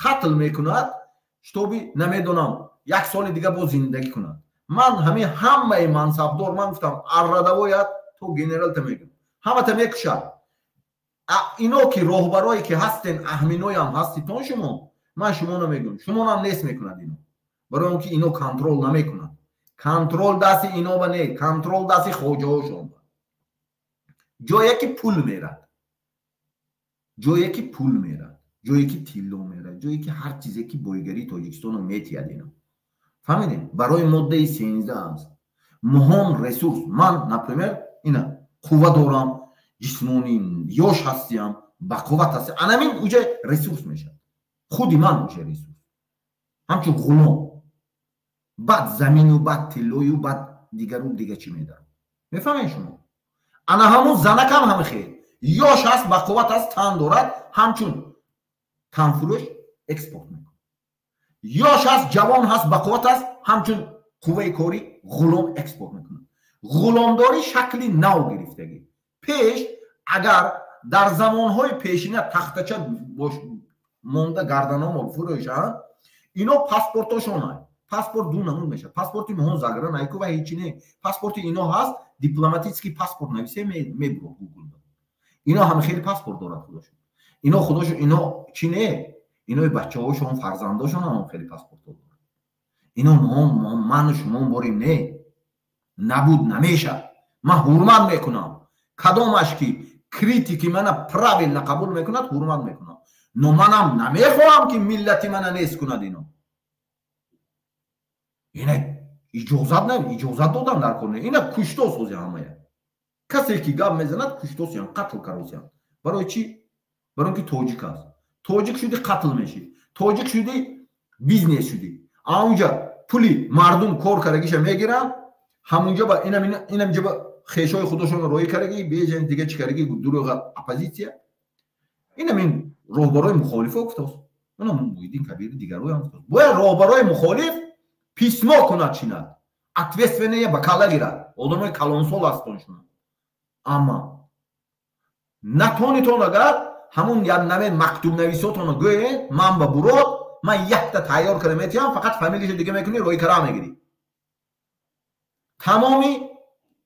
қатл мекунад, чтобы, намедонам, як соли дига боз зиндагӣ кунад. Ман ҳамин ҳамаи мансабдор, ман гуфтам, аррадавоят то генералта мегӯм, ҳамата мекушад. Ино ки роҳбарое ки ҳастен, аҳминоям ҳаститон шумо, ман шумо намегӯм, шумонам нест мекунад ино, барои он ки ино контрол намекунад. Контрол дасти ино ба не, контрол дасти хоҷаҳошон ба. Ҷое ки пул мерад, ҷое ки пул мерад, ҷое ки тилло мерад, ҷое ки ҳар чизе ки бойгарии Тоҷикистоно метиҳад, ино фаҳмидем, барои моддаи 13 аст. Муҳом ресурс. Ман, например, ина қувва дорам, ҷисмонӣ, ёш ҳастиям, бақувват ҳастиям, анамин уҷа ресурс мешавад. Худи ман уҷа ресурс, ҳамчун ғулом, баъд замину, баъд тиллою, баъд дигару дига чӣ медарам. Мефаҳмед шумо? Ана ҳамун занакам ҳама хел ёш ҳаст, бақувват аст, тан дорад, ҳамчун танфурӯш экспорт мекунад. Ёш ҳаст, ҷавон ҳаст, бақувват аст, ҳамчун қувваи корӣ, ғулом экспорт мекунад. Ғуломдорӣ шакли нав гирифтагӣ. Пеш агар дар замонҳои пешина тахтача монда гарданомо фурӯшанд, ино паспортошона, паспорт ду намуд мешавад. Паспорти моҳон загранайку ва ҳечи не, паспорти ино ҳаст, дипломатический паспорт нависе, мебурод Гугл. Ино ҳама хеле паспорт дорад худошон, ино худошон, ино чӣ не, инои бачаҳошон, фарзандошон ҳам хеле паспортҳо дорад. Ино ману шумо борем не, набуд намешавад. Ман ҳурмат мекунам кадомаш ки критики мана правильно қабул мекунад, ҳурмат мекунам, но манам намехоҳам ки миллати мана нест кунад ино. Ина иҷозат на, иҷозат додан дар кор не. Ина кушто сози ҳамая касе ки гап мезанад, куштосиям, қатл каросиям. Барои чӣ? Барои он ки тоҷик аст. Тоҷик шуди, қатл мешӣ, тоҷик шуди, бизнес шудӣ. Аунҷа пули мардум кор карагиша мегиранд, ҳамунҷа ба инаминҷа ба хешои худошон роӣ карагӣ, бежан дига чӣ карагӣ, дурӯға оппозитсия. Инамин роҳбарои мухолифо гуфтааст, унам Муҳиддин Кабири, дигароям гуфтааст, бояд роҳбарои мухолиф письмо кунад, чинад, ответственные ба калла гирад. Одамои калонсол ҳастон шумо, амма натонитон, агар ҳамун як наме мактубнависотонро гӯед, ман ба бурод, ман якта тайёр карда метиҳам, фақат фамилияшо дига мекунӣ, рои кара мегирӣ. Тамоми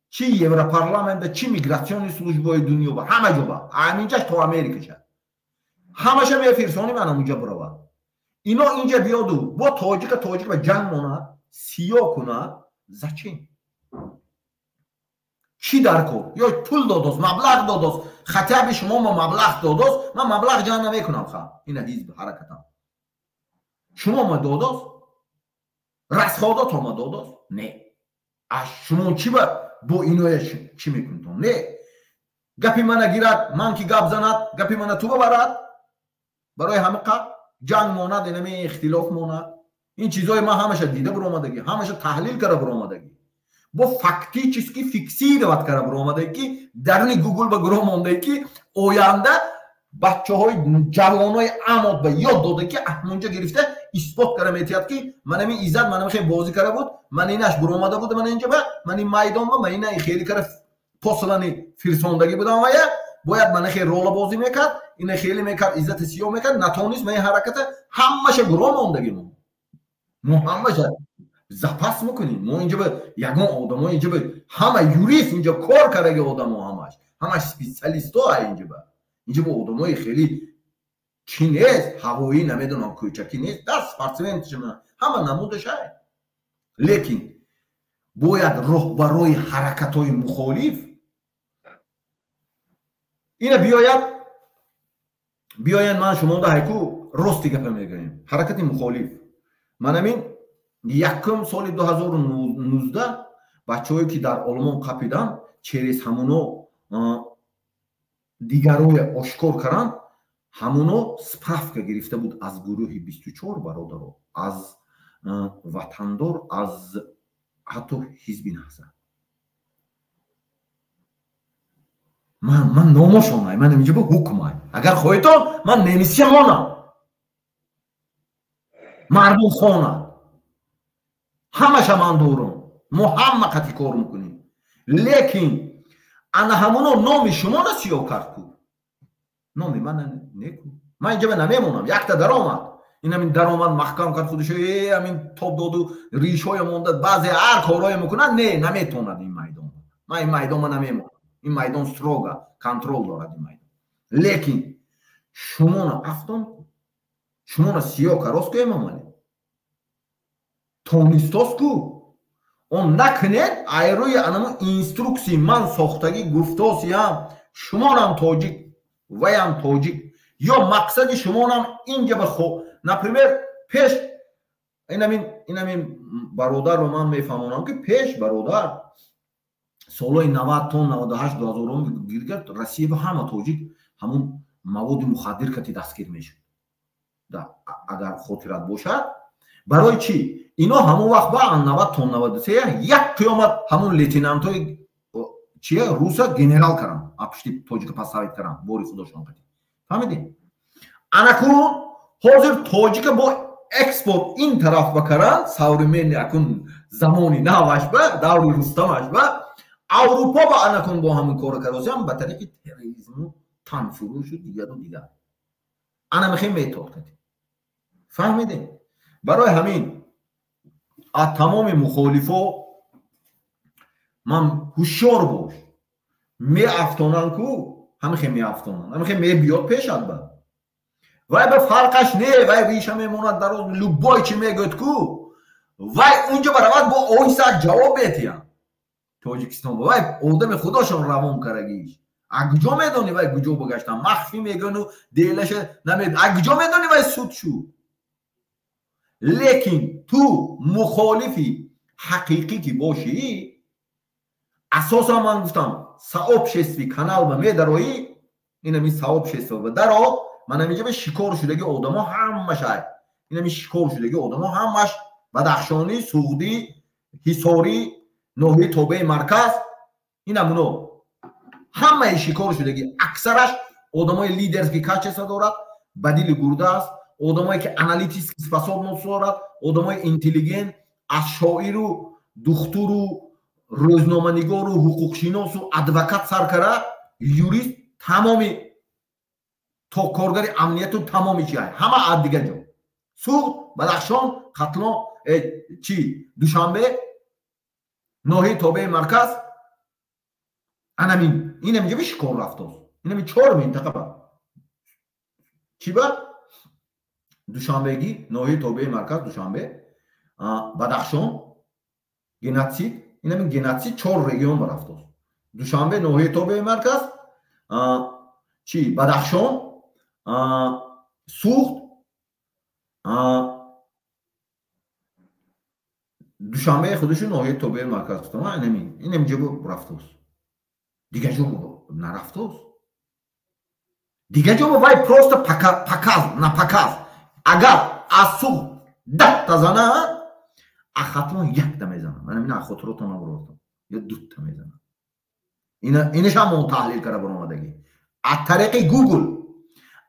чи Европарламента, чи миграционный службаи дунё, ба ҳама ҷо, ба ҳаминҷаш то Америкаша, ҳамаша мефирсонӣ, ман ҳамунҷа биравад. Ино инҷа биёду бо тоҷика, тоҷик ба ҷанг монад, сиё кунад. Зачем? Чӣ дар кор? Ё пул додост, маблағ додост, хотя бы шумо ма маблағ додост, ман маблағ ҷамъ намекунам. Ха, ина ҳизб ҳаракатам шумо ма додост, расходото ма додост, не. Аз шумо чӣ ба бо иноя чӣ мекунитон? Не, гапи мана гирад, ман ки гап занад, гапи мана ту бабарад, барои ҳамиқа ҷанг монад, инами ихтилоф монад. Ин чизҳои ман ҳамаша дида биромадагӣ, ҳамаша таҳлил карда биромадагӣ, бо фактически фиксировать карда биромадагӣ, ки даруни Гугл ба гуроҳ мондаги, ки оянда бачаҳои ҷавонои амод ба ёд дода, ки ҳамунҷа гирифта исбот карда метиҳад, ки манами Иззат манами хеле бозӣ карда буд, ман инаш буромада буд, ман инҷа ба ман ин майдон ба ман ина хеле карда послани фирсондагӣ будам, вая бояд мана хеле рола бозӣ мекард, ина хеле мекард, Иззати сиёҳ мекард, натонист. Ман ин ҳараката ҳамаша гуроҳ мондагӣ. Мо ҳамаша запас мекунем. Мо инҷа ба ягон одамо, инҷа ба ҳама юрист, инҷа кор кардаги одамо, ҳамаш специалистҳо. Инҷа ба одамои хеле чӣ нест, ҳавоӣ, намедонам, кӯчакӣ нест, даст спортсмен, ҳама намудашай. Лекин бояд роҳбарои ҳаракатҳои мухолиф Ина биёяд ман шумода ҳайку рости гапа мегӯем. Ҳаракати мухолиф. Ман ҳамин якум соли 2019 бачаҳое ки дар Олмон қапиданд, через ҳамуно дигарое ошкор каранд, ҳамуно справка гирифта буд аз гурӯҳи 24 бародаро, аз ватандор, аз ҳатто ҳизби Наҳзат. Ман номошонай, ман инҷо ҳукмай. Агар хоҳедон, ман немисия монам. Мардум хонад. Ҳамаша ман дорам. Мо ҳама қати кор мекунем. Лекин ана ҳамоно номи шуморо сиёҳ кард ку. Номи ман неку. Ман инҷо намемонам. Якта даромад. Ин ҳамин даромад маҳкам кард худашо, ҳамин тоб доду ришҳоя монда, баъзе ҳар корҳое мекунад, не, наметонад ин майдон. Ман ин майдонма намемонам. Ин майдон строго контрол дорад ин майдон. Лекин шуморо афтон, шуморо сиёҳ кароз ку Эмомалӣ. Тонистос ку. Он накунед, айрӯи анамо инструксии ман сохтагӣ гуфтосиям, шуморам тоҷик, ваям тоҷик. Ё мақсади шуморам инҷа ба хо, например, пеш инамин бародарро ман мефаҳмонам ки пеш бародар солҳои 90 то 98 2000 гиргар Россия ба ҳама тоҷик ҳамун маводи мухаддир кати дастгир мешуд. Агар хотират бошад, барои чӣ? Ино ҳамон вақт ба 90 то 93 як қиёмат ҳамун лейтенантҳои чия руса генерал карам, пушти тоҷика пасавид карам, бори худошон қати. Фаҳмидед? Анакун ҳозир тоҷика бо экспорт ин тараф ба каран, современный акун замони наваш ба, даври Рустамаш ба, Аврупо ба анакун бо ҳамин кора каросиям ба тариқи терроризму танфурӯшу дигару дигар. Ана мехем метод кати. Фаҳмидед? Барои ҳамин аз тамоми мухолифо ман ҳушёр бош. Меафтонанд ку, ҳамихе меафтонанд, ҳамихе мебиёд пешат ба. Вай ба фарқаш не, вай риша мемонад дароз, любой чи мегӯяд ку, вай унҷо баравад бо оҳиста ҷавоб метиҳад. Тоҷикистон вай одами худошон равон карагиш. А куҷо медонӣ вай куҷо багаштан? Махфӣ мегӯяну делаша намед. А куҷо медонӣ вай суд шуд? Лекин ту мухолифи ҳақиқӣ ки бошӣ, асосан ман гуфтам сообществи канал ба медароӣ, инами сообщество ба даро, ман ҳаминҷа ба шикор шудаги одамо ҳамаш ай. Инами шикор шудаги одамо ҳамаш Бадахшонӣ, Суғдӣ, Ҳисорӣ, ноҳияи тобеи марказ, инамуно. Ҳамаи шикор шудаги аксараш одамои лидерский качество дорад, ба дили гурда аст, одамое ки аналитически способност дорад, одамои интеллигент, аз шоиру, духтуру, рӯзноманигору, ҳуқуқшиносу, адвокат сар кара, юрист, тамоми то коргари амнияту тамоми чи ҳай, ҳама аз дигар ҷо. Суғд, Бадахшон, Хатлон, чи Душанбе, ноҳияи тобеи марказ, анамин инаминҷа би шикор рафтост. Инами чор минтақа ба. Чи ба? Душанбегӣ, ноҳияи тобеи марказ, Душанбе, Бадахшон, геноцид, инамин геноцид чор регион ба рафтост. Душанбе, ноҳияи тобеи марказ, чи Бадахшон, Суғд, Душанбе худашо ноҳияи тобеи марказ гуфтам, инамин ҷо рафтост. Дигар ҷо нарафтост. Дигар ҷо вай просто показ, на показ. Агар аз Суғд 10 та занад, аз Хатлон 1 та мезанад. Ман ҳамин хотиротон набурдам. Ё 2 та мезанад. Инашам мо таҳлил карда баромадагӣ. Аз тариқи Google.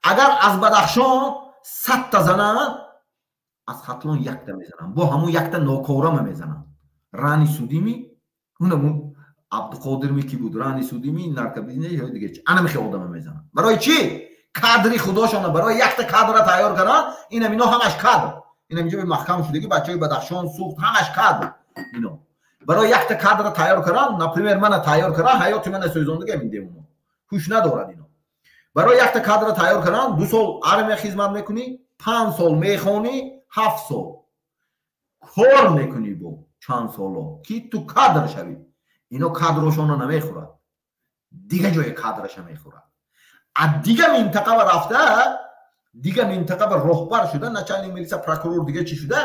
Агар аз Бадахшон 100 та занад, аз Хатлон 1 та мезанад. Бо ҳамон 1 та нокорама мезанад. Рани судими, унамун Абдуқодирми ки буд, рани судими, наркобизнес ё дига чи. Ана мехе одама мезанад. Барои чӣ? Кадри худошона барои 1 та кадра тайёр кардан, инам ино ҳамаш кадр. Инам инҷо маҳкам шудаги бачаҳои Бадахшон, Суғд ҳамаш кадр. Ино. Барои 1 та кадра тайёр кардан, например, мана тайёр кардан, ҳаёти мана сӯзондага ҳамин девоно. Ҳуш надорад ино. Барои 1 та кадра тайёр кардан, 2 сол армия хизмат мекунӣ, 5 сол мехонӣ, 7 сол кор мекунӣ бо чанд соло ки ту кадр шавӣ. Ино кадрошонро намехӯрад, дигар ҷое кадраша мехӯрад. А дига минтақа ба рафта, дига минтақа ба роҳбар шуда, начальник милиса, прокурор, дига чӣ шуда,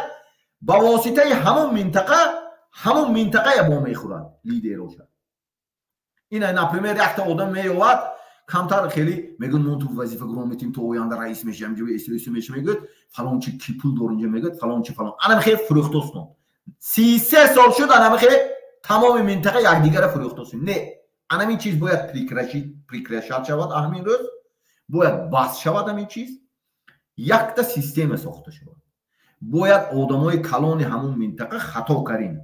ба воситаи ҳамон минтақа, ҳамон минтақая бо мехӯрад лидероша. Ина, например, якта одам меёвад, камтар хеле мегӯяд: мо ту вазифа гурон метим, ту оянда раис меши, ҳамҷо эсу меши, мегӯяд, фалончи ки пул дор инҷа, мегӯяд, фалончи фалон. Анам хеле фурӯхтостон. 33 сол шуд, анам хеле тамоми минтақа якдигара фурӯхтостем. Не, анамин чиз бояд прекращать шавад, ҳамин рӯз бояд бас шавад ҳамин чиз, якта система сохта шавад. Бояд одамои калони ҳамун минтақа хато карин,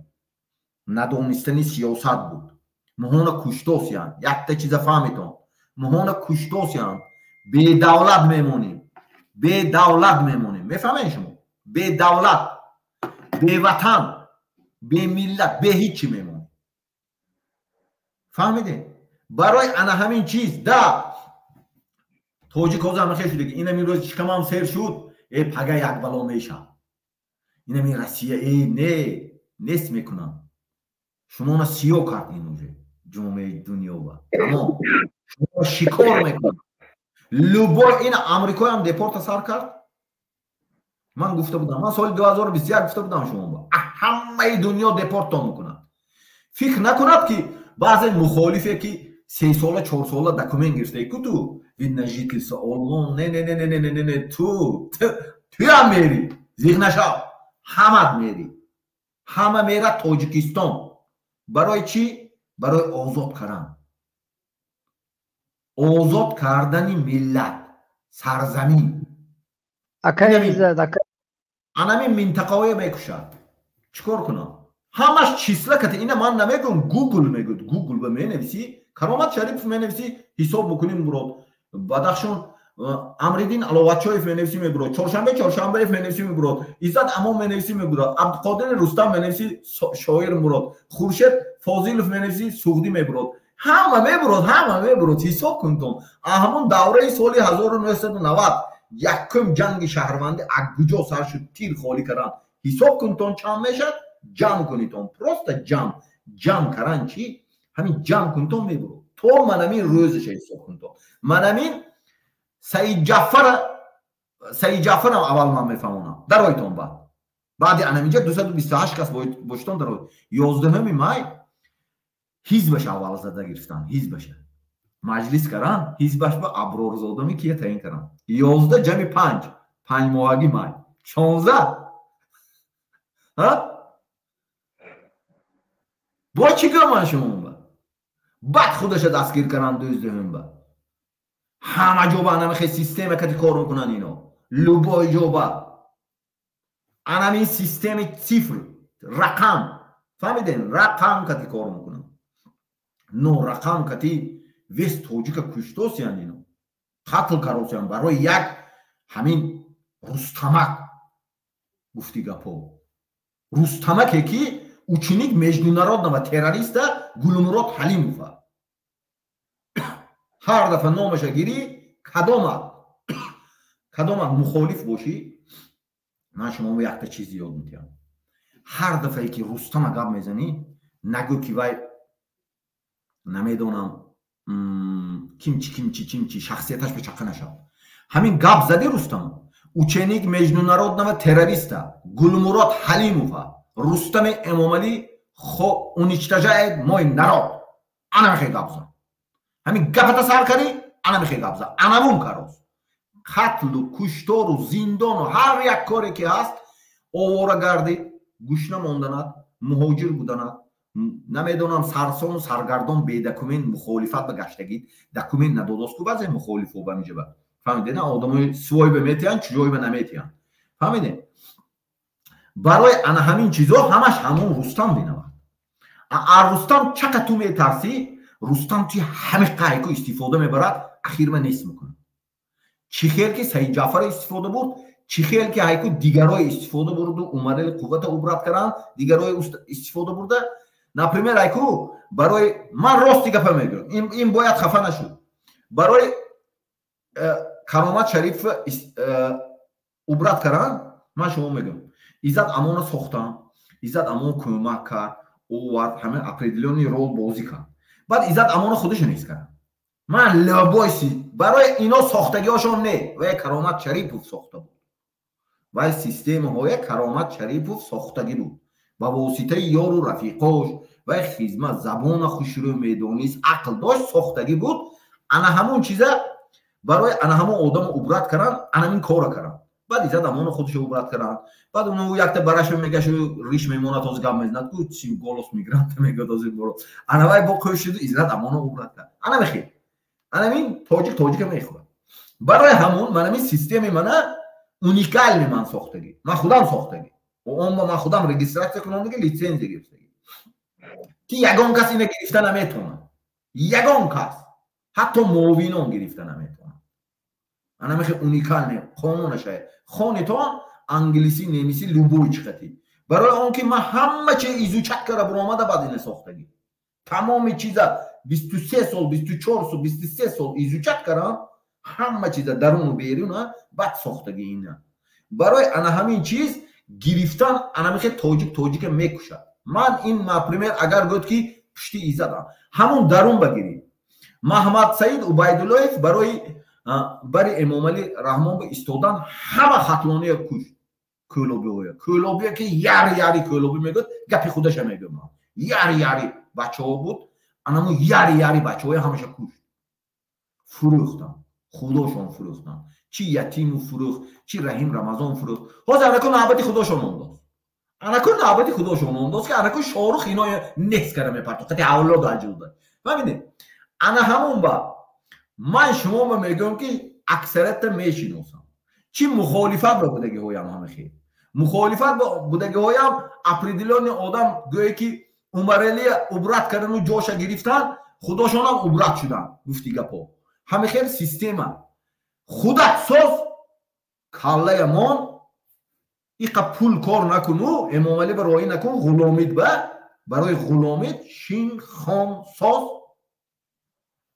надонистани сиёсат буд, моҳона куштосиянд. Якта чиза фаҳмитон: моҳона куштосиянд, бедавлат мемонем, бедавлат мемонем. Мефаҳмед шумо? Бедавлат, беватан, бемиллат, беҳичи мемонем. Фаҳмидем? Барои ана ҳамин чиз да тоҷик ҳозир ҳама шуда, ки инами рӯз шикамам сер шуд, э пага як бало мешав, инами Россия э не нест мекунам, шумона сиё кард, ин уже ҷомеаи дунёба тамом шумо шикор мекунад. Любой ин амрикоям депорта сар кард. Ман гуфта будам, ман соли 2021 гуфта будам шумо, ҳамаи дунё депорттон мекунад. Фикр накунад, ки баъзе мухолифе, ки 3 сола, 4 сола документ гирифта ку, ту вид на жительство Олмон, не, не, не, не, не, не, не, не, ту туям мери, зиғ нашав, ҳамат мери, ҳама мерад Тоҷикистон. Барои чӣ? Барои озод кардан, озод кардани миллат, сарзамин. Анамин минтақаҳое мекушад. Чӣ кор кунам? Ҳамаш числа ката. Ина ман намегӯм, Гугл мегӯд. Гугл ба менависӣ, Каромат Шарипов менависӣ, ҳисоб мекунӣ, мурод Бадахшон, Амриддин Аловатчоев менависӣ, мебурод, Чоршанбе Чоршанбеев менависӣ, мебурод, Иззат Амон менависӣ, мебурод, Абдуқодири Рустам менависӣ, шоир мурод, Хуршед Фозилов менависӣ, суғдӣ мебурод, ҳама мебурод, ҳама мебурод. Ҳисоб кунтон, ҳамон давраи соли 1990 якум ҷанги шаҳрвандӣ акуҷо сар шуд, тир холӣ кардан, ҳисоб кунтон, чанд мешад, ҷамъ кунитон, просто ҷамъ каран чӣ, ҳамин ҷамъ кунтон, мебурод. То манамин рӯзаша ҳисоб кунтон. Манамин Саид Ҷаффара, Саид Ҷаффарам аввал ман мефаҳмонам, даройтон. Баъд баъди анаминҷа 228 кас боштон дарой. 11-уми май ҳизбаша аввал зада гирифтан, ҳизбаша маҷлис каран, ҳизбаш ба Аброрзодами кия таъин каран. 11 ҷами панҷ, панҷмоҳаги май, 16. Бо чӣ гӯман шумо? Баъд худаша дастгир каран 12-ум ба. Ҳама ҷо ба анамихе система кати кор мекунанд ино, любой ҷо ба анамин системи цифр, рақам, фаҳмидем, рақам кати кор мекунанд. Но рақам кати весь тоҷика куштосиянд ино, қатл каросиянд барои як ҳамин Рустамак. Гуфти гапо, Рустамаке, ки ученик международного террориста Гулмурод Ҳалимова. Ҳар дафъа номаша гирӣ, кадомат мухолиф бошӣ, ман шумо якта чиз ёд метиҳам: ҳар дафъае ки Рустама гап мезанӣ, нагӯ, ки вай намедонам кимчи, кимчи, чимчи, шахсияташ ба чақа нашав. Ҳамин гап зади Рустам, ученик международного террориста Гулмурод Ҳалимова, Рустами Эмомалӣ хо уничтожает мой народ, ана мехе гап зан. Ҳамин гапата сар карӣ, ана мехе гап зан, анавун кароз қатлу куштору зиндону ҳар як коре ки ҳаст, овора гардид, гушна монданат, муҳоҷир буданат, намедонам, сарсону саргардон, бедокумент, мухолифат ба гаштагид, документ надодост ку баъзе мухолифо ба миҷаба, фаҳмиде на? Одамои свой ба метиҳанд, чужой ба наметиҳанд, фаҳмиде? Барои ана ҳамин чизо ҳамаш ҳамон Рустам бинавад. А Рустам чака ту метарсӣ, Рустам туи ҳами қайку истифода мебарад, ахирма нест мекунад. Чӣ хел ки Саид Ҷаъфара истифода бурд, чӣ хел ки ҳайку дигарои истифода бурду, Умарали қуввата убрать кардан, дигарои истифода бурда. Например, айку барои ман рости гапа мегӯям, ин бояд хафа нашуд. Барои Каромат Шариф убрать кардан, ман шумо мегӯям, Иззат Амона сохтам, Иззат Амон кӯмак кард, овард, ҳама определённый роль бозӣ кард. Баъд Иззат Амона худаша нест кард. Ман любой барои ино сохтагиҳошон не, вай Каромат Шарипов сохта буд. Вай системаҳоя Каромат Шарипов сохтагӣ буд ба воситаи ёру рафиқош. Вай хизмат, забона хушрӯ медонист, ақл дошт, сохтагӣ буд. Ана ҳамон чиза барои ана ҳамон одамо убрать кардан, анамин кора кардан. Баъд Иззат Амонов худашо убрать кардан. Баъд уно якта барашо мегашу риш мемонад, ҳозир гап мезанад ку, чи голос мигранта мегӯяд, ҳозир боро ана вай бо қӯшиду Иззат Амонов убрать кард. Ана мехел анамин тоҷик тоҷика мехӯрад. Барои ҳамун манамин системи мана уникальный, ман сохтагӣ, ман худам сохтагӣ, он ба ман худам регистрация кунондагӣ, лицензия гирифтагӣ, ки ягон кас ина гирифта наметавонад, ягон кас, ҳатто муовинон гирифта наметавонад. Ана мехе уникальный қонунашае, хонитон, англисӣ, немисӣ, любой чихати. Барои он ки ман ҳама чи изучать кара буромада, баъд ина сохтагӣ. Тамоми чиза 23 сол, 24 сол, 23 сол изучать карам, ҳама чиза даруну беруна, баъд сохтагӣ ина. Барои ана ҳамин чиз гирифтан, ана мехе тоҷик тоҷика мекушад. Ман ин, например, агар гӯд ки пушти Иззатам, ҳамун дарун багирӣ, Маҳмадсаид Убайдуллоев барои бари Эмомалӣ Раҳмон ба истодан ҳама хатлония кушт, кӯлобиҳоя, кӯлобия ки яри яри кӯлобӣ мегӯяд, гапи худаша мегӯям, яри яри бачаҳо буд, анамун яри яри бачаҳоя ҳамаша кушт, фурӯхтан, худошон фурӯхтан, чи ятиму фурӯхт, чи Раҳим Рамазон фурӯхт. Ҳозир анаку навбати худошон ондоз, анаку навбати худошон ондоз, ки анаку Шорух ино нест кара мепарто қати авлоду аҷуда. Фаҳмидед? Ана ҳамун ба ман шумоба мегӯям, ки аксарията мешиносам, чи мухолифат ба будагиҳоям, ҳама хел мухолифат ба будагиҳоям, определённый одам гӯе ки Умаралия убрать кардану ҷоша гирифтан, худошонам убрать шудан. Гуфти гапо ҳама хел система худат соз, каллаямон иқа пул кор накуну, Эмомалӣ ба роӣ накун, ғуломид ба барои ғуломид шин хон соз,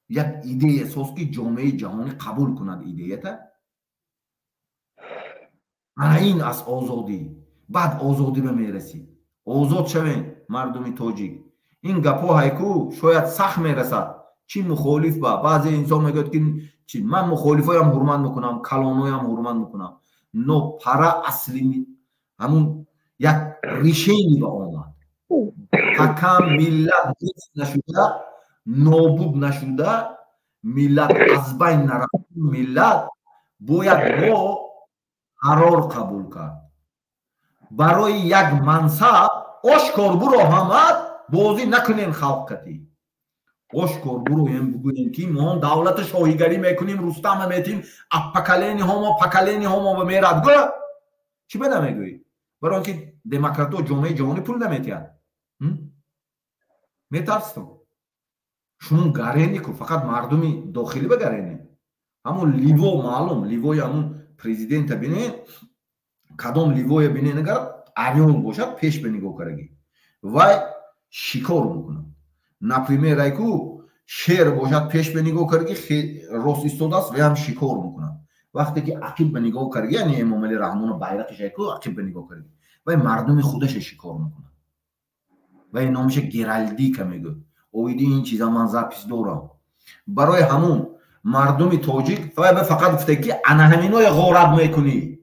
як идея соз, ки ҷомеаи ҷаҳонӣ қабул кунад идеята. Ана ин аз озодӣ, баъд озодӣ ба мерасӣ. Озод шавем, мардуми тоҷик. Ин гапҳо ҳайку шояд сахт мерасад, чӣ мухолиф ба баъзе инсон мегӯяд, ки чи ман мухолифоям ҳурмат мекунам, калоноям ҳурмат мекунам, но пара асли ҳамун як решение ба омад. Пока миллат нашуда, нобуд нашуда, миллат аз байн нарафта, миллат бояд мо қарор қабул кард. Барои як мансаб ошкор буро ҳамад бозӣ накунем, халқ катӣ ошкор буроем, бигӯем, ки мо давлати шоҳигарӣ мекунем, Рустама метим, а поколение ҳомо, поколение ҳомо ба мерад. Гӯ, чӣ ба намегӯӣ? Барои он ки демократҳо, ҷомеаи ҷаҳонӣ пул наметиҳад, метарситон. Шумо гарени ку, фақат мардуми дохилӣ ба гарени. Ҳамун ливо маълум, ливои ҳамун президента бинед, кадом ливоя бинед, агар орёл бошад, пеш ба нигоҳ карагӣ, вай шикор мекунад. Например, айку шер бошад, пеш ба нигоҳ карагӣ, рост истодааст, вай ҳам шикор мекунад. Вақте ки ақиб ба нигоҳ карагӣ, яъне Эмомали Раҳмону байрақиш айку ақиб ба нигоҳ карагӣ, вай мардуми худаша шикор мекунад. Вай номаша геральдика мегӯяд. Оиди ин чиза ман запись дорам. Барои ҳамун мардуми тоҷик вай ба фақат гуфта, ки ана ҳаминое ғорат мекунӣ,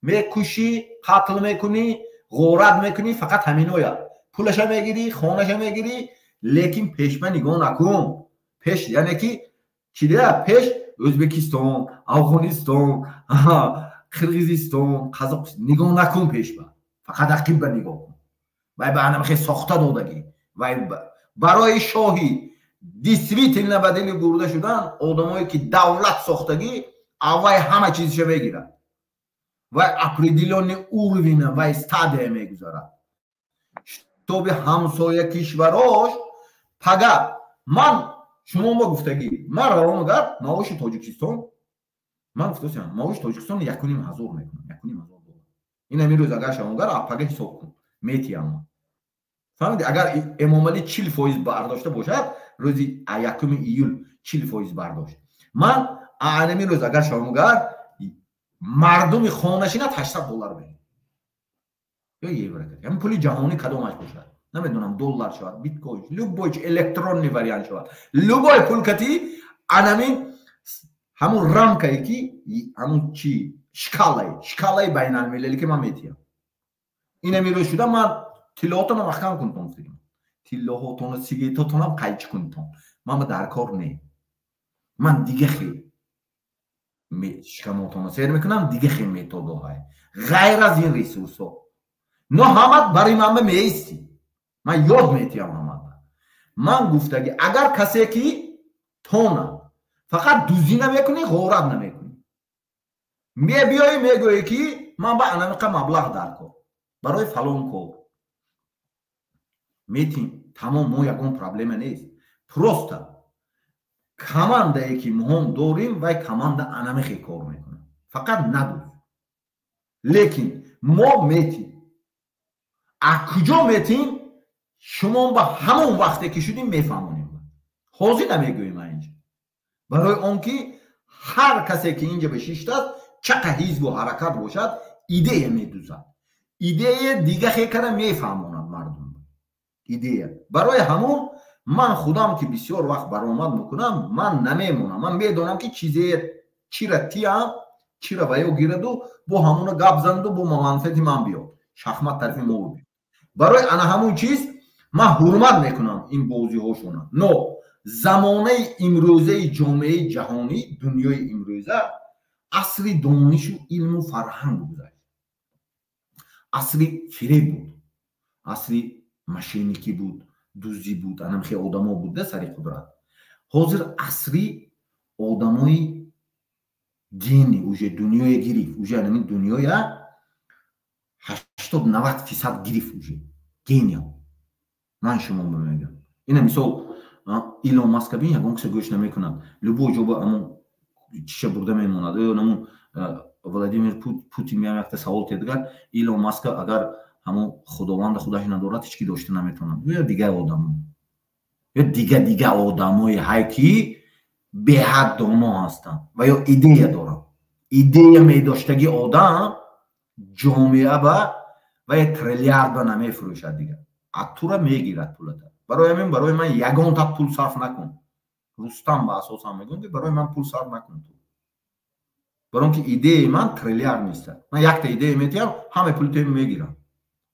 мекушӣ, қатл мекунӣ, ғорат мекунӣ, фақат ҳаминоя пулаша мегирӣ, хонаша мегирӣ, лекин пешба нигоҳ накун. Пеш яъне ки чӣ дия? Пеш Ӯзбекистон, Афғонистон, Қирғизистон, Қазоқистон нигоҳ накун, пешба фақат ақибба нигоҳ кун. Вай ба анамхе сохта додагӣ. Вай барои шоҳӣ действительно ба дили гурда шудан, одамое ки давлат сохтагӣ, аввай ҳама чизша мегирад, вай определённый уровень, вай стадия мегузарад, чтобы ҳамсоя кишварош пага. Ман шумо ма гуфтагӣ, ман равом, агар маоши Тоҷикистон, ман гуфтасиам, маоши Тоҷикистон 1500 мекунам, 1500 доллар. Ин ҳамин рӯз агар шавомгар, пага ҳисоб кун, метиям. Фаҳмиди? Агар Эмомалӣ 40% бардошта бошад, рӯзи 1 июл 40% бардошт, ман анамин рӯз агар шавомгар, мардуми хонашинат 800 доллар мегирад ё евро, ҳамин пули ҷаҳонӣ кадомаш бошад, намедонам, доллар шавад, биткоин, любой электронный вариант шавад, любой пул кати. Анамин ҳамун рамкае ки ҳамун чи шкалаи байналмилалӣ ки ман метиҳам. Инамиро шуда ман тиллоҳотонам маҳкам кунтон, тиллоҳотона, сигаретотонам қайчи кунтон. Ман ба дар кор не. Ман дига хел шикамотона сер мекунам, дига хел методоҳай ғайр аз ин ресурсҳо. Но ҳамат барои ман ба меистӣ, ман ёд метиҳам ҳамат. Ман гуфтагӣ, агар касе ки тона фақат дуздӣ намекунӣ, ғорат намекунӣ, мебиёӣ, мегӯӣ ки ман ба анамиқа маблағ дар кор барои фалон кор метим, тамом, мо ягон проблема нест. Просто командае ки моҳом дорим, вай команда анамихе кор мекунад, фақат надуз. Лекин мо метим. А куҷо метим, шумо ба ҳамон вақте ки шудим мефаҳмонем. Ҳозир намегӯем инҷа, барои он ки ҳар касе ки инҷа бешиштааст, чақа ҳизбу ҳаракат бошад, идея медузад, идея дига хекара мефаҳмонад мардум идея. Барои ҳамон ман худам ки бисёр вақт баромад мекунам, ман намемонам. Ман медонам ки чизе чира тиям, чира ваё гираду бо ҳамона гап занаду бо манфиати ман биёд, шахмат тарафи мо биёд. Барои ана ҳамун чиз ман ҳурмат мекунам ин бозиҳошона. Но замонаи имрӯзаи ҷомеаи ҷаҳонӣ, дунёи имрӯза асри донишу илму фарҳанг гузашт. Асри фиреб буд, асри мошенникӣ буд, дуздӣ буд, анам хел одамо буда сари қудрат. Ҳозир асри одамои гений, уже дунёе гирифт, уже анамин дунёя 80-90% гирифт, уже гений. Ман шумо мегӯям, ина мисол Илон Маска бин, ягон киса гӯш намекунад, любой ҷо ба амон чиша бурда мемонад. Ё намун Владимир Путин меам якта савол тедгар Илон Маска, агар ҳамон худованда худаш надорад, ҳеч ки дошта наметавонад. Ё дигар одамо, ё дига одамои ҳай ки беҳад доно ҳастанд ва ё идея доранд. Идея медоштаги одам ҷомеа ба ва я триллиард ба намефурӯшад, дигар атура мегирад пулата. Барои ҳамин барои ман ягонта пул сарф накун, Рустам, ба асосан мегӯям ки барои ман пул сарф накун ту, барои он ки идеяи ман триллиард неста. Ман якта идея метиҳам, ҳама пули ту мегирам.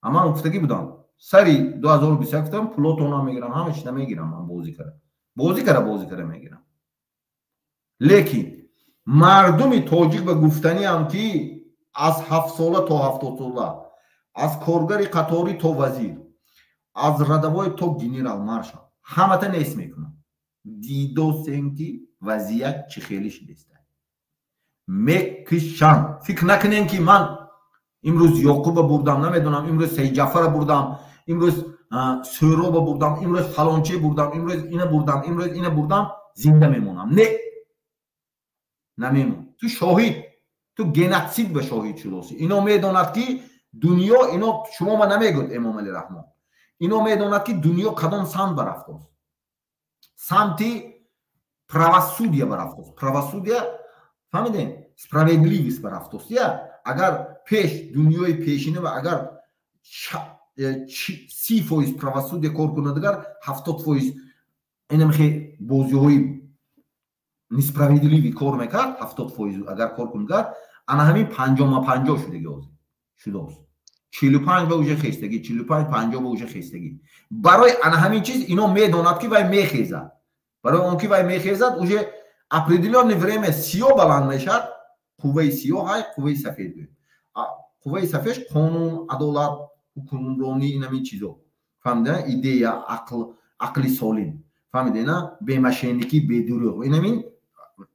Ама ман гуфтагӣ будам сари 2021, гуфтам пулотонам мегирам, ҳама чиза мегирам. Ман бозӣ кара мегирам. Лекин мардуми тоҷик ба гуфтаниам ки аз 7-сола то 70-сола, аз коргари қаторӣ то вазир, аз рядовой то генерал маршал, ҳамата нест мекунам. Дидосем ки вазъият чӣ хеле шидеста, мекишам. Фикр накунем ки ман имрӯз Ёқуба бурдам, намедонам, имрӯз Сайҷафара бурдам, имрӯз Сӯроба бурдам, имрӯз фалонче бурдам, имрӯз ина бурдам, имрӯз ина бурдам, зинда мемонам. Не, намемон. Ту шоҳид, ту геноцид ба шоҳид шудоси. Ино медонад ки дунё, ино шумо ма намегӯд Эмомалӣ Раҳмон, ино медонад ки дунё кадом самт барафтост, самти правосудия барафтост. Правосудия, фаҳмидем, справедливость барафтост. Я агар пеш дунёи пешина ва агар 30% правосудия кор кунад, агар 70% инамхе бозиҳои несправедливый кор мекард, 70% агар кор кунад, ана ҳамин 50-50 шудаги ҳозир шудааст, 45 ба уже хестагӣ, 45, 50 ба уже хестагӣ. Барои ана ҳамин чиз ино медонад ки вай мехезад. Барои он ки вай мехезад, уже определённое время сиё баланд мешавад. Қувваи сиёҳ ҳай, қувваи сафед. Қувваи сафед қонун, адолат, ҳукмронӣ, инамин чизо, фаҳмида, идея, ақл, ақли солим, фаҳмидена, бемошенникӣ, бедурӯғ.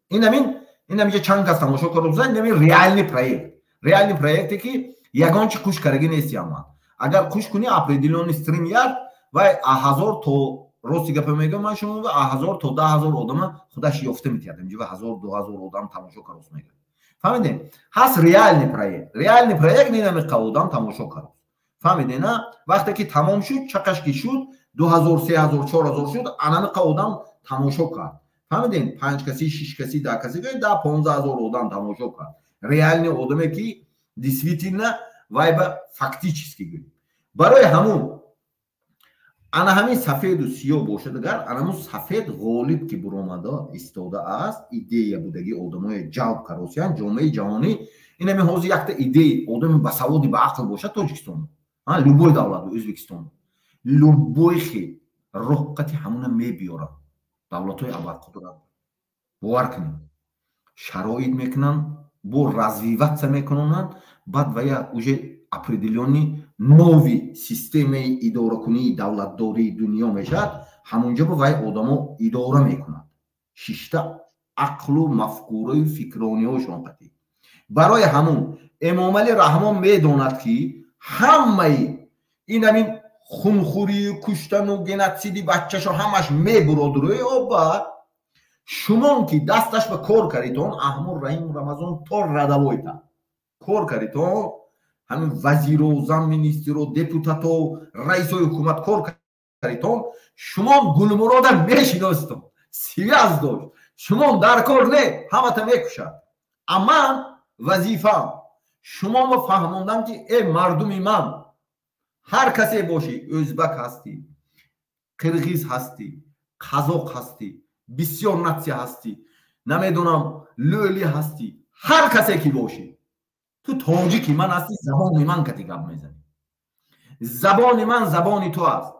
Инамин инаминҷа чанд кас тамошо карда бозад. Инамин реальный проект, реальный проекте ки ягон чи қуш карагӣ нестиям. Ман агар қуш кунӣ определённый StreamYard, вай 1000 то, рости гапа мегӯям ман шумо, 1000 то 10 000 одама худаш ёфта метиҳад. Инҷа 1000, 2000 одам тамошо карост мегӯяд, фаҳмидем? Ҳаст реальный проект. Реальный проект инамиқа одам тамошо карост, фаҳмидена? Вақте ки тамом шуд, чақаш ки шуд, 2000, 3000, 4000 шуд, анамиқа одам тамошо кард, фаҳмидем? Панҷ каси, шиш каси, 10 каси, 10-15 ҳазор одам тамошо кард. Реальный одаме ки действительно вай ба фактически гӯем. Барои ҳамун Ана ҳамин сафеду сиёҳ бошад, агар анамун сафед ғолиб ки буромада истодааст, идея будагӣ одамоя ҷалб каросиян ҷомеаи ҷаҳонӣ. Ин ҳамин ҳозир якта идея одами басаводи ба ақл бошад Тоҷикистон, любой давлат, Ӯзбекистон, любой хел роҳқати ҳамуна мебиёранд давлатҳои абарқудрат. Бовар кунед, шароит мекунанд, бо развиваться мекунонанд, баъд вая уже определённый новый системаи идоракунии давлатдории дунё мешавад. Ҳамунҷо ба вай одамо идора мекунад шишта ақлу мафкураю фикрониҳошон қатӣ. Барои ҳамун Эмомалӣ Раҳмон медонад, ки ҳамаи ин ҳамин хунхӯрию куштану геноциди бачашо ҳамаш мебурод рӯи оба. Шумон ки дасташ ба кор каритон, Аҳмур Раҳим Рамазон то радавойта кор каритон, ҳамин вазиро, замминистрро, депутато, раисои ҳукумат кор каритон, шумон Гулмурода мешиноситон, связь дошт, шумон дар кор не, ҳамата мекушад. А ман вазифаам шуморо фаҳмондам, ки э мардуми ман, ҳар касе бошӣ, ӯзбак ҳастӣ, қирғиз ҳастӣ, қазоқ ҳастӣ, бисёр нация ҳастӣ, намедонам, лӯли ҳастӣ, ҳар касе ки бошӣ, ту тоҷики ман ҳастӣ, забони ман кати гап мезанӣ, забони ман забони ту аст.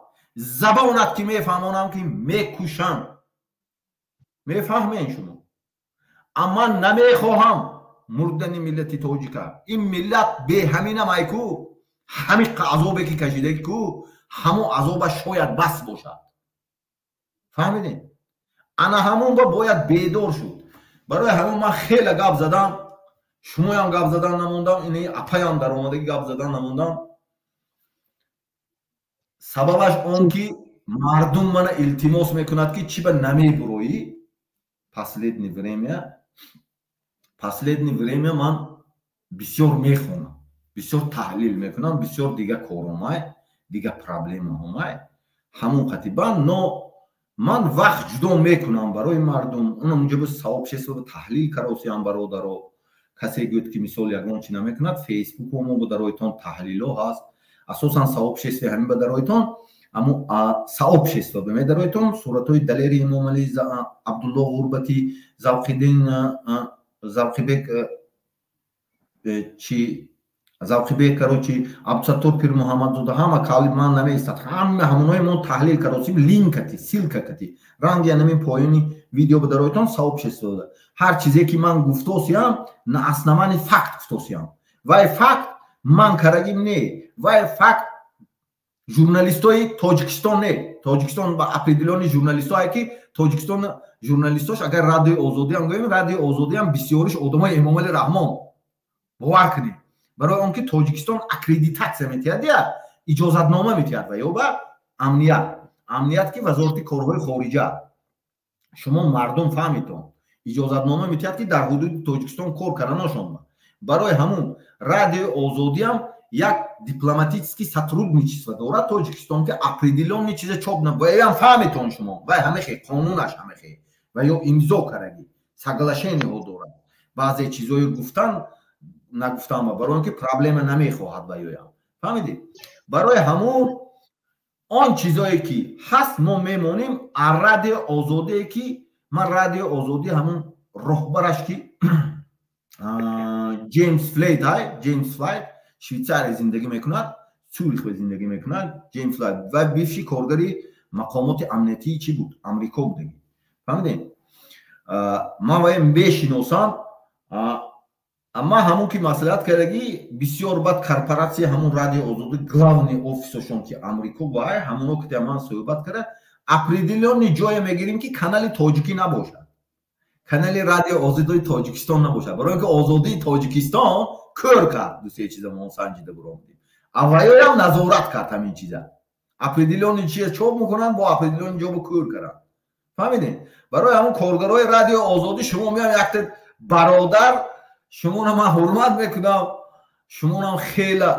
Забонат ки мефаҳмонам, ки мекушам, мефаҳмен шумо. Амма ман намехоҳам мурдани миллати тоҷика. Ин миллат беҳаминам айку, ҳамин азобе ки кашида ку, ҳамон азоба шояд бас бошад. Фаҳмидем? Ана ҳамон ба бояд бедор шуд. Барои ҳамон ман хеле гап задам, шумоям гап задан намондам, ини апаям даромадагӣ гап задан намондам. Сабабаш он ки мардум мана илтимос мекунад, ки чӣ ба намебуроӣ. Последнее время ман бисёр мехонам, бисёр таҳлил мекунам, бисёр дига коромай, дига проблемаҳомай, ҳамон қатиба. Но ман вақт ҷудо мекунам барои мардум. Унам унҷо сообщество таҳлил каросиям. Бародаро, касе гӯяд, ки мисол ягон чи намекунад, Фейсбук мо ба дароитон таҳлило ҳаст, асосан сообществе ҳамин ба дароитон, амо сообщество ба медароитон, суратҳои Далери Эмомалӣ, Абдулло Ғурбатӣ, Завқиддин, Завқибек, чи Завқибек, короче, Абдусаттор Пирмуҳаммадзода, ҳама калиб ман намеистад, ҳама ҳамонои мо таҳлил каросим, линкати, ссылка кати ранги анамин поёни видео ба дароитон, сообщество да ҳар чизе ки ман гуфтосиям, на основании факт гуфтосиям. Вай факт ман карагим не, вай факт журналистои Тоҷикистон не, Тоҷикистон ба определённый журналистое ки Тоҷикистон журналистош, агар Радиои Озодиам гӯем, Радиои Озодиам бисёриш одамои Эмомали Раҳмон, бовар кунед. Барои он ки Тоҷикистон аккредитатсия метиҳад я иҷозатнома метиҳад ва ё ба амният, ки Вазорати корҳои хориҷа, шумо мардум фаҳмитон, иҷозатнома метиҳад, ки дар ҳудуди Тоҷикистон кор карданошон. Барои ҳамун Радиои Озодиам як дипломатический сотрудничество дорад Тоҷикистон, ки определённый чиза чоп на ваям, фаҳмитон шумо, вай ҳамехе қонунаш ҳамехе ва ё имзо карагӣ соглашениҳо дорад. Баъзе чизҳое гуфтан нагуфтан, барои он ки проблема намехоҳад ва ёям, фаҳмидед? Барои ҳамун он чизое ки ҳаст, мо мемонем. А Радио Озодие ки ман Радио Озодӣ, ҳамун роҳбараш ки Ҷеймс Флейт ҳай, Ҷеймс Флайт Швейтсария зиндагӣ мекунад, Цюрих зиндагӣ мекунад Ҷеймс Флайт, ва бивши коргари мақомоти амниятии чӣ буд, Амрико будагӣ, фаҳмидем? Ман ваем мешиносам. Амма ҳамун ки маслиҳат кардагӣ, бисёр бад корпоратсия ҳамун Радио Озодӣ, главный офисошон ки Амрико вай, ҳамуно ки ман суҳбат карда, определённый ҷое мегирем, ки канали тоҷикӣ набошад, канали Радио Озодии Тоҷикистон набошад, барои он ки Озодии Тоҷикистон кӯр кард дусе чиза, мо санҷида буромадем, авваёям назорат кард ҳамин чиза, определённый чиз чоп мекунанд, бо определённый ҷо кӯр карданд, фаҳмидем? Барои ҳамун коргарои Радио Озодӣ, шумо меам якта бародар, шуморо ман ҳурмат мекунам, шумоам хела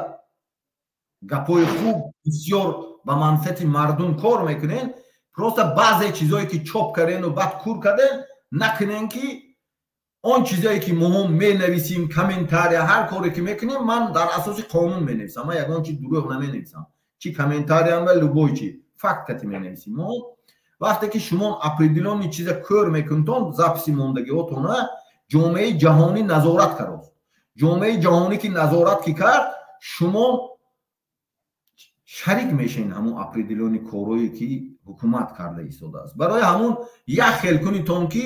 гапҳои хуб, бисёр ба манфиати мардум кор мекунен. Просто баъзе чизое ки чоп кардену баъд кур карден, накунен, ки он чизое ки моҳо менависим, комментария, ҳар коре ки мекунем, ман дар асоси қонун менависам, ман ягон чи дурӯғ наменависам, чи комментариям ва любой чи. Факт кати менависем мо. Вақте ки шумо определённый чиза кӯр мекунтон, записи мондагиотона ҷомеаи ҷаҳонӣ назорат карост. Ҷомеаи ҷаҳонӣ ки назорат ки кард, шумо шарик мешавед ҳамун определённый корое ки ҳукумат карда истодааст. Барои ҳамун як хел кунитон ки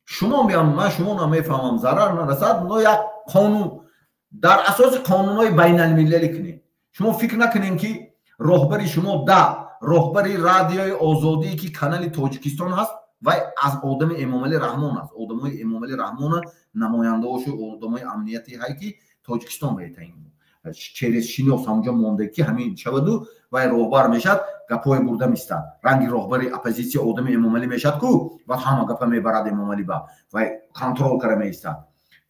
шумо меам, ман шумо намефаҳмам, зарар нарасад, но як қонун дар асоси қонунҳои байналмилалӣ кунед. Шумо фикр накунед ки роҳбари шумо да роҳбари Радиои Озодӣ, ки канали Тоҷикистон ҳаст, вай аз одами Эмомалӣ Раҳмон аст. Одамои Эмомалӣ Раҳмона, намояндаошу одамои амнияти ҳай ки Тоҷикистон баетаин через шинос ҳамҷо монда ки ҳамин шаваду вай роҳбар мешавад, гапҳое бурда мистад. Ранги роҳбари оппозитсия одами Эмомалӣ мешавад ку, баъд ҳама гапа мебарад Эмомалӣ ба вай контрол кара меистад.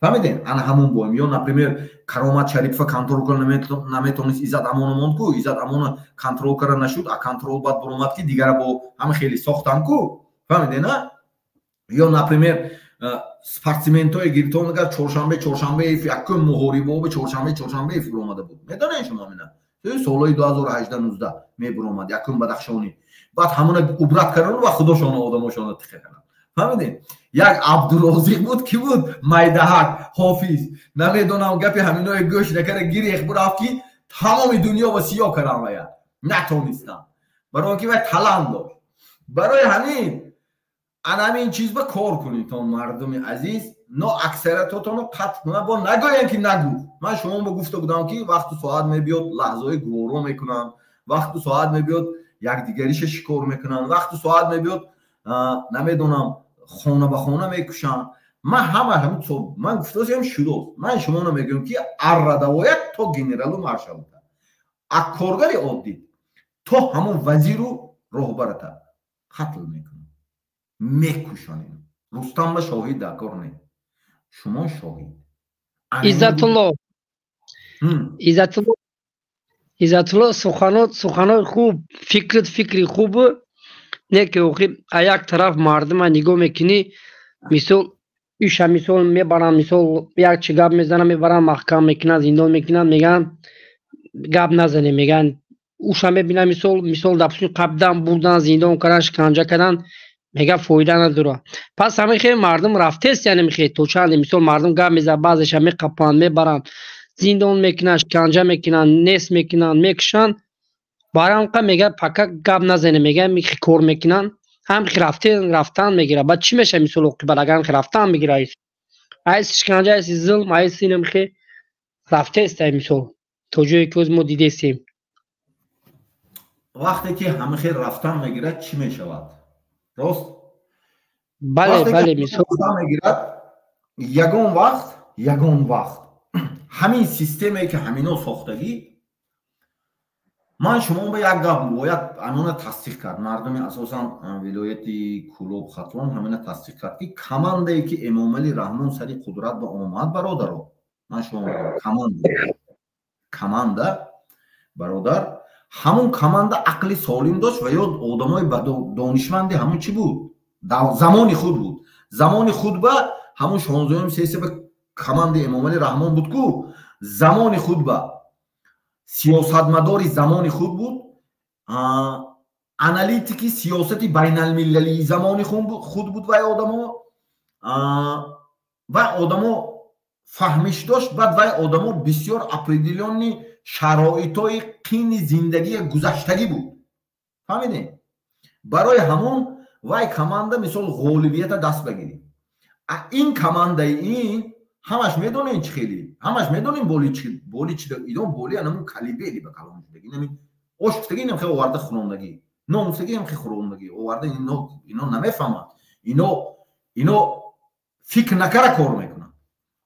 Фаҳмидем? Ана ҳамун боем. Ё, например, Каромат Шарипова контрол кара наметонист, Иззат Амона монд ку, Иззат Амона контрол кара нашуд, а контрол баъд буромад ки дигара бо ҳама хеле сохтан ку. Фаҳмидем, а? Ё, например, спортсментое гирифтон, агар Чоршанбе Чоршанбеев якум муҳорибао Чоршанбе Чоршанбеев буромада буд. Медонед шумо мина? Солҳои 2018, 19 мебуромад якум бадахшонӣ. Баъд ҳамона убрать кардану ва худошона одамошона тихе карданд. Фаҳмидем? Як Абдурозиқ буд, ки буд майдаҳак ҳофиз, намедонам, гапи ҳаминое гӯш накарда гирех бурафт ки тамоми дунё ба сиёҳ кардан вая натонистанд, барои он ки вай талант дошт. Барои ҳамин ана ҳамин чиз ба кор кунедтон, мардуми азиз, но аксариятотонро қатъ кунад, бо нагӯянд ки нагуфт. Ман шумо ба гуфта будам ки вақту соат мебиёд, лаҳзаҳои гуворо мекунанд, вақту соат мебиёд, якдигариша шикор мекунанд, вақту соат мебиёд, намедонам, хона ба хона мекушанд. Ман ҳама ман гуфтаам шудост. Ман шуморо мегӯям ки аррадавоят то генералу маршалта, а коргари оддӣ то ҳамон вазиру роҳбарата қатл мекунанд, мекушанд. Рустам ба шоҳид дар кор не, шумо шоҳид. Иззатулло, Иззатулло, Иззатулло, суханот суханои хуб, фикрит фикри хуб, не ки охи а як тараф мардума нигоҳ мекунӣ, мисол иша мисол мебаранд, мисол як чи гап мезананд, мебаранд, маҳкам мекунанд, зиндон мекунанд, мегӯянд гап назанем, мегӯянд. Уша мебинам, мисол допустим, қабдан бурдан, зиндон кардан, шиканҷа кардан, мега фоида надорад. Пас ҳамин хел мардум рафтест, яъне мехе то чанде мисол мардум гап мезанад, баъзеша меқапанд, мебаранд, зиндон мекунанд, шиканҷа мекунанд, нест мекунанд, мекушанд. Барои мега пока гап назанем, мега михи кор мекунанд, ҳам рафте рафтан мегирад. Баъд чӣ мешавад, мисол оқибат, агар ҳамхи рафтан мегирад, айс шиканҷа, айси зулм, айси инамхи рафтест, ай мисол то ҷое ки оз мо дидестем. Вақте ки ҳамихел рафтан мегирад, чӣ мешавад, рост? Бале, мисол. Мегирад, ягон вақт ҳамин системае ки ҳамино сохтагӣ. Ман шумо ба як гап бояд амона тасдиқ кард. Мардуми асосан вилояти Кӯлоб, Хатлон ҳамина тасдиқ кард ки командае ки Эмомалӣ Раҳмон сари қудрат ба омад, бародаро, ман шумо команда, бародар, ҳамун команда ақли солим дошт ва ё одамои донишманди ҳамун чӣ буд, замони худ буд. Замони худ ба ҳамун 16-уми сессия ба командаи Эмомалӣ Раҳмон буд ку, замони худ ба сиёсатмадори замони худ буд, аналитики сиёсати байналмилалии замони худ буд. Вай одамо фаҳмиш дошт. Баъд вай одамо бисёр определённый шароитҳои қини зиндагии гузаштагӣ буд. Фаҳмидем? Барои ҳамон вай команда мисол ғолибията даст багирид. Ин командаи ин ҳамаш медонем чӣ хели, ҳамаш медонем боли чи, боли чи идон, боли анамун калибели ба калон шудаги, нами ош гуфтаги, инам хел оварда хӯрондагӣ, нон гуфтаги, инам хел хӯрондагӣ оварда. Ино намефаҳманд, ино фикр накара кор мекунанд.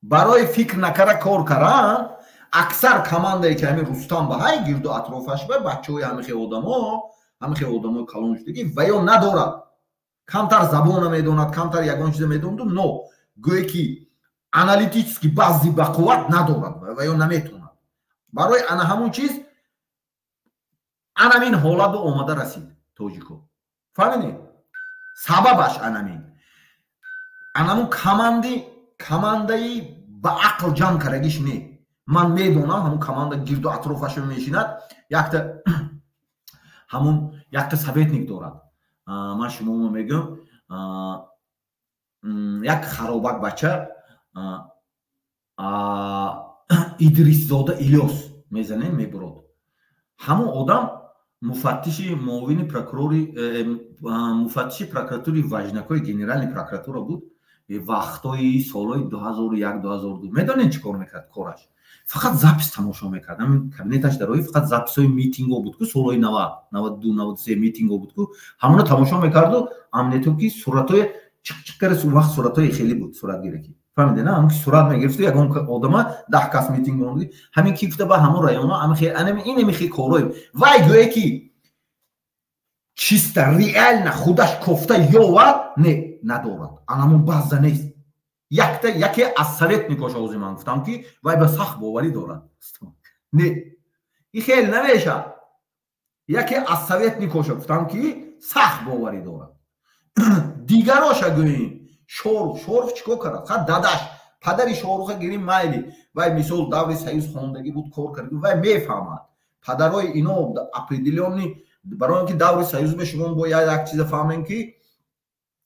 Барои фикр накара кор каран аксар командае ки ҳамин Рустам ба ҳай гирду атрофаш ба бачаҳои ҳамихел одамо, ҳамихел одамои калон шудагӣ ва ё надорад, камтар забона медонад, камтар ягон чиза медонаду, но гӯе ки аналитически баъзи бақувват надорад ва ё наметавонад. Барои ана ҳамун чиз анамин ҳолат ба омада расид тоҷико. Фаҳмидед? Сабабаш анамин анамун командаи ба ақл ҷамъ кардагиш не. Ман медонам, ҳамун команда гирду атрофашо мешинад, якта Ҳамун якта советник дорад. Ман шумомо мегӯям, як харобак бача Идрисзода Илёс мезанем, мебурод. Ҳамон одам муфаттиши муовини прокурори, муфаттиши прокуратураи важнакои генеральный прокуратура буд вақтҳои солҳои 2001, 2002. Медонед, чӣ кор мекард? Кораш фақат запись тамошо мекард. Ҳамин кабинеташ дарои фақат записҳои митинго буд ку, солҳои 90, 92, 93 митинго буд ку, ҳамона тамошо мекарду амнето ки суратҳои чиқ-чиқ кара. Вақт суратҳои хеле буд, суратгиракӣ, фаҳмиде на? Ҳамин ки сурат мегирифту ягон одама 10 кас митинг, ҳамин ки гуфта ба ҳамон районҳо инами хе корҳое вай гӯе ки чисто реально худаш кофта ёвад, не, надорад. Анамон база нест. Якта яке аз советникош ҳозир ман гуфтам ки вай ба сахт боварӣ дорад. Не, и хел намешавад. Яке аз советникоша гуфтам ки сахт боварӣ дорад. Дигароша гӯем, Шорух. Шорух чӣ кор кард? Ха, дадаш, падари Шоруха гирим, майли, вай мисол даври Союз хондагӣ буд, кор кард, вай мефаҳмад. Падарои ино определённый, барои он ки даври Союз бе шумо бояд як чиза фаҳмем, ки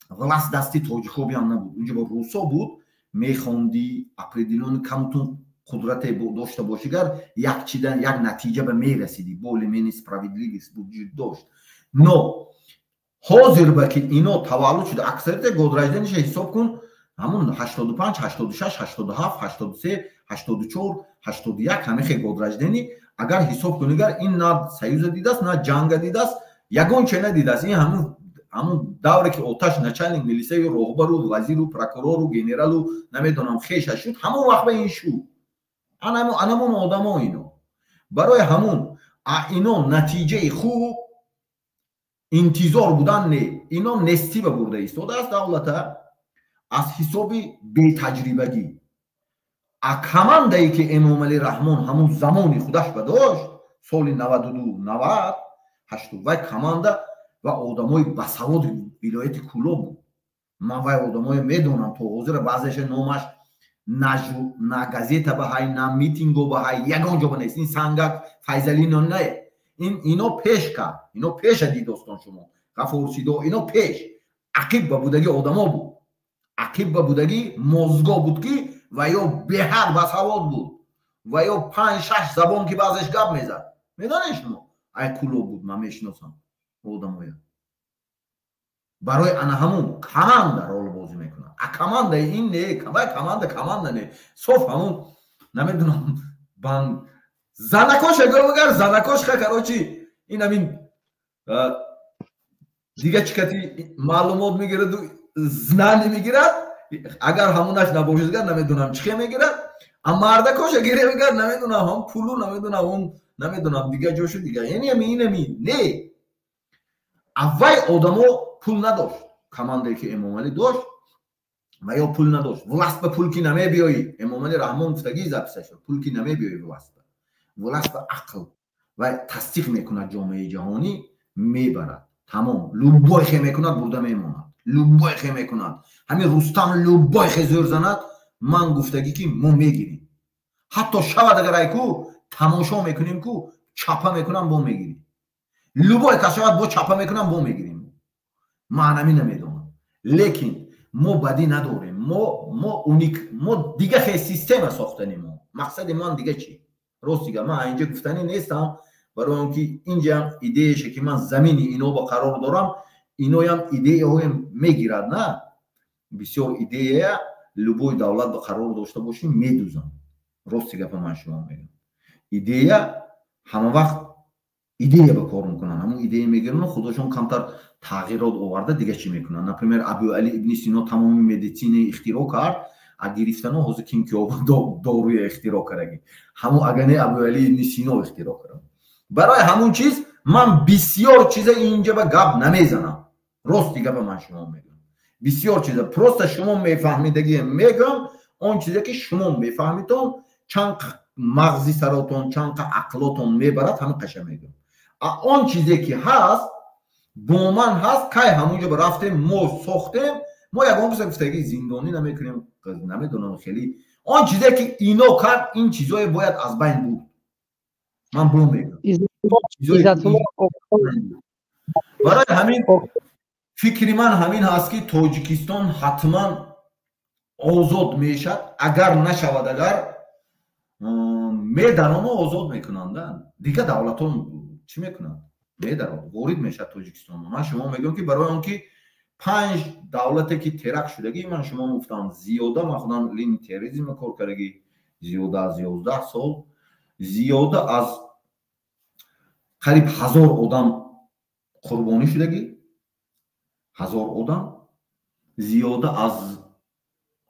власть дасти тоҷикобиам набуд, унҷо бо русо буд. Мехондӣ, определённый камтун қудрате дошта бошигар, як чида, як натиҷа ба мерасидӣ, более-менее справедливость вуҷуд дошт. Но ҳозир ба ки ино таваллуд шуда, аксарияти год рождения ша ҳисоб кун, ҳамун 85, 86, 87, 83, 84, 81, ҳамихе год рождения агар ҳисоб кунигар, ин на Союза дидааст, на ҷанга дидааст, ягон че надидааст. Ин ҳамун давре ки оташ начальник милисияю роҳбару вазиру прокурору генералу намедонам хеша шуд, ҳамон вақт ба ин шуд. Анамон одамо ино. Барои ҳамун ино натиҷаи хуб интизор будан не. Ино нестиба бурда истодааст давлата аз ҳисоби бетаҷрибагӣ. А командае ки Эмомалӣ Раҳмон ҳамун замони худаш ба дошт, соли 92, 90, ҳашту, вай команда ва одамои басаводи вилояти Кӯлоб буд. Ман вай одамое медонам то ҳозира, баъзеша номаш на газета ба ҳай, на митинго ба ҳай, ягон ҷо ба нест. Ин Сангак Файзалино не, ин ино пеш кард, ино пеша дид достон. Шумо Ғафур Сидо, ино пеш ақиб ба будагӣ одамо буд, ақиб ба будагӣ мозго буд, ки ва ё беҳад басавод буд, ва ё панҷ шаш забон ки баъзеш гап мезад. Медонед шумо, ай Кӯлоб буд, ман мешиносам одамоя. Барои ана ҳамун команда рол бозӣ мекунад. А командаи ин не, вай команда команда не, соф ҳамун намедонам бан занакоша гӯягар, занакош ха, короче, ин ҳамин дига чӣ кати маълумот мегираду знание мегирад. Агар ҳамунаш набошадгар, намедонам чӣ хе мегирад. А мардакоша гиремегар, намедонам, ҳам пулу намедонам, он намедонам дига ҷошу дига, яъне ами инами не. Аввай одамо пул надошт. Командае ки Эмомалӣ дошт ва ё пул надошт. Власть ба пул ки намебиёӣ, Эмомалӣ Раҳмон гуфтагӣ записаша, пул ки намебиёӣ власть ба, власть ба ақл ва тасдиқ мекунад ҷомеаи ҷаҳонӣ, мебарад, тамом. Любой хе мекунад, бурда мемонад, любой хе мекунад. Ҳамин Рустам любой хе зӯр занад, ман гуфтагӣ ки мо мегирем. Ҳатто шавад агар айку тамошо мекунем ку чапа мекунам, бо мегирем. Любой кас шавад, бо чапа мекунам, бо мегирем. Ман ҳамин намедонам, лекин мо бадӣ надорем. Мо уник, мо дига хе система сохтанем. Мо мақсади ман дига чӣ, рости гап, ман инҷа гуфтанӣ нестам, барои он ки инҷаам идеяше ки ман замини ино ба қарор дорам, иноям идеяҳоям мегирад, на бисёр идея любой давлат ба қарор дошта бошӣ, медузам. Рости гапа ман шумо мегӯям, идея ҳама вақт идея ба кор мекунанд. Ҳамун идея мегиранд, худошон камтар тағйирот оварда, дига чӣ мекунанд. Например, Абуали ибни Сино тамоми медицина ихтироъ кард, а гирифтано ҳозир ким ки доруя ихтироъ кардаги, ҳамун агар не Абуали ибни Сино ихтироъ кард. Барои ҳамун чиз ман бисёр чиза инҷа ба гап намезанам. Рости гапа ман шумо мегӯям, бисёр чиза просто шумо мефаҳмидагие мегӯям. Он чизе ки шумо мефаҳмитон, чанд мағзи саротон, чанд ақлотон мебарад, ҳамин қаша мегӯям. А он чизе ки ҳаст, бо ман ҳаст, кай ҳамунҷо рафтем, мо сохтем. Мо ягон каса гуфтаги зиндонӣ намекунем, намедонам хеле. Он чизе ки ино кард, ин чизое бояд аз байн буд, ман бо мегӯям. Барои ҳамин фикри ман ҳамин ҳаст, ки Тоҷикистон ҳатман озод мешад. Агар нашавад, агар медарону озод мекунанд, дигар давлатҳо чӣ мекунанд? Медарод, ворид мешад Тоҷикистон. Ман шумо мегӯям, ки барои он ки 5 давлате ки теракт шудагӣ, ман шумо гуфтам, зиёда, ман худам линии терроризм кор кардагӣ зиёда аз 11 сол, зиёда аз қариб 1000 одам қурбонӣ шудагӣ, 1000 одам, зиёда аз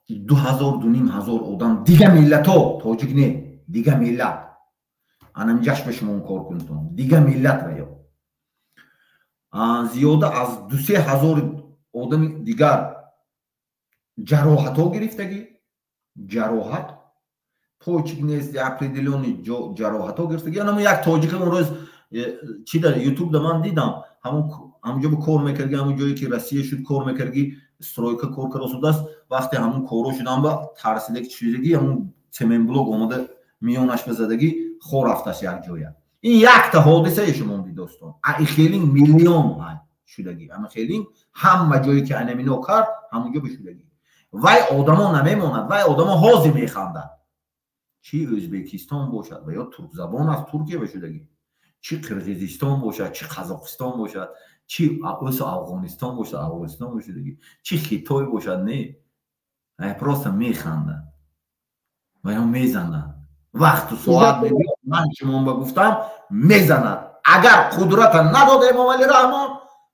2000, 2500 одам дига миллатҳо, тоҷик не, дига миллат, анамҷаш ба шумо кор кунтон, дига миллат ва ё зиёда аз 2-3 ҳазор одами дигар ҷароҳатҳо гирифтагӣ, ҷароҳат почик нест, определённый ҷароҳатҳо гирифтагӣ. Анамо як тоҷик он рӯз чи дар ютуб да ман дидам, ҳамонҷо кор мекарди, ҳамон ҷое ки Россия шуд кор мекарди, стройка кор карда шудааст. Вақте ҳамон коро шудан ба тарсида ки чизагӣ, ҳамон цементблок омада миёнаш ба задагӣ, хор рафтааст як ҷоя. Ин якта ҳодисае шумо дидостон, а ихелин миллион шудагӣ, ама хелин ҳама ҷое ки анамино кард, ҳамонҷо бишудагӣ. Вай одамо намемонад, вай одамо ҳозир механдад. Чи Ӯзбекистон бошад ва ё туркзабон аст, Туркия бишудагӣ, чи Қирғизистон бошад, чи Қазоқистон бошад, чи ӯсу Афғонистон бошад, Афғонистон бошудагӣ, чи Хитой бошад, не, просто механдад ва ё мезанад. Вақту соат мебиёд, ман шумо ба гуфтам, мезанад. Агар қудрата надод Эмомалӣ Раҳмон,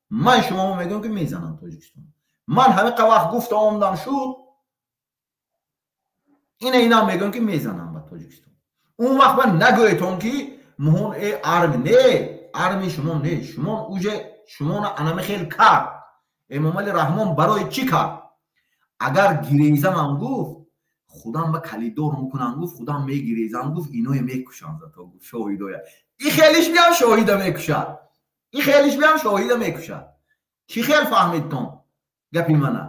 ман шумо мегӯям, ки мезанам Тоҷикистон. Ман ҳамиқа вақт гуфта омдам, шуд, ина инам мегӯям, ки мезанам ба Тоҷикистон. Он вақт ман нагӯетон, ки муҳон э арми не, арми шумо не, шумо уже шуморо анами хел кард. Эмомалӣ Раҳмон барои чӣ кард? Агар гирезамам гуфт, худам ба калидор мекунам гуфт, худам мегирезам гуфт, иное мекушам, зато гуфт шоҳидоя. И хелиш биям шоҳида мекушад, и хелиш биям шоҳида мекушад. Чӣ хел фаҳмидтон гапи мана?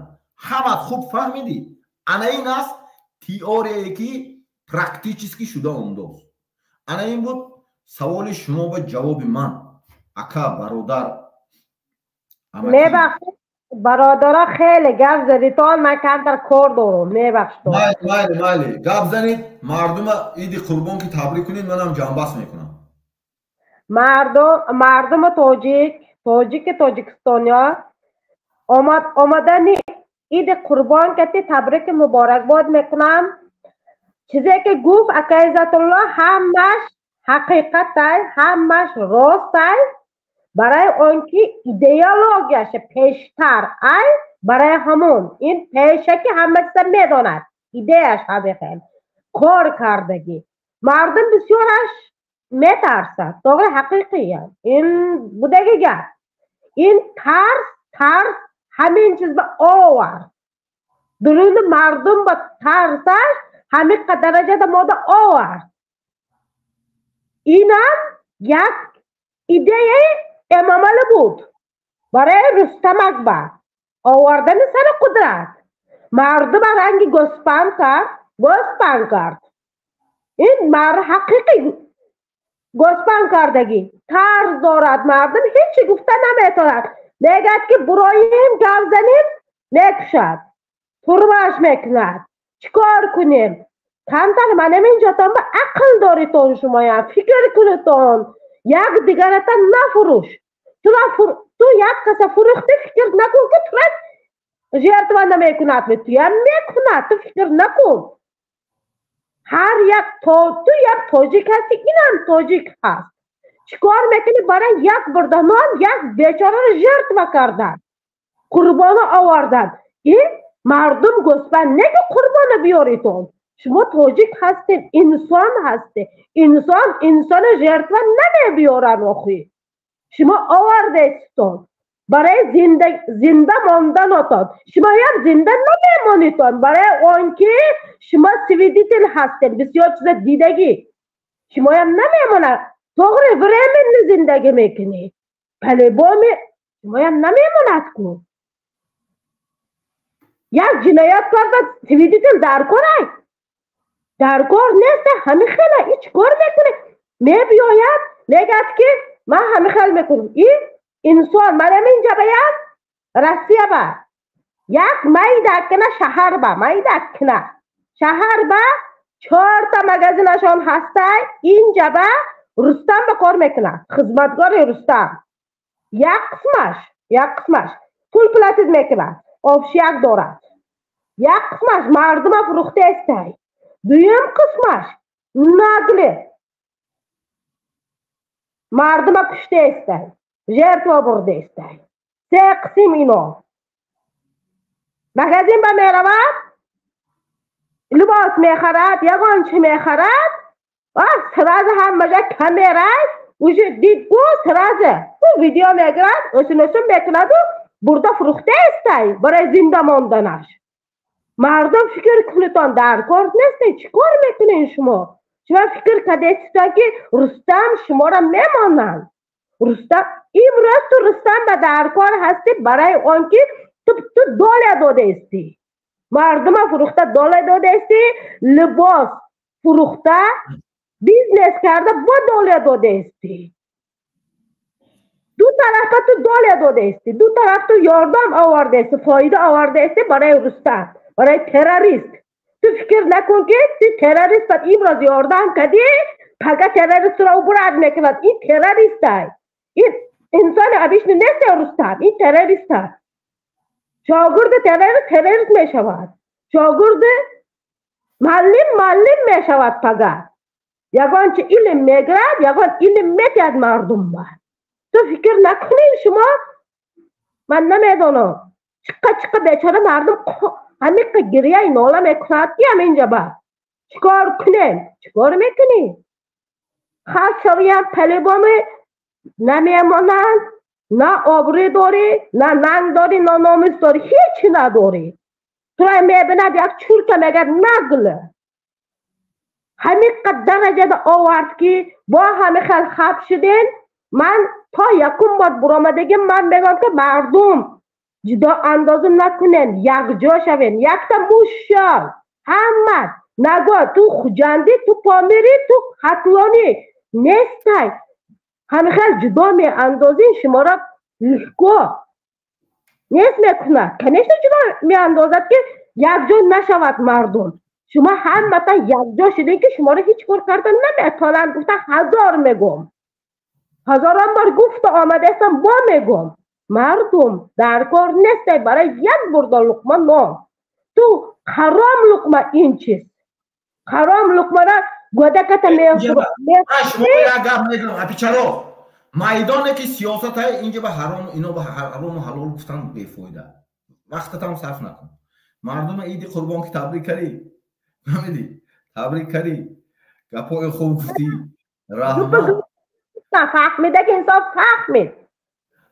Ҳамат хуб фаҳмидӣ. Ана ин аст теорияе, ки практически шуда омдост. Ана ин буд саволи шумо ба ҷавоби ман, ака, бародар. Мебахшед, бародара, хеле гап задитон, ман камтар кор дорам, мебахшед. Майли, майли, гап занед, мардума иди қурбон ки табрик кунед, манам ҷанбас мекунам. Мардуми тоҷик, тоҷики тоҷикистониё, омадани иди қурбон кати табрики муборакбод мекунам. Чизе ки гуфт ака Иззатулло, ҳамаш ҳақиқатай, ҳамаш ростай. Барои он ки идеологияш пештар ай, барои ҳамон ин пешаки ҳама чиза медонад, идеяш ҳамихел кор кардагӣ. Мардум бисёраш метарсад, тоғри, ҳақиқия ин будаги гап. Ин тарс ҳамин чиз ба овард, дуруни мардум ба тарсаш ҳамин дараҷада мода овард. Инам як идеяи Эмомалӣ буд барои Рустам Акбар овардани сари қудрат. Мардума ранги гӯспанд кард, гӯспанд кард. Ин ҳақиқӣ гӯспанд кардагӣ. Тарс дорад мардум, ҳечи гуфта наметавонад. Мегӯяд, ки буроем, гап занем, мекушад, турмаш мекунад. Чӣ кор кунем? Камтар манам инҷотон ба ақл доритон, шумоям фикр кунитон, як дигарата нафурӯш. Ту як каса фурӯхтӣ, фикр накун, ки тура жертва намекунад, туям мекунад, ту фикр накун. Ҳар як ту як тоҷик ҳасти, инам тоҷик ҳаст. Чӣ кор мекунӣ? Барои як бурданон як бечораро жертва кардан, қурбона овардан. Ин мардум гӯспанд не, ки қурбона биёритон. Шумо тоҷик ҳастед, инсон ҳастед, инсон инсона жертва намебиёрад. Охи шумо овардестон барои зинда монданотон, шумоям зинда намемонитон, барои он ки шумо свидетель ҳастед, бисёр чиза дидагӣ. Шумоям намемонад, тоғри, временно зиндагӣ мекунӣ, по-любому шумоям намемонад ку. Як ҷиноят карда, свидетель дар корай, дар кор нест. Ҳамин хела ҳеч кор мекунад, мебиёяд. Мегӯяд, ки ман ҳамин хел мекунам. И инсон манам инҷа ба як Россия ба як майдаккина шаҳар ба майдаккина шаҳар ба чорта магазинашон ҳастай. Инҷа ба Рустам ба кор мекунад, хизматгори Рустам. Як қисмаш пул платить мекунад, общак дорад. Як қисмаш мардума фурӯхта эстай, дуюм қисмаш нагле мардума кушта эстай, жертва бурда эстай. Се қисм ино магазин ба меравад, либос мехарад, ягон чи мехарад, сразу ҳамаҷа камерай уже дид, ку сразу видео мегирад, өсин өсин мекунаду бурда фурӯхта эстай барои зинда монданаш. Мардум, фикр кунитон, дар кор нестен. Чӣ кор мекунен шумо? Шумо фикр кардестон, ки Рустам шуморо мемонанд? Рустам имрӯз ту Рустам ба дар кор ҳастӣ барои он ки ту доля додаистӣ, мардума фурӯхта доля додаистӣ, либос фурӯхта, бизнес карда бо доля додаистӣ. Ду тарафа ту доля додаистӣ, ду тараф ту ёрдам овардаистӣ, фоида овардаистӣ барои Рустам, барои террорист. Ту фикр накун, ки ту террорист имрӯз ёрдам кардӣ, пага террористро убрать мекунад. Ин террористай, ин инсони обычный нест. Рустам ин террорист аст. Шогирди террорист террорист мешавад, шогирди муаллим муаллим мешавад. Пага ягон чи илм мегирад, ягон илм метиҳад мардумба. Ту фикр накунед шумо. Ман намедонам, чиқа чиқа бечора мардум ҳамиқа гирияи нола мекунад, ки ҳаминҷа ба чикор кунем? Чикор мекунӣ? Халқ шавиям талибоми намемонанд. На обрӯ дорӣ, на нанг дорӣ, на номус дорӣ, ҳечи надорӣ. Тура мебинад як чурка, мегӯяд нагл. Ҳамиқа дараҷада овард, ки бо ҳами хел хаб шудем. Ман то якум бор буромадагим, ман мегӯям, ки мардум, ҷудо андоза накунен, якҷо шавен, якта мушшо ҳама. Нагӯ ту Хуҷандӣ, ту Помирӣ, ту Хатлонӣ нестай. Ҳами хел ҷудо меандозин, шуморо легко нест мекунад. Конечно, ҷудо меандозад, ки якҷо нашавад мардум. Шумо ҳаматан якҷо шудем, ки шуморо ҳеҷ кор карда наметавонанд. Гуфта ҳазор мегӯм, ҳазорон бор гуфта омадаистам, бо мегӯм: мардум, дар кор нестай барои як бурда луқма нон. Ту ҳаром луқма, ин чиз ҳаром луқмара гӯдаката. Шумо як гап мегӯям, апичаро. Майдоне ки сиёсата, инҷа ба ҳаром, ино ба ҳарому ҳалол гуфтан бефоида, вақтатам сарф накун. Мардума иди қурбон ки табрик кардӣ, фаҳмидӣ, табрик кардӣ, гапҳои хуб гуфтӣ, раҳмат. Фаҳмида, ки инсон фаҳмид.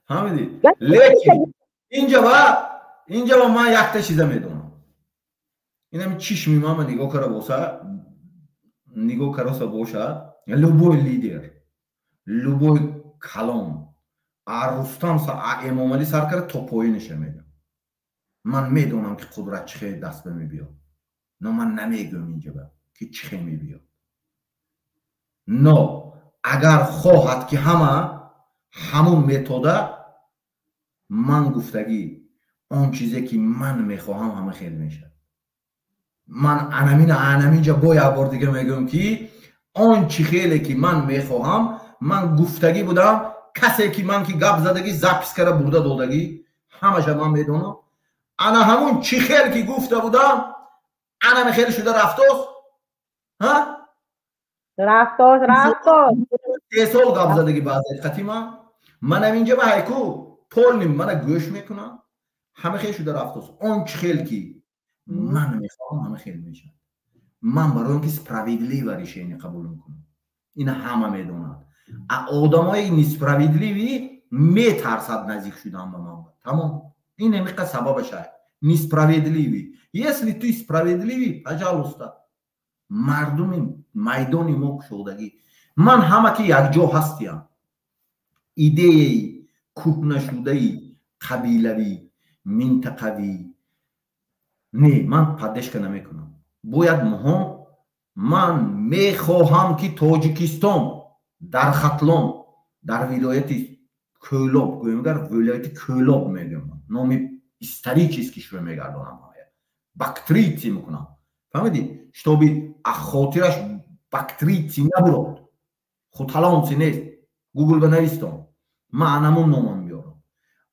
Фаҳмидӣ, лекин инҷа ва ман якта чиза медонам. Инами чишми мама нигоҳ кара боса, нигоҳ кароса бошад, любой лидер, любой калон, а Рустам, а Эмомалӣ сар карда то поиниша мегам, ман медонам, ки қудрат чӣ хел даст ба мебиёд. Но ман намегӯям инҷаба, ки чӣ хел мебиёд. Но агар хоҳад, ки ҳама ҳамун метода ман гуфтагӣ, он чизе ки ман мехоҳам, ҳама хел мешавад. Ман анамина анаминҷа бо як бор дига мегӯям, ки он чӣ хеле ки ман мехоҳам, ман гуфтагӣ будам. Касе ки ман ки гап задагӣ, запись кара бурда додагӣ, ҳамаша ман медонам. Ана ҳамун чӣ хел ки гуфта будам, анами хел шуда рафтост. Рафтост, рафтост. 3 сол гап задагӣ баъзе қати ман, манам инҷа ба ҳайку полный мана гӯш мекунам, ҳама хел шуда рафтост. Он чӣ хел ки ман мехоҳам, ҳама хел мешавад. Ман барои он ки справедливо решение қабул мекунам, ина ҳама медонад. А одамои несправедливый метарсад наздик шудан ба ман. Тамом, ин амиқа сабабаша несправедливый. Если ты справедливый, пожалуйста. Мардуми майдони мо кушодагӣ, ман ҳама ки якҷо ҳастиям. Идеяи кӯҳнашудаи қабилавӣ, минтақавӣ не, ман поддержка намекунам. Бояд моҳо, ман мехоҳам, ки Тоҷикистон Дар Хатлон, дар вилояти Кӯлоб, гӯем гар вилояти Кӯлоб мегӯям, номи исторический шуро мегардонам, бактрийци мекунам, фаҳмидӣ, чтобы хотираш бактрийци набурод, хуталонци нест, гугл ба навистон, ман анамун номам биёрам.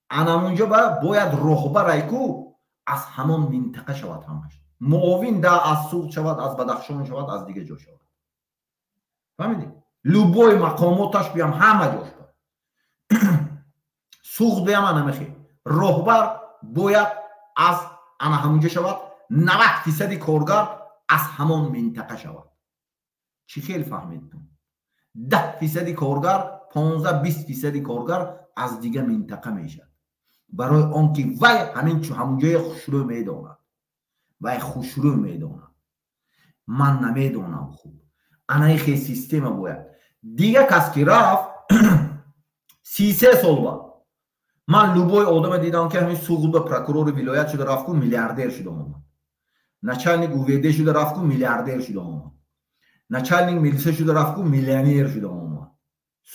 Анамунҷо ба бояд роҳбарайку аз ҳамон минтақа шавад, ҳамаш муовин да аз Суғд шавад, аз Бадахшон шавад, аз дига ҷо шавад, фаҳмидӣ? Любой мақомоташ биям, ҳама ҷош ба Суғд биям, анамехе роҳбар бояд аз ана ҳамунҷо шавад, 90% коргар аз ҳамон минтақа шавад. Чӣ хел фаҳмидтон? 10% коргар, 15-20% коргар аз дига минтақа мешавад, барои он ки вай ҳамин ҳамунҷои хушрӯ медонад, вай хушрӯ медонад, ман намедонам хуб. Анаи хел система бояд. Дига кас ки рафт 33 сол ба ман любой одаме дидам, ки ҳамин Суғд ба прокурори вилоят шуда рафтку, миллиардер шуда омад, начальник УВД шуда рафтку, миллиардер шуда омад, начальник милиса шуда рафтку, миллионер шуда омад.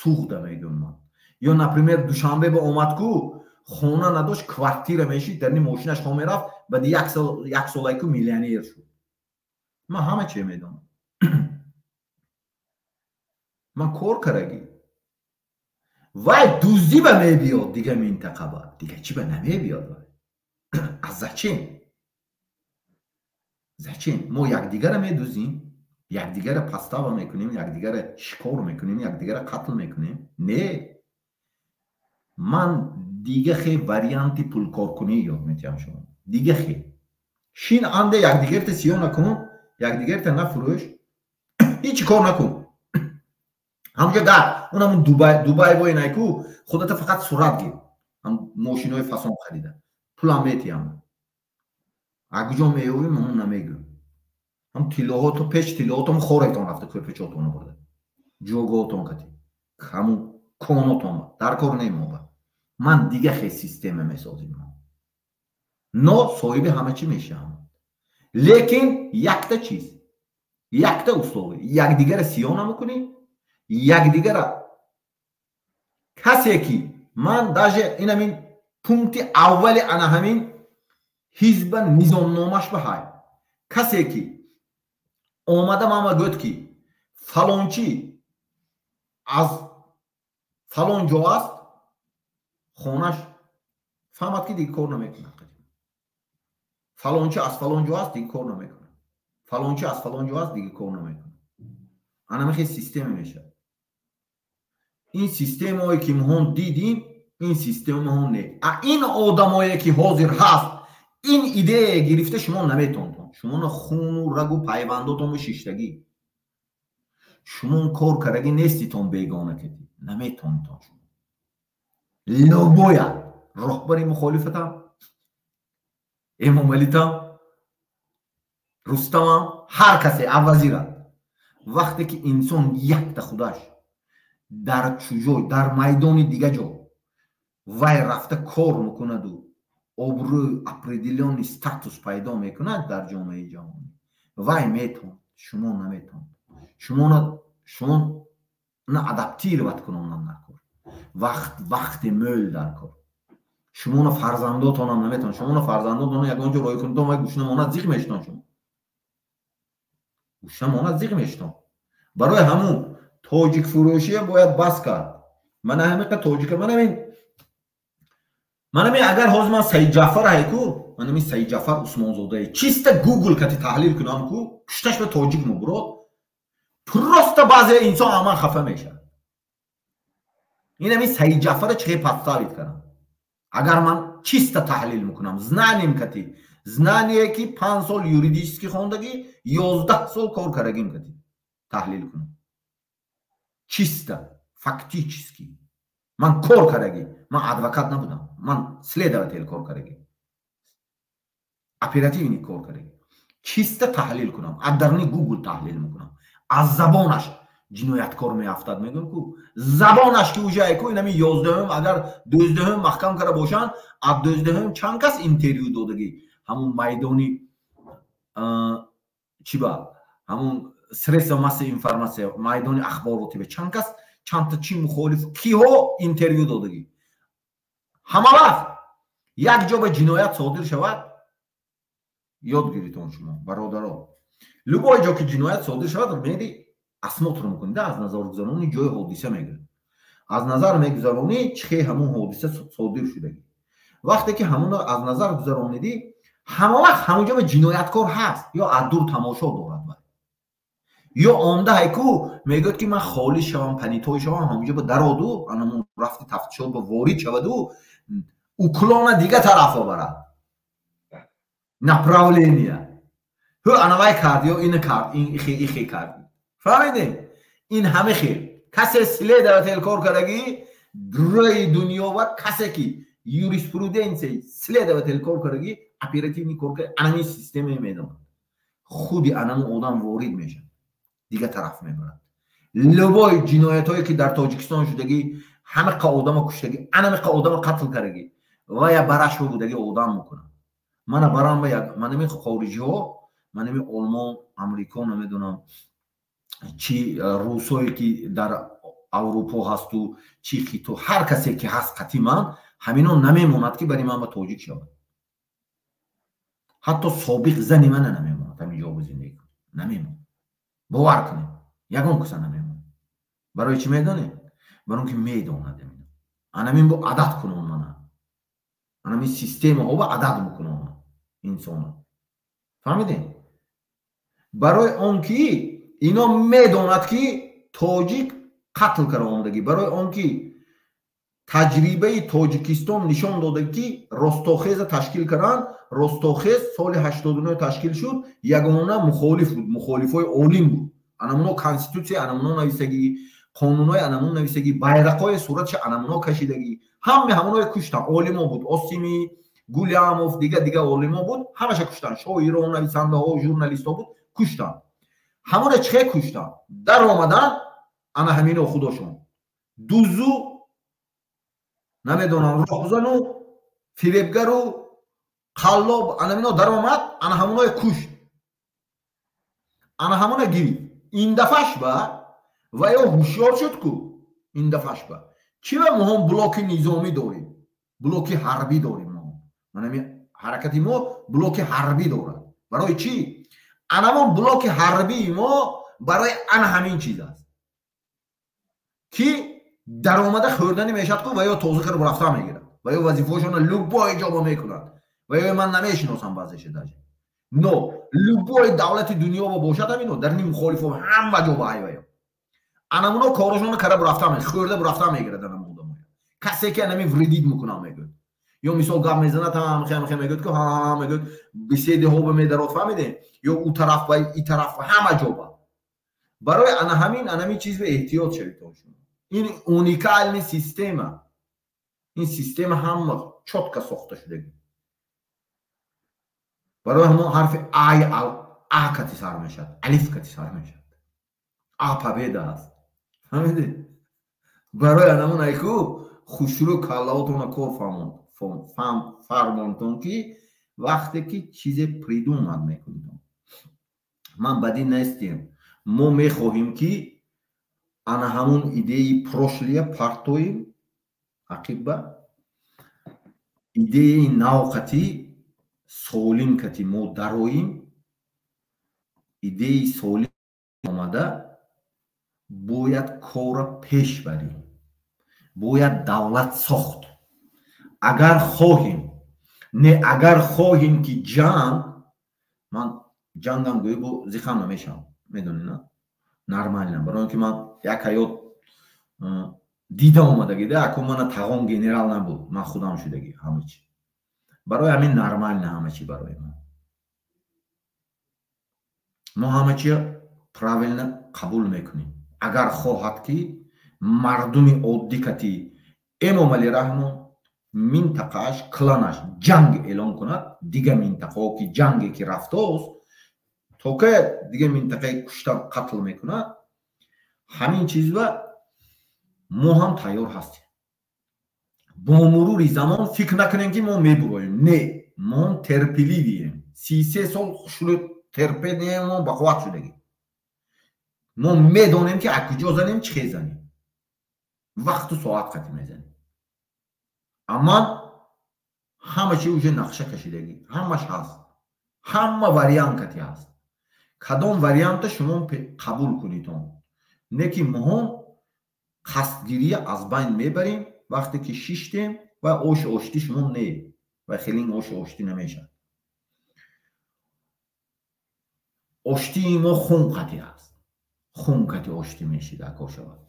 Суғда мегӯям ман. Ё, например, Душанбе ба омадку, хона надошт, квартира мешид, дар ни мошинаш хо мерафт, баъди як солайку миллионер шуд. Ман ҳама чиз медонам, ман кор карагӣ. Вай дуздӣ ба мебиёд дига минтақа ба, дига чӣ ба намебиёд вай. А зачем, зачем мо якдигара медузим, якдигара подстава мекунем, якдигара шикор мекунем, якдигара қатл мекунем? Не, ман дига хе варианти пулкоркунӣ ёд метиҳам шумо. Дига хе шин анде якдигарта сиё накун, якдигарта нафурӯш, ҳеҷ кор накун, ҳамҷо гар унамун Дубай, Дубай бой найку, худата фақат сурат гир, ҳам мошинои фасон харида, пулам метиҳам, а куҷо меёвӣ, ман намегӯм. Ҳам тиллоҳото пеш тиллоҳотон хоретон рафта, кӯрпечотон бурда, ҷогоотон кати ҳамун конотон дар кор немоба. Ман дига хел система месозим, но соҳиби ҳама чӣ мешавам, лекин якта чиз, якта условие: якдигара сиё намекунӣ, якдигара касе ки ман даже инамин пункти аввали ана ҳамин ҳизба низомномаш ба ҳай, касе ки омада мама гӯд, ки фалончӣ аз фалон ҷо аст, хонаш фаҳмад, ки дига кор намекунад. Фалончи аз фалон ҷо аст, дига кор намекунад. Фалончи аз фалон ҷо аст, дига кор намекунад. Анамихе система мешавад. Ин системаое ки моҳон дидим, ин системаҳо не. А ин одамое ки ҳозир ҳаст, ин идея гирифта шумо наметонтон. Шумоно хуну рагу пайвандотону шиштагӣ, шумо кор кардагӣ неститон, бегона кадӣ наметонтон. Шумо любоя роҳбари мухолифатам, Эмомалитам, Рустамам, ҳар касе аввазира, вақте ки инсон якта худаш дар чужой, дар майдони дига ҷо вай рафта кор мекунаду обрӯи определённый статус пайдо мекунад дар ҷомеаи ҷаҳонӣ, вай метавонад, шумо наметавонад. Шумо на адаптировать кунонам дар кор, вақт вақти мӯл дар кор. Шумоно фарзандотонам наметавонад. Шумоно фарзандотон ягон ҷо рой кунедон, вай гушна монад, зиқ мешитон. Шумо гушна монад, зиқ мешитон. Барои ҳамун тоҷикфурӯшия бояд бас кард. Мана ҳамиқа тоҷика, манами агар ҳозир ман Саидҷафар ҳайку, манами Саидҷафар Усмонзодае чиста гугл кати таҳлил кунам ку, пушташ ба тоҷик мубурод, просто баъзе инсон аман хафа мешавад. Инами Саидҷафара чӣ хел подставить кардам? Агар ман чисто таҳлил мекунам, знанием кати, знание ки 5 сол юридически хондагӣ, 11 сол кор кардагим кати таҳлил кунам, чисто фактически ман кор кардагӣ, ман адвокат набудам, ман следователь кор кардагӣ, оперативник кор кардагӣ, чисто таҳлил кунам, аз даруни гугл таҳлил мекунам, аз забонаш ҷинояткор меафтад. Мегӯям ку, забонаш ки уже ку инами 11-ум, агар 12-ум маҳкам карда бошанд, аз 12-ум чанд кас интервю додагӣ, ҳамун майдони чӣ ба ҳамун средства массовой информация, майдони ахбороти ба чанд кас чандта чи мухолиф, киҳо интервю додагӣ. Ҳама вақт як ҷо ба ҷиноят содир шавад, ёд гиритон шумо, бародаро. Любой ҷо ки ҷиноят содир шавад, мери осмотр мекунӣ, аз назаргузаронӣ ҷои ҳодиса мегирӣ. Аз назар мегузаронӣ чӣ хел ҳамон ҳодиса содир шудагӣ. Вақте ки ҳамонро аз назар гузаронидӣ, ҳама вақт ҳамон ҷо ба ҷинояткор ҳаст, ё аз дур тамошо дорад вай. Ё омда ҳайку мегӯяд ки ман холис шавам, понятой шавам, ҳамон ҷо ба дароду, анамон рафти тафтишот ба ворид шаваду, уклона дига тарафа барад. Направления. Ҳу анавай кард ё ина кард, ин ихе ихе кард. Фаҳмидем? Ин ҳама хел. Касе следователь кор кардагӣ, рӯи дунё ва касе ки юриспруденсияи следователь кор кардагӣ, оперативный кор кард, анами системае медонад. Худи анаму одам ворид мешавад, дига тараф мебарад. Любой ҷиноятҳое ки дар Тоҷикистон шудагӣ, ҳамақа одамо куштагӣ, анамиқа одамо қатл кардагӣ, вая барашва будагӣ одам мекунад. Мана барам ба як манами хориҷиҳо, манами Олмон, Амрико, намедонам чи русое ки дар Аврупо ҳасту, чи хито, ҳар касе ки ҳаст қати ман, ҳамино намемонад ки бари ман ба тоҷик шавад. Ҳатто собиқ зани мана намемонад ҳамин ҷо зиндагӣ кунад. Намемонад. Бовар кунед, ягон каса намемонад. Барои чӣ медонед? Барои он ки медонад ҳамино. Анамин бо адат кунон мана. Анамин системаҳо ба адат мекунон инсона. Фаҳмидед? Барои он ки ино медонад ки тоҷик қатл карда омадагӣ, барои он ки таҷрибаи Тоҷикистон нишон дода ки Ростохеза ташкил карданд. Ростохез соли 89 ташкил шуд, ягона мухолиф буд, мухолифҳои олим буд. Анамуно конститутсия анамуно нависагӣ, қонунҳои анамуно нависагӣ, байрақҳои суратша анамуно кашидагӣ, ҳаме ҳамоное куштанд. Олимо буд, Осимӣ, Гулямов, дига дига олимо буд, ҳамаша куштанд. Шоирон, нависандаҳо, журналистҳо буд, куштанд. Ҳамона чӣ хел куштанд? Даромаданд ана ҳамино худошон. Дузу, намедонам, роҳзану, фиребгару, қаллоб, анамино даромад, ана ҳамоное кушт. Ана ҳамона гирифт. Ин дафъаш ба ва ё ҳушёр шуд ку ин дафъаш ба. Чӣ ба моҳон блоки низомӣ дорем? Блоки ҳарбӣ дорем мо. Манами ҳаракати мо блоки ҳарбӣ дорад. Барои чӣ? Анамон блоки ҳарбии мо барои ана ҳамин чиз аст. Ки даромада хӯрдани мешавад ку ва ё тоза карда рафта мегирад. Ва ё вазифаҳошонро любой ҷо ба мекунад. Ва ё ман намешиносам баъзеша даже. Но любой давлати дунё ба бошад ҳамино дар ним мухолифо ҳама ҷо ба ҳайваё. Анамуно корашонро карда рафта мегирад, хӯрда рафта мегирад анаму одамоя. Касе ки анами вредит мекунам мегӯяд. Ё мисол гап мезанад, ҳам мегӯяд ки ҳа мегӯяд, беседаҳо ба медарод, фаҳмидем? Ё ӯ тараф ба и тараф ҳама ҷо ба. Барои ана ҳамин анами чиз ба эҳтиёт шавед шумо. Ин уникальный система. Ин система ҳама чётко сохта шудагӣ. Барои ҳамон ҳарфи ай а кати сар мешавад, алиф кати сар мешавад. А победа аст. Фаҳмидед? Барои анамон айку хушрӯ каллаотона кор фармонтон ки вақте ки чизе придумад мекунед. Ман бадӣ нестем. Мо мехоҳем ки ана ҳамон идеи прошлия партоем ақиба, идеяи навқати солим кати мо дароем, идеи солим омада бояд корро пеш барем, бояд давлат сохт. Агар хоҳем, не агар хоҳем ки ҷанг, ман ҷангам гӯё бо зихам намешавам, медонӣ на? Нормально, барои он ки ман як ҳаёт дида омадагӣ, да, аку мана тағом генерал набуд, ман худам шудагӣ ҳама чи. Барои ҳамин нормально ҳама чи барои мо. Мо ҳама чи правильно қабул мекунем. Агар хоҳад ки мардуми оддӣ кати Эмомалӣ Раҳмон минтақааш, кланаш ҷанг эълон кунад, дига минтақаҳо ки ҷанге ки рафтост, то ке дига минтақаи куштан қатл мекунад, ҳамин чизва мо ҳам тайёр ҳастем. Бо мурури замон фикр накунем ки мо мебуроем. Не, мо терпеливием. 33 сол хушрӯ терпениямон бақувват шудагӣ. Мо медонем ки аз куҷо занем, чӣ хел занем. Вақту соат қатӣ мезанем. Амма ҳама чи уже нақша кашидагӣ, ҳамаш ҳаст, ҳама вариант кати ҳаст. Кадом варианта шумо қабул кунитон, не ки моҳон қасдгирия аз байн мебарем. Вақте ки шиштем ва ошу оштӣ шумо не, ва хеле ошу оштӣ намешавад. Оштии мо хун қатӣ аст, хун кати оштӣ мешид ако шавад.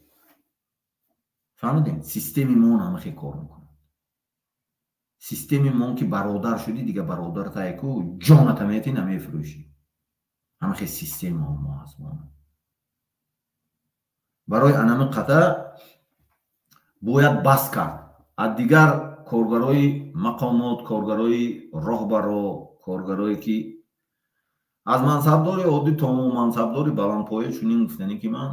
Фаҳмидем? Системи мон ҳамахе кор мекунад. Системи мон ки бародар шудӣ, дига бародар тайку ҷоната метӣ, намефурӯшӣ. Ҳамахе система мо ҳаст. Барои анами қата бояд бас кард. Аз дигар коргарои мақомот, коргарои роҳбаро, коргарое ки аз мансабдори оддӣ то мансабдори баландпоя чунин гуфтанӣ ки ман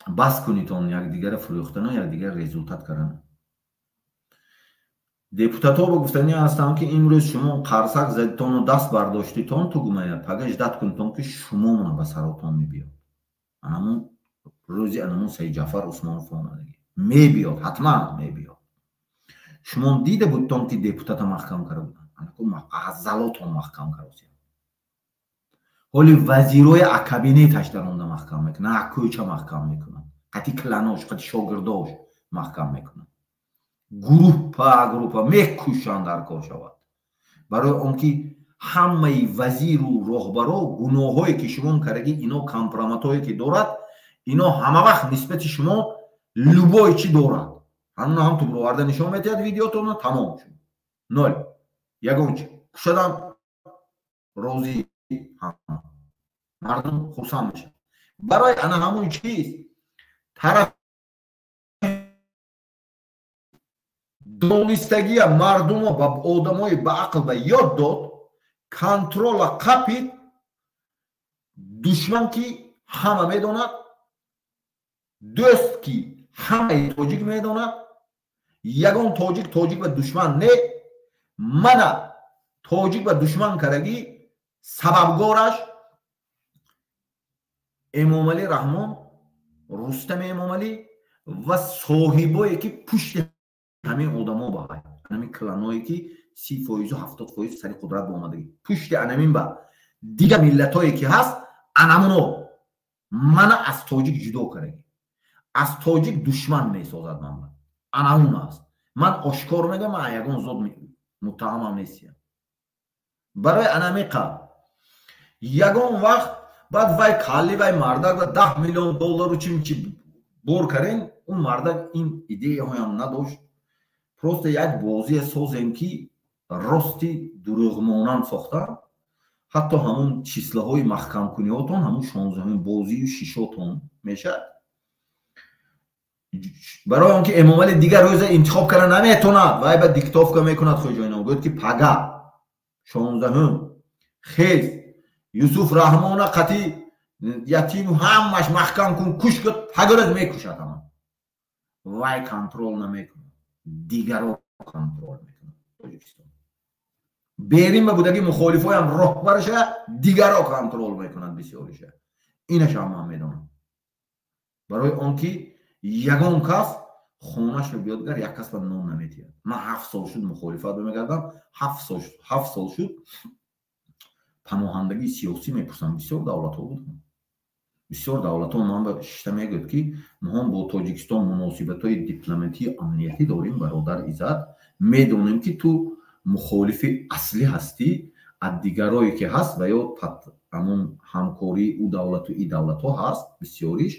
бас кунитон якдигара фурӯхтану якдигара результат кардан. Депутатҳо ба гуфтанӣ ҳастам ки имрӯз шумо қарсак задитону даст бардоштитон тугмая, пага ждат кунитон ки шумомона ба саротон мебиёд. Анамун рӯзи анамун Саидҷафар Усмонов омадагӣ мебиёд, ҳатман мебиёд. Шумо дида будтон ки депутата маҳкам карда буданд, анаку азалотон маҳкам карда. Ҳоли вазирои кабинеташ дар онда маҳкам мекунанд, кӯча маҳкам мекунанд, қати кланош, қати шогирдош маҳкам мекунанд. Группа группа мекушанд дар кор шавад. Барои он ки ҳамаи вазиру роҳбаро гуноҳҳое ки шумо кардагӣ, ино компроматҳое ки дорад, ино ҳама вақт нисбати шумо любой чӣ дорад. Ҳамуна ҳам ту бироварда нишон медиҳад видеотона, тамом шуд. Ноль. Ягон чи. Кушадан розӣ мардум хурсанд мешавад. Барои ана ҳамун чиз тараф донистагия мардумо ба одамои ба ақл ба ёд дод, контрола қапид, душман ки ҳама медонад, дӯст ки ҳамаи тоҷик медонад, ягон тоҷик тоҷик ба душман не, мана тоҷик ба душман кардагӣ сабабгораш Эмомалӣ Раҳмон, Рустами Эмомалӣ ва соҳибое ки пушти ҳамин одамо ба ҳамин кланое ки 30% 70% сари қудрат ба омадагӣ, пушти анамин ба дигар миллатое ки ҳаст, анамуно мана аз тоҷик ҷудо кардагӣ, аз тоҷик душман месозад. Ман анамун аст. Ман ошкор мегӯям, ман ягон зод муттаҳамам нестиям. Барои анамиқа ягон вақт баъд вай калли вай мардак ва 10 миллион доллару чим чи бор карен, он мардак ин идеяҳоям надошт. Просто як бозие созем ки рости дурӯғмонанд сохтан. Ҳатто ҳамун числаҳои маҳкамкуниҳотон, ҳамун 16 бозию шишотон мешавад. Барои он ки Эмомалӣ дигар рӯза интихоб карда наметонад, вай ба диктовка мекунад хоҷоино, гӯяд ки пага 16 хез Юсуф Раҳмона қати ятиму ҳамаш маҳкам кун, куш кун, пага рӯз мекушад ҳама. Вай контрол намекунад, дигаро контрол мекунад. Тоҷикистон берин ба будаги мухолифоям роҳбараша дигаро контрол мекунад бисёриша. Инаша ман медонам. Барои он ки ягон кас хонаашро биёдгар як кас ба нон наметиҳад. Ман 7 сол шуд мухолифат мекардам, 7 сол шуд паноҳандагии сиёсӣ мепурсам. Бисёр давлатҳо будам, бисёр давлатҳо ман ба шишта мегӯяд ки моҳон бо Тоҷикистон муносибатҳои дипломатию амниятӣ дорем, бародар Иззат, медонем ки ту мухолифи аслӣ ҳастӣ, аз дигарое ки ҳаст ва ё ҳамон ҳамкории ӯ давлату и давлатҳо ҳаст бисёриш,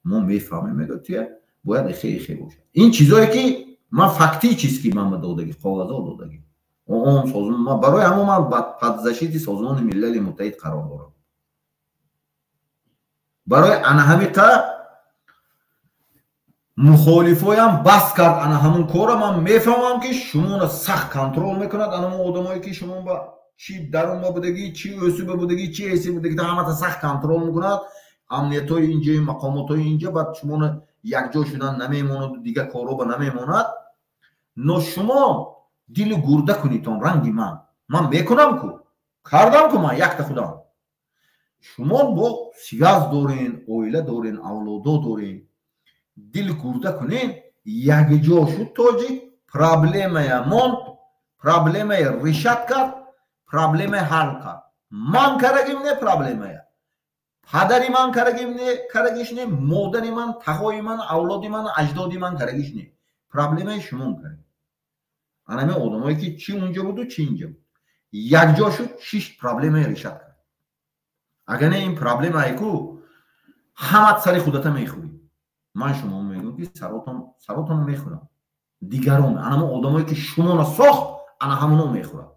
мо мефаҳмем, мегӯяд туя бояд эхе эхе бошад. Ин чизое ки ман фактӣ чиз ки ман ба додагӣ, коғазо додагӣ он созмон, ман барои ҳамон ман под защитой Созмони Милали Муттаҳид қарор дорам. Барои ана ҳамиқа мухолифоям бас кард ана ҳамун кора. Ман мефаҳмам ки шуморо сахт контрол мекунад ана ҳамон одамое ки шумо ба чи дарунба будагӣ, чи ӯсуба будагӣ, чи эси будагӣ, ҳамата сахт контрол мекунад. Амниятҳои инҷа, мақомотҳои инҷа баъд шуморо якҷо шудан намемонад, дигар корҳо намемонад. Но шумо дилу гурда кунитон ранги ман. Ман мекунам ку, кардам ку, ман якта худам. Шумо бо связ дорен, оила дорен, авлодо дорен. Дил гурда кунем, якҷо шуд тоҷик, проблемая монд, проблемая решать кард, проблемая ҳал кард. Ман карагим не, проблемая падари ман карагим не, карагиш не, модари ман, тағои ман, авлоди ман, аҷдоди ман карагиш не, проблемаи шумон караг. Анаме одамое ки чи унҷо буду, чи инҷа буд, якҷо шуд, шиш проблемаи решать кард. Агар не, ин проблемае ку ҳамат сари худата мехӯрӣ. Ман шумо мегӯям, ки саротонро мехӯрам. Дигарон, анамо одамое ки шуморо сохт, ана ҳамоно мехӯрад.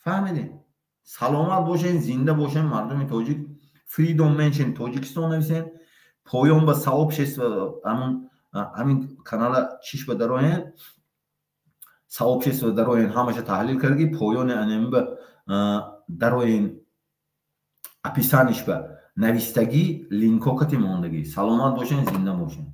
Фаҳмидем? Саломат бошен, зинда бошен, мардуми тоҷик. Freedom Menschen Тоҷикистон нависен, поён ба сообщество, ҳамин канала чиш ба дароен, сообщество дароен, ҳамаша таҳлил кардаги, поёни анами ба дароен, описаниш ба навистагӣ, линко кати мондагӣ. Саломат бошен, зинда бошен.